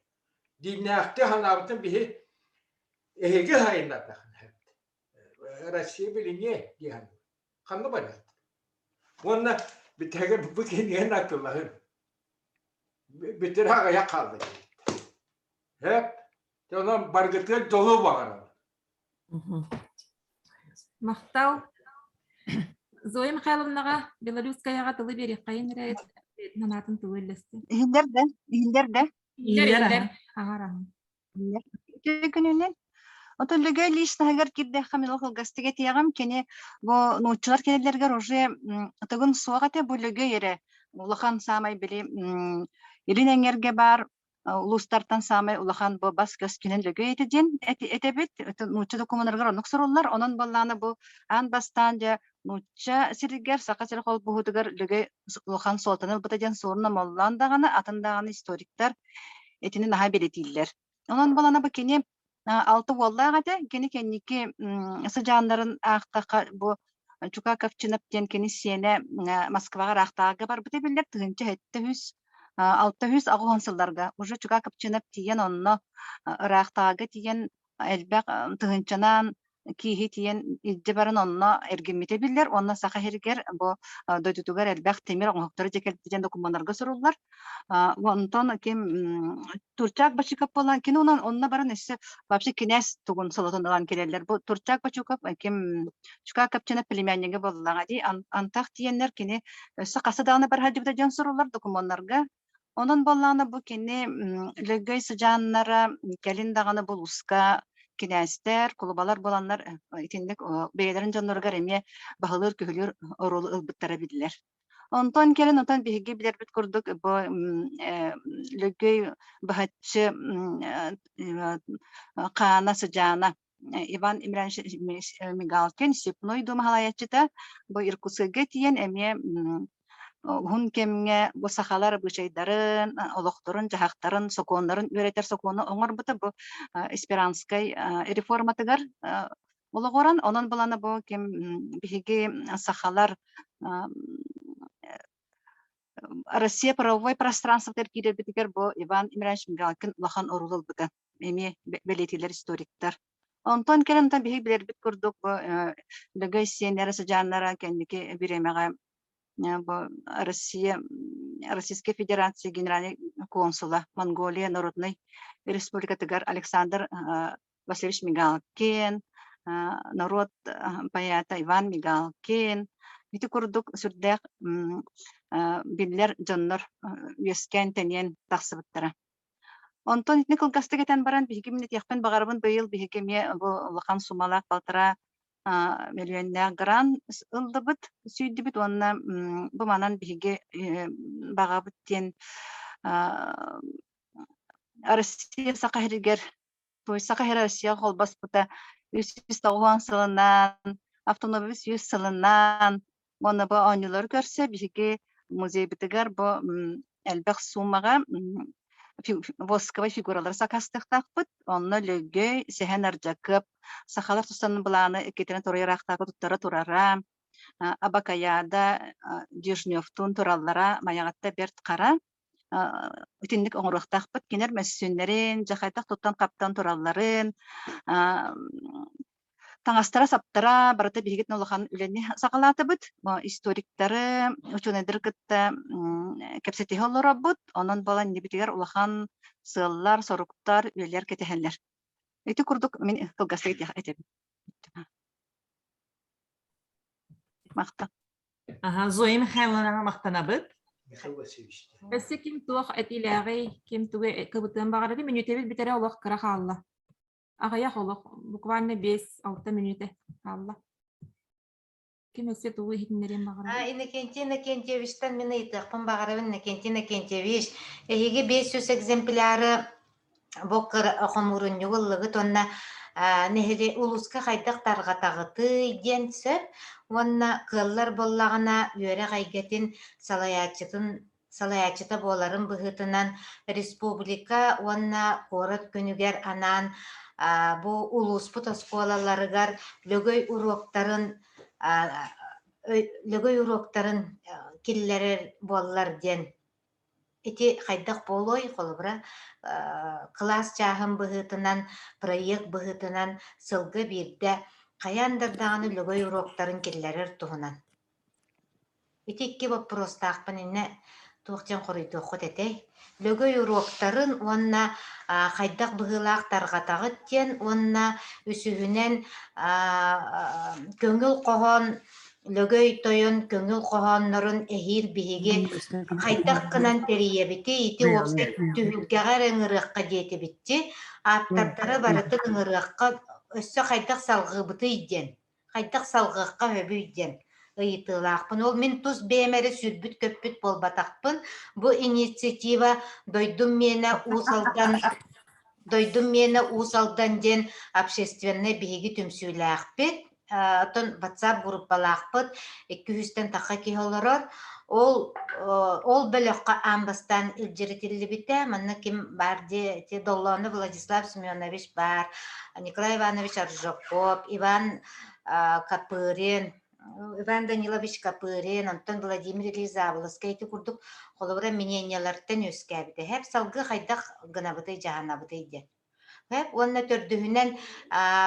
Дииннээхти санаабытын биһи эһиги хайыннардахына Россия билиниэ диэн Ханна барыат? Уонна бүтэһигэр бу кинигэни атыллаһын. Бүтэрэ аҕыйах хаалла диэбиттэр. Эп, онон баргытыгар дьолу баҕарабын. Махтал. Зоя Михайловнаҕа Белорусскаяҕа тылы биэриэххэйин эрэ санаатын тылы үллэстин. Иһиллэр да, иһиллэр да. Иһиллэр, иһиллэр. Аҕар аһын. Үтүө күнүнэн. Отон Лөгөй личноһыгар киирдэххэ мин ол кылгастык этиэҕим, кини бу нууччалар кэлэллэригэр уже тыгын суох этэ, бу Лөгөй эрэ улахан саамай били илин эҥэргэ баар улуустартан саамай улахан бу бас-көс күнүн Лөгөй этэ диэн этэбит. Нуучча докумуоннарыгар оннук суруллар. Онон буоллаҕына бу аан бастаан дьэ нуучча сиригэр, Саха сирэ холбоһуутугар Лөгөй улахан суолтаны ылбыта диэн суорун омоллоон даҕаны, атын даҕаны историктар итини наһаа бэлиэтииллэр. Онон буолана бу кини алта уоллаах этэ. Кини кэнники сыдьааннарын аахтахха бу Чукаков Чинап диэн кини сиэнэ Москваҕа ыраахтааҕыга барбыта биллэр 1700 680 сылларга уже Чукаков Чинап тиийэн онно ыраахтааҕыга тиийэн элбэх тыһыынчанан кииһи тиийэн илдьэ баран онно эргиммитэ биллэр уонна Саха сиригэр бу дойдутугар элбэх тимир оҥоһуктары дьэ кэлбит диэн докумуоннарга суруллар. Онтон ким Турчак Бачиков буолан кини онон онно баран өссө вообще кинээс тугун солотун ылан кэлэллэр. Бу Турчак Бачуков ким Чука Капчина племяннига буоллаҕа дии антах тиийэннэр кини өссө хаса даҕаны бар сылдьыбыта дьон суруллар докумуоннарга. Онон буоллаҕына бу кини Лөгөй сыдьааннара кэлин даҕаны булууска кинээстэр, кулубалар буоланнар итинник бэйэлэрин дьонноругар эмиэ баһылыыр-көһүлүүр оруолу ылбыттара биллэр. Онтон кэлин онтон биһиги билэрбит курдук бу Лөгөй быһаччы хаана сыдьаана Иван Емельянович Мигалкин Степной Дума салайааччыта бу Иркутскайга тиийэн эмиэ уһун кэмҥэ бу сахалар абыычайдарын, олохторун-дьаһахтарын, сокуоннарын үөрэтэр сокуону оҥорбута бу Эсперанскай реформатыгар олоҕуран, онон булана бу ким биһиги сахалар Россия правовой пространствотыгар киирэрбитигэр бу Иван Емельянович Мигалкин улахан оруолу ылбыта. Эмиэ бэлиэтиилэр историктар. Онтон кэлэн биһиги билэрбит курдук бу Лөгөй сиэннэрэ сыдьааннара кэнники бириэмэҕэ бу Россия Российская Федерация генеральный консула Монголия Народнай Республикатыгар Александр Васильевич Мигалкин, норуот поэта Иван Мигалкин ити курдук сүрдээх биллэр дьоннор үөскээн тэнийэн тахсыбыттара. Онтон итини кылгастык этэн баран, биһиги мин этиэхпин баҕарабын быйыл биһиги эмиэ бу улахан суммалаах балтараа мөлүйүөннээх грант ыллыбыт, сүүйдүбүт уонна бу манан биһиги баҕабыт диэн Россия Саха сиригэр Саха сирэ Россияҕа холбоспута 390 сылынан, автономия 100 сылынан уонна бу оонньуулары көрсө биһиги музейбытыгар бу элбэх суумаҕа восковай фигуралары сакаастыахтаахпыт. Онно Лөгөй, Сэһэн Ардьакыап сахалар тустан былааны иккитинэн туруйараахтааҕы туттара турара, Абакаяда Дежневтуун тураллара Майаҕатта Бэрт Хара итинник оҥоруохтаахпыт. Кинилэр мөссүөннэрин, дьэ хайдах туттан-хаптан туралларын, таҥастара-саптара барыта биһигитин улахан үлэни саҕалаатыбыт. Историктары, учуонайдары кытта кэпсэтиһэ олоробут. Онон буолан иннибитигэр улахан сыаллар, соруктар, үлэлэр кэтэһэллэр. Ити курдук мин кылгастык этэбин. Махтал. Аха, Зоя Михайловнаҕа махтанабыт. Михаил Васильевич. Өссө ким туох этиилээҕий, ким тугу кыбытыан баҕарарый, мүнүүтэбит бүтэрэ олох кыра хаалла. Аҕыйах олох, буквально 5-6 мүнүүтэ хаалла. Ким өссө тугу иһитиннэриэн баҕарарый? Иннокентий Иннокентьевичтан мин ыйытыахпын баҕарабын. Иннокентий Иннокентьевич, эһиги 500 экземпляры Бу хомуурунньугу ыллыгыт уонна нэһилиэк улууска хайдах тарҕатаҕытый диэн сөп уонна кыаллар буоллаҕына үөрэх эйгэтин салайааччытын салайааччыта буоларын быһыытынан республика уонна куорат күнүгэр анаан бу улууспут оскуолаларыгар Лөгөй уруоктарын Лөгөй уруоктарын киллэрэр буоллар диэн Ити хайдах буолуой, холобура, кылаас чааһын быһыытынан, проект быһыытынан сылга биирдэ хайаан да даҕаны Лөгөй уруоктарын киллэрэр туһунан. Ити икки боппуруостаахпын иннэ туох диэн хоруйдуоххут этэй? Лөгөй уруоктарын уонна хайдах быһыылаах тарҕатаҕыт диэн уонна үсүһүнэн көҥүл хоһоон Лөгөй Тойон көҥүл хоһооннорун эһиил биһиги хайдах гынан тэрийэбитий, ити уопсай түһүлгэҕэ эрэ ыҥырыахха диэтибитчи, ааптардары барытын ыҥырыахха, өссө хайдах салҕыыбытый диэн, хайдах салҕыахха сөбүй диэн ыйытыылаахпын. Ол мин тус бэйэм эрэ сүүрбүт-көппүт буолбатахпын. Бу инициатива дойдум миэнэ Уус Алдан Дойдум миэнэ Уус Алдан диэн общественнай биһиги түмсүүлээхпит. Оттон WhatsApp группалаахпыт, 200-тэн тахха киһи олорор. Ол ол бөлөххө аан бастаан илдьиритиллибитэ. Манна ким баар дии, ити Доллоону Владислав Семенович баар, Николай Иванович Аржаков, Иван Копырин, Иван Данилович Копырин, онтон Владимир Ильич Заболоцкай ити курдук холобура мнениелартан үөскээбитэ. Һэп салгыы хайдах гынабытый, дьаһанабытый диэн. Һэп уонна төрдүһүнэн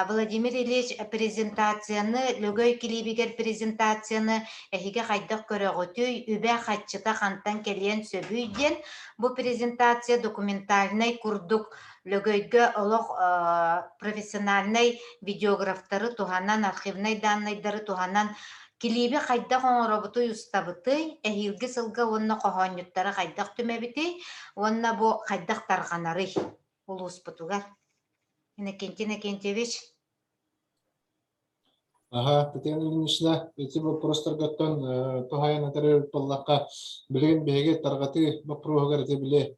Владимир Ильич презентацияны, Лөгөй килиибигэр презентацияны эһиги хайдах көрөҕүтүй, үбэ-хаччыта хантан кэлиэн сөбүй диэн бу презентация документальнай курдук Лөгөйгө олох профессиональнай видеографтары туһанан, архивнай даннайдары туһанан килииби хайдах оҥоробутуй, устабытый, эһиилги сылга уонна хоһоонньуттары хайдах түмэбитий уонна бу хайдах тарҕанарый улууспутугар? Иннокентий Иннокентьевич. Аха, Татьяна Ильинична, ити боппуруостаргыттан туһаайан этэр буоллахха, билигин биһиги тарҕатыы боппуруоһугар ити били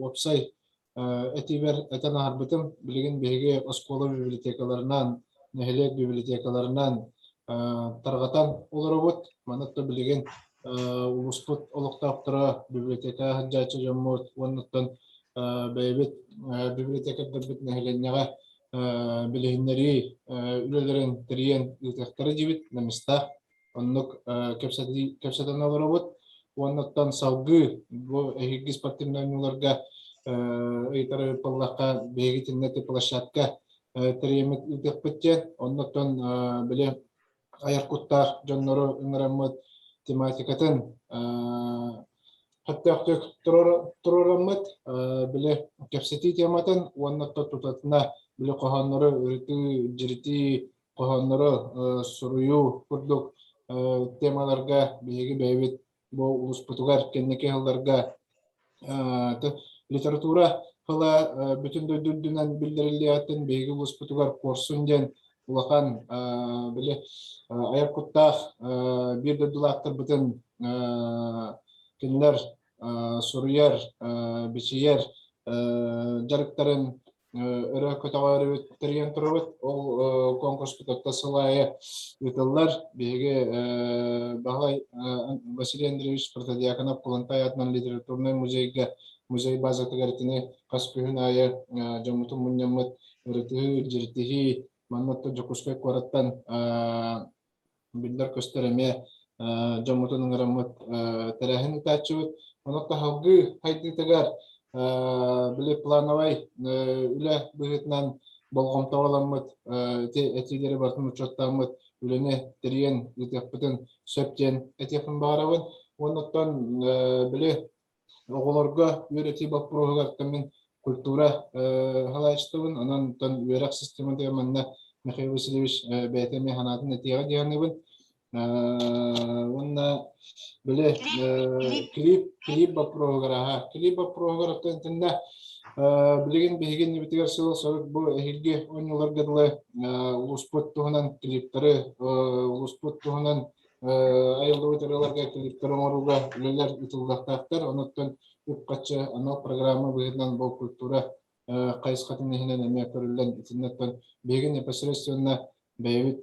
уопсай этиибэр этэн аһарбытым. Билигин биһиги оскуола библиотекаларынан, нэһилиэк библиотекаларынан тарҕатан олоробут. Манна билигин улууспут олохтоохторо, библиотека сылдьааччы дьоммут уонна бэйэбит библиотекардарбыт нэһилиэнньэҕэ билиһиннэрии үлэлэрин тэрийэн ыытыахтара диибит намыстаах оннук кэпсэтэн олоробут уоннаттан салгыы бу эһиги спортивнай оонньууларга ыйытар буоллахха биһиги итиннэ площадка. тэрийэммит ыытыахпыт диэн. Оннуттан били айар куттаах дьоннору ыҥыраммыт тематикатын сөптөөхтүк туруораммыт били кэпсэтии тематын уонна тутатына били хоһооннору ырытыы, дьиритии, хоһооннору суруйуу курдук темаларга биһиги бэйэбит бу улууспутугар кэнники сылларга литература тыла бүтүн дойду үрдүнэн биллэриллиэҕиттэн биһиги улууспутугар Куорсун диэн улахан били айар куттаах биир дойдулаахтарбытын кинилэр суруйар, бичийэр дьарыктарын өрө көтөҕөөрүбүт тэрийэн турабыт. Ол конкурспут отто сыл аайы ыытыллар. Биһиги Баһылай Василий Андреевич Протодьяконов Кулантай аатынан литературнай музейга музей базатыгар итини хас күһүн аайы дьоммутун мунньаммыт ырытыһыы, илдьиритиһии, манна Дьокуускай куораттан биллэр-көстөр эмиэ дьоммутун ыҥыраммыт тэрээһин ыытааччыбыт. Онон таһалгыы хайдыытыгар били плановай үлэ быһыытынан болҕомтоҕо ыламмыт ити этиилэри барытын учуоттааммыт үлэни тэрийэн ыытыахпытын сөп диэн этиэхпин баҕарабын. Уонна били оҕолорго үөрэтии боппуруоһугар мин культура халааччытыбын, онон үөрэх систематыгар манна Михаил Васильевич бэйэтэ эмиэ санаатын этиэҕэ дии саныыбын. Уонна били клип клип боппуруоһугар аха клип боппуруоһугар оттон итиннэ билигин биһиги иннибитигэр сыл-сорук бу эһиилги оонньууларга дылы улууспут туһунан клиптары улууспут туһунан айыллыбыт ырыаларга клиптэр оҥорууга үлэлэр ыытыллыахтаахтар. Онуттан үп-харчы анал программа быһыытынан бу культура хайысхатын иһинэн эмиэ көрүллэн итиннэттэн биһиги непосредственно бэйэбит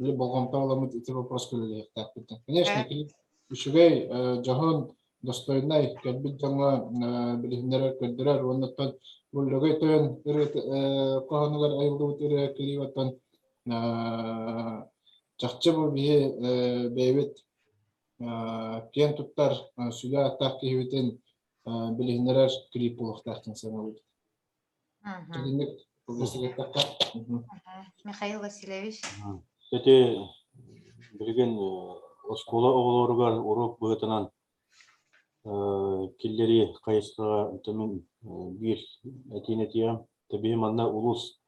били болҕомто ыламмыт ити вопрос үлэлиэхтээхпит. Конечно, клип үчүгэй, дьоһун, достойнай кэлбит дьоҥҥо билиһиннэрэр, көрдөрөр уоннаттан бу Лөгөй Тойон ырыа хоһоонугар айыллыбыт ырыа клип оттон Чахчы бу биһи бэйэбит киэн туттар сүгэ ааттаах киһибитин билиһиннэрэр клип буолуохтаах диэн саныыбыт. Итинник кылгастык Михаил Васильевич. Ити билигин оскуола оҕолоругар уруок быһыытынан киллэрии хайысхаҕа мин биир этиини этиэм. Тэбиһи манна улуус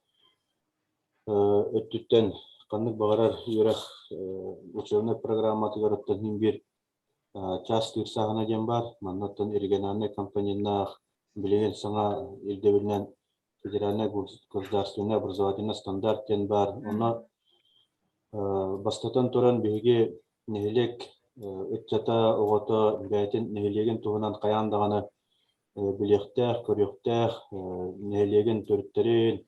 өттүттэн ханнык баҕарар үөрэх учебнай программатыгар оттон иһин биир час тыырсааһына диэн баар. Манна оттон региональнай компоненнаах билигин саҥа ирдэбилинэн федеральный государственный образовательный стандарт диэн баар. Онно бастатан туран биһиги нэһилиэк ыччата, оҕото бэйэтин нэһилиэгин туһунан хайаан даҕаны билиэхтээх, көрүөхтээх, нэһилиэгин төрүттэрин,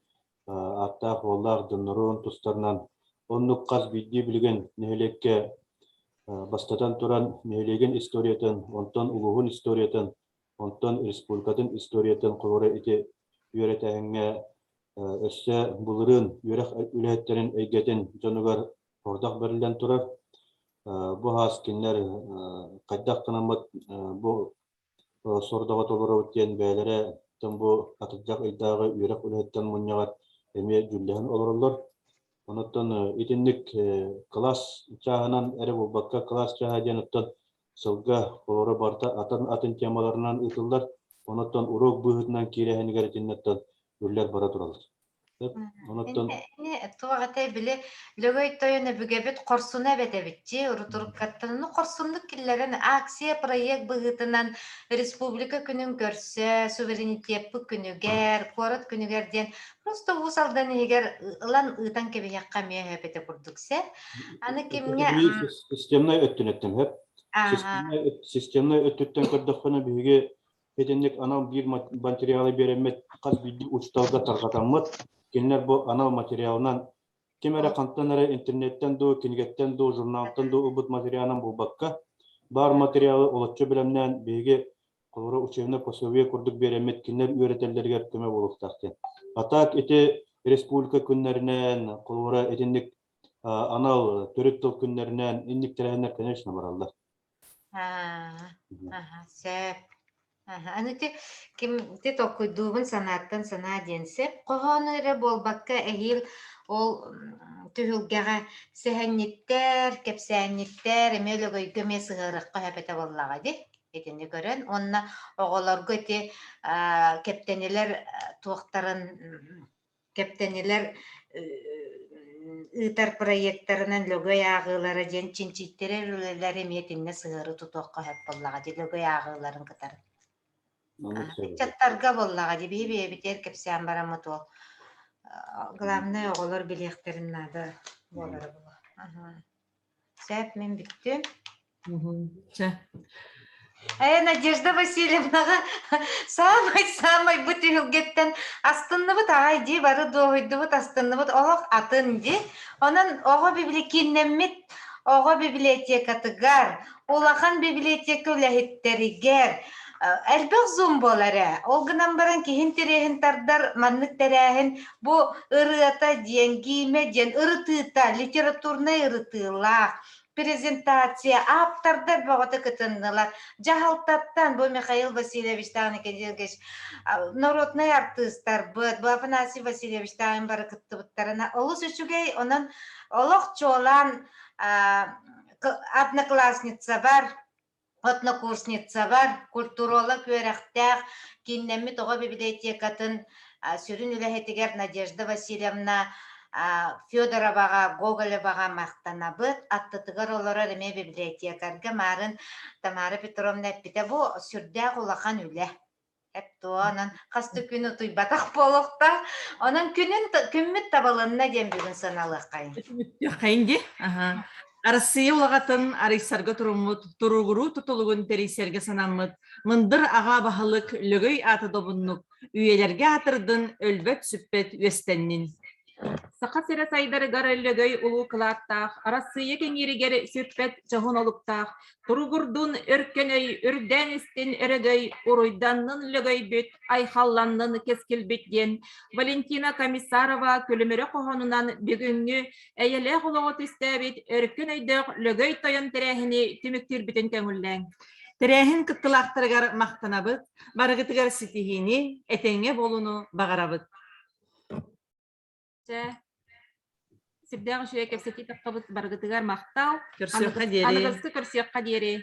ааттаах-уоллаах дьоннорун тустарынан оннук хас биирдии билигин нэһилиэккэ бастатан туран нэһилиэгин историятын, онтон улууһун историятын, онтон республикатын историятын холобура ити үөрэтээһиҥҥэ өссө былырыын үөрэх үлэһиттэрин эйгэтин дьонугар ордох бэриллэн турар. Бу хаас кинилэр хайдах гынаммыт бу сордоҕо толоробут диэн бэйэлэрэ бу атырдьах ыйдааҕы үөрэх үлэһиттэн мунньаҕар эмиэ дьүүллэһэн олороллор. Онуттан итинник кылаас чааһынан эрэ буолбакка, кылаас чааһа диэн оттон сылга олоро барыта атын-атын темаларынан ыытыллар. Онуттан уруок быһыытынан киирэһинигэр итиннэттэн үлэлэр бара тураллар. Онуттан Туох этэй били Лөгөй тойон өбүгэбит хорсуна эбэтэбитчи урутуруккаттан ну хорсуннук киллэрэн акция проект быһыытынан республика күнүн көрсө суверенитеппыт күнүгэр куорат күнүгэр диэн просто Уус Алдан иһигэр ылан ыытан кэбиһиэххэ эмиэ сөп этэ курдук сэ аны кимҥэ системнай өттүн өттүн сөп системнай өттүттэн көрдөххүнэ биһиги Итинник анал биир материалы биэрэммит хас биирдии учууталга тарҕатаммыт, кинилэр бу анал материалынан ким эрэ хантан эрэ интернеттэн дуу, кинигэттэн дуу, журналтан дуу ылбыт материалынан буолбакка, баар материалы олоччу бэлэмнээн биһиги холобура учебное пособие курдук биэрэммит кинилэр үөрэтэллэригэр көмө буолуохтаах диэн. А так ити республика күннэринэн, холобура итинник анал төрүт тыл күннэринэн инник тэрээһиннэр, конечно, бараллар. Аа, аха, сөп. Аны ити ким ити толкуйдуубун санааттан санаа диэн сөп. Хоһоону эрэ буолбакка эһиил ол түһүлгэҕэ сэһэнньиттэр, кэпсээнньиттэр эмиэ Лөгөйгө эмиэ сыһыарыахха сөп этэ буоллаҕа дии. Итини көрөн уонна оҕолорго ити кэптэнилэр туохтарын Кэптэнилэр ыытар проектарынан Лөгөй ааҕыылара диэн чинчийтэрэр үлэлэр эмиэ итиннэ сыһыары тутуохха сөп буоллаҕа дии Лөгөй ааҕыыларын кытары. Ыччаттарга буоллаҕа дии биһи бэйэбитигэр кэпсээн бараммыт ол главное оҕолор билиэхтэрин наада буолара буолуо. Сөп, мин бүттүм. Чэ. Э, Надежда Васильевнаҕа саамай-саамай бу түһүлгэттэн астынныбыт аҕай дии, бары дуоһуйдубут, астынныбыт, олох атын дии. Онон оҕо кииннэммит оҕо библиотекатыгар, улахан библиотека үлэһиттэригэр элбэх зум буолар ээ. Ол гынан баран киһи интэриэһин тардар маннык тэрээһин бу ырыата диэн, гиимэ диэн ырытыыта, литературнай ырытыылаах, презентация, ааптардар бөҕөтө кытыннылар. Дьаһалтаттан бу Михаил Васильевичтаах Николаевич народнай артыыстарбыт, бу Афанасий Васильевичтаах бары кыттыбыттарына олус үчүгэй. Онон олох чуолаан одноклассницабар, однокурсницабар, культуролог үөрэхтээх кииннэммит оҕо библиотекатын сүрүн үлэһитигэр Надежда Васильевна Федороваҕа, Гоголеваҕа махтанабыт. Аттытыгар олорор эмиэ библиотекарга Маарын Тамара Петровна эппитэ бу сүрдээх улахан үлэ. Эптуо, онон хас да күн утуйбатах буолуохтаах. Онон күнүн күммүт табылынна диэн бүгүн саналыаххайын. Түмүктүөххэйин дии. Аха. Арассыыйа улаҕатын арыйсарга туруммут, туругуруу тутулугун тэрийсэргэ санаммыт мындыр аҕа баһылык Лөгөй аата добуннук үйэлэргэ аатырдын, өлбөт-сүппэт үөстэннин. Саха сирэ сайдарыгар Лөгөй улуу кылааттаах, Арассыыйа кэҥииригэр сүппэт дьоһун олуктаах, туругурдун өркөн өй, үрдээн истин өрөгөй, уруйданнын Лөгөйбүт, айхалланнын кэскилбит диэн Валентина Комиссарова күлүмүрэ хоһоонунан бүгүҥҥү эйэлээх олоҕу түстээбит өркөн өйдөөх Лөгөй тойон тэрээһини түмүктүүрбүтүн көҥүллээҥ. Тэрээһин кыттыылаахтарыгар махтанабыт, барыгытыгар ситиһиини, этэҥҥэ буолууну баҕарабыт. Чэ, сүрдээх үчүгэй кэпсэтии таххабыт барыгытыгар махтал. Көрсүөххэ диэри. Аныгыскы көрсүөххэ диэри.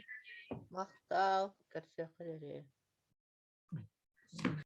Махтал, көрсүөххэ диэри.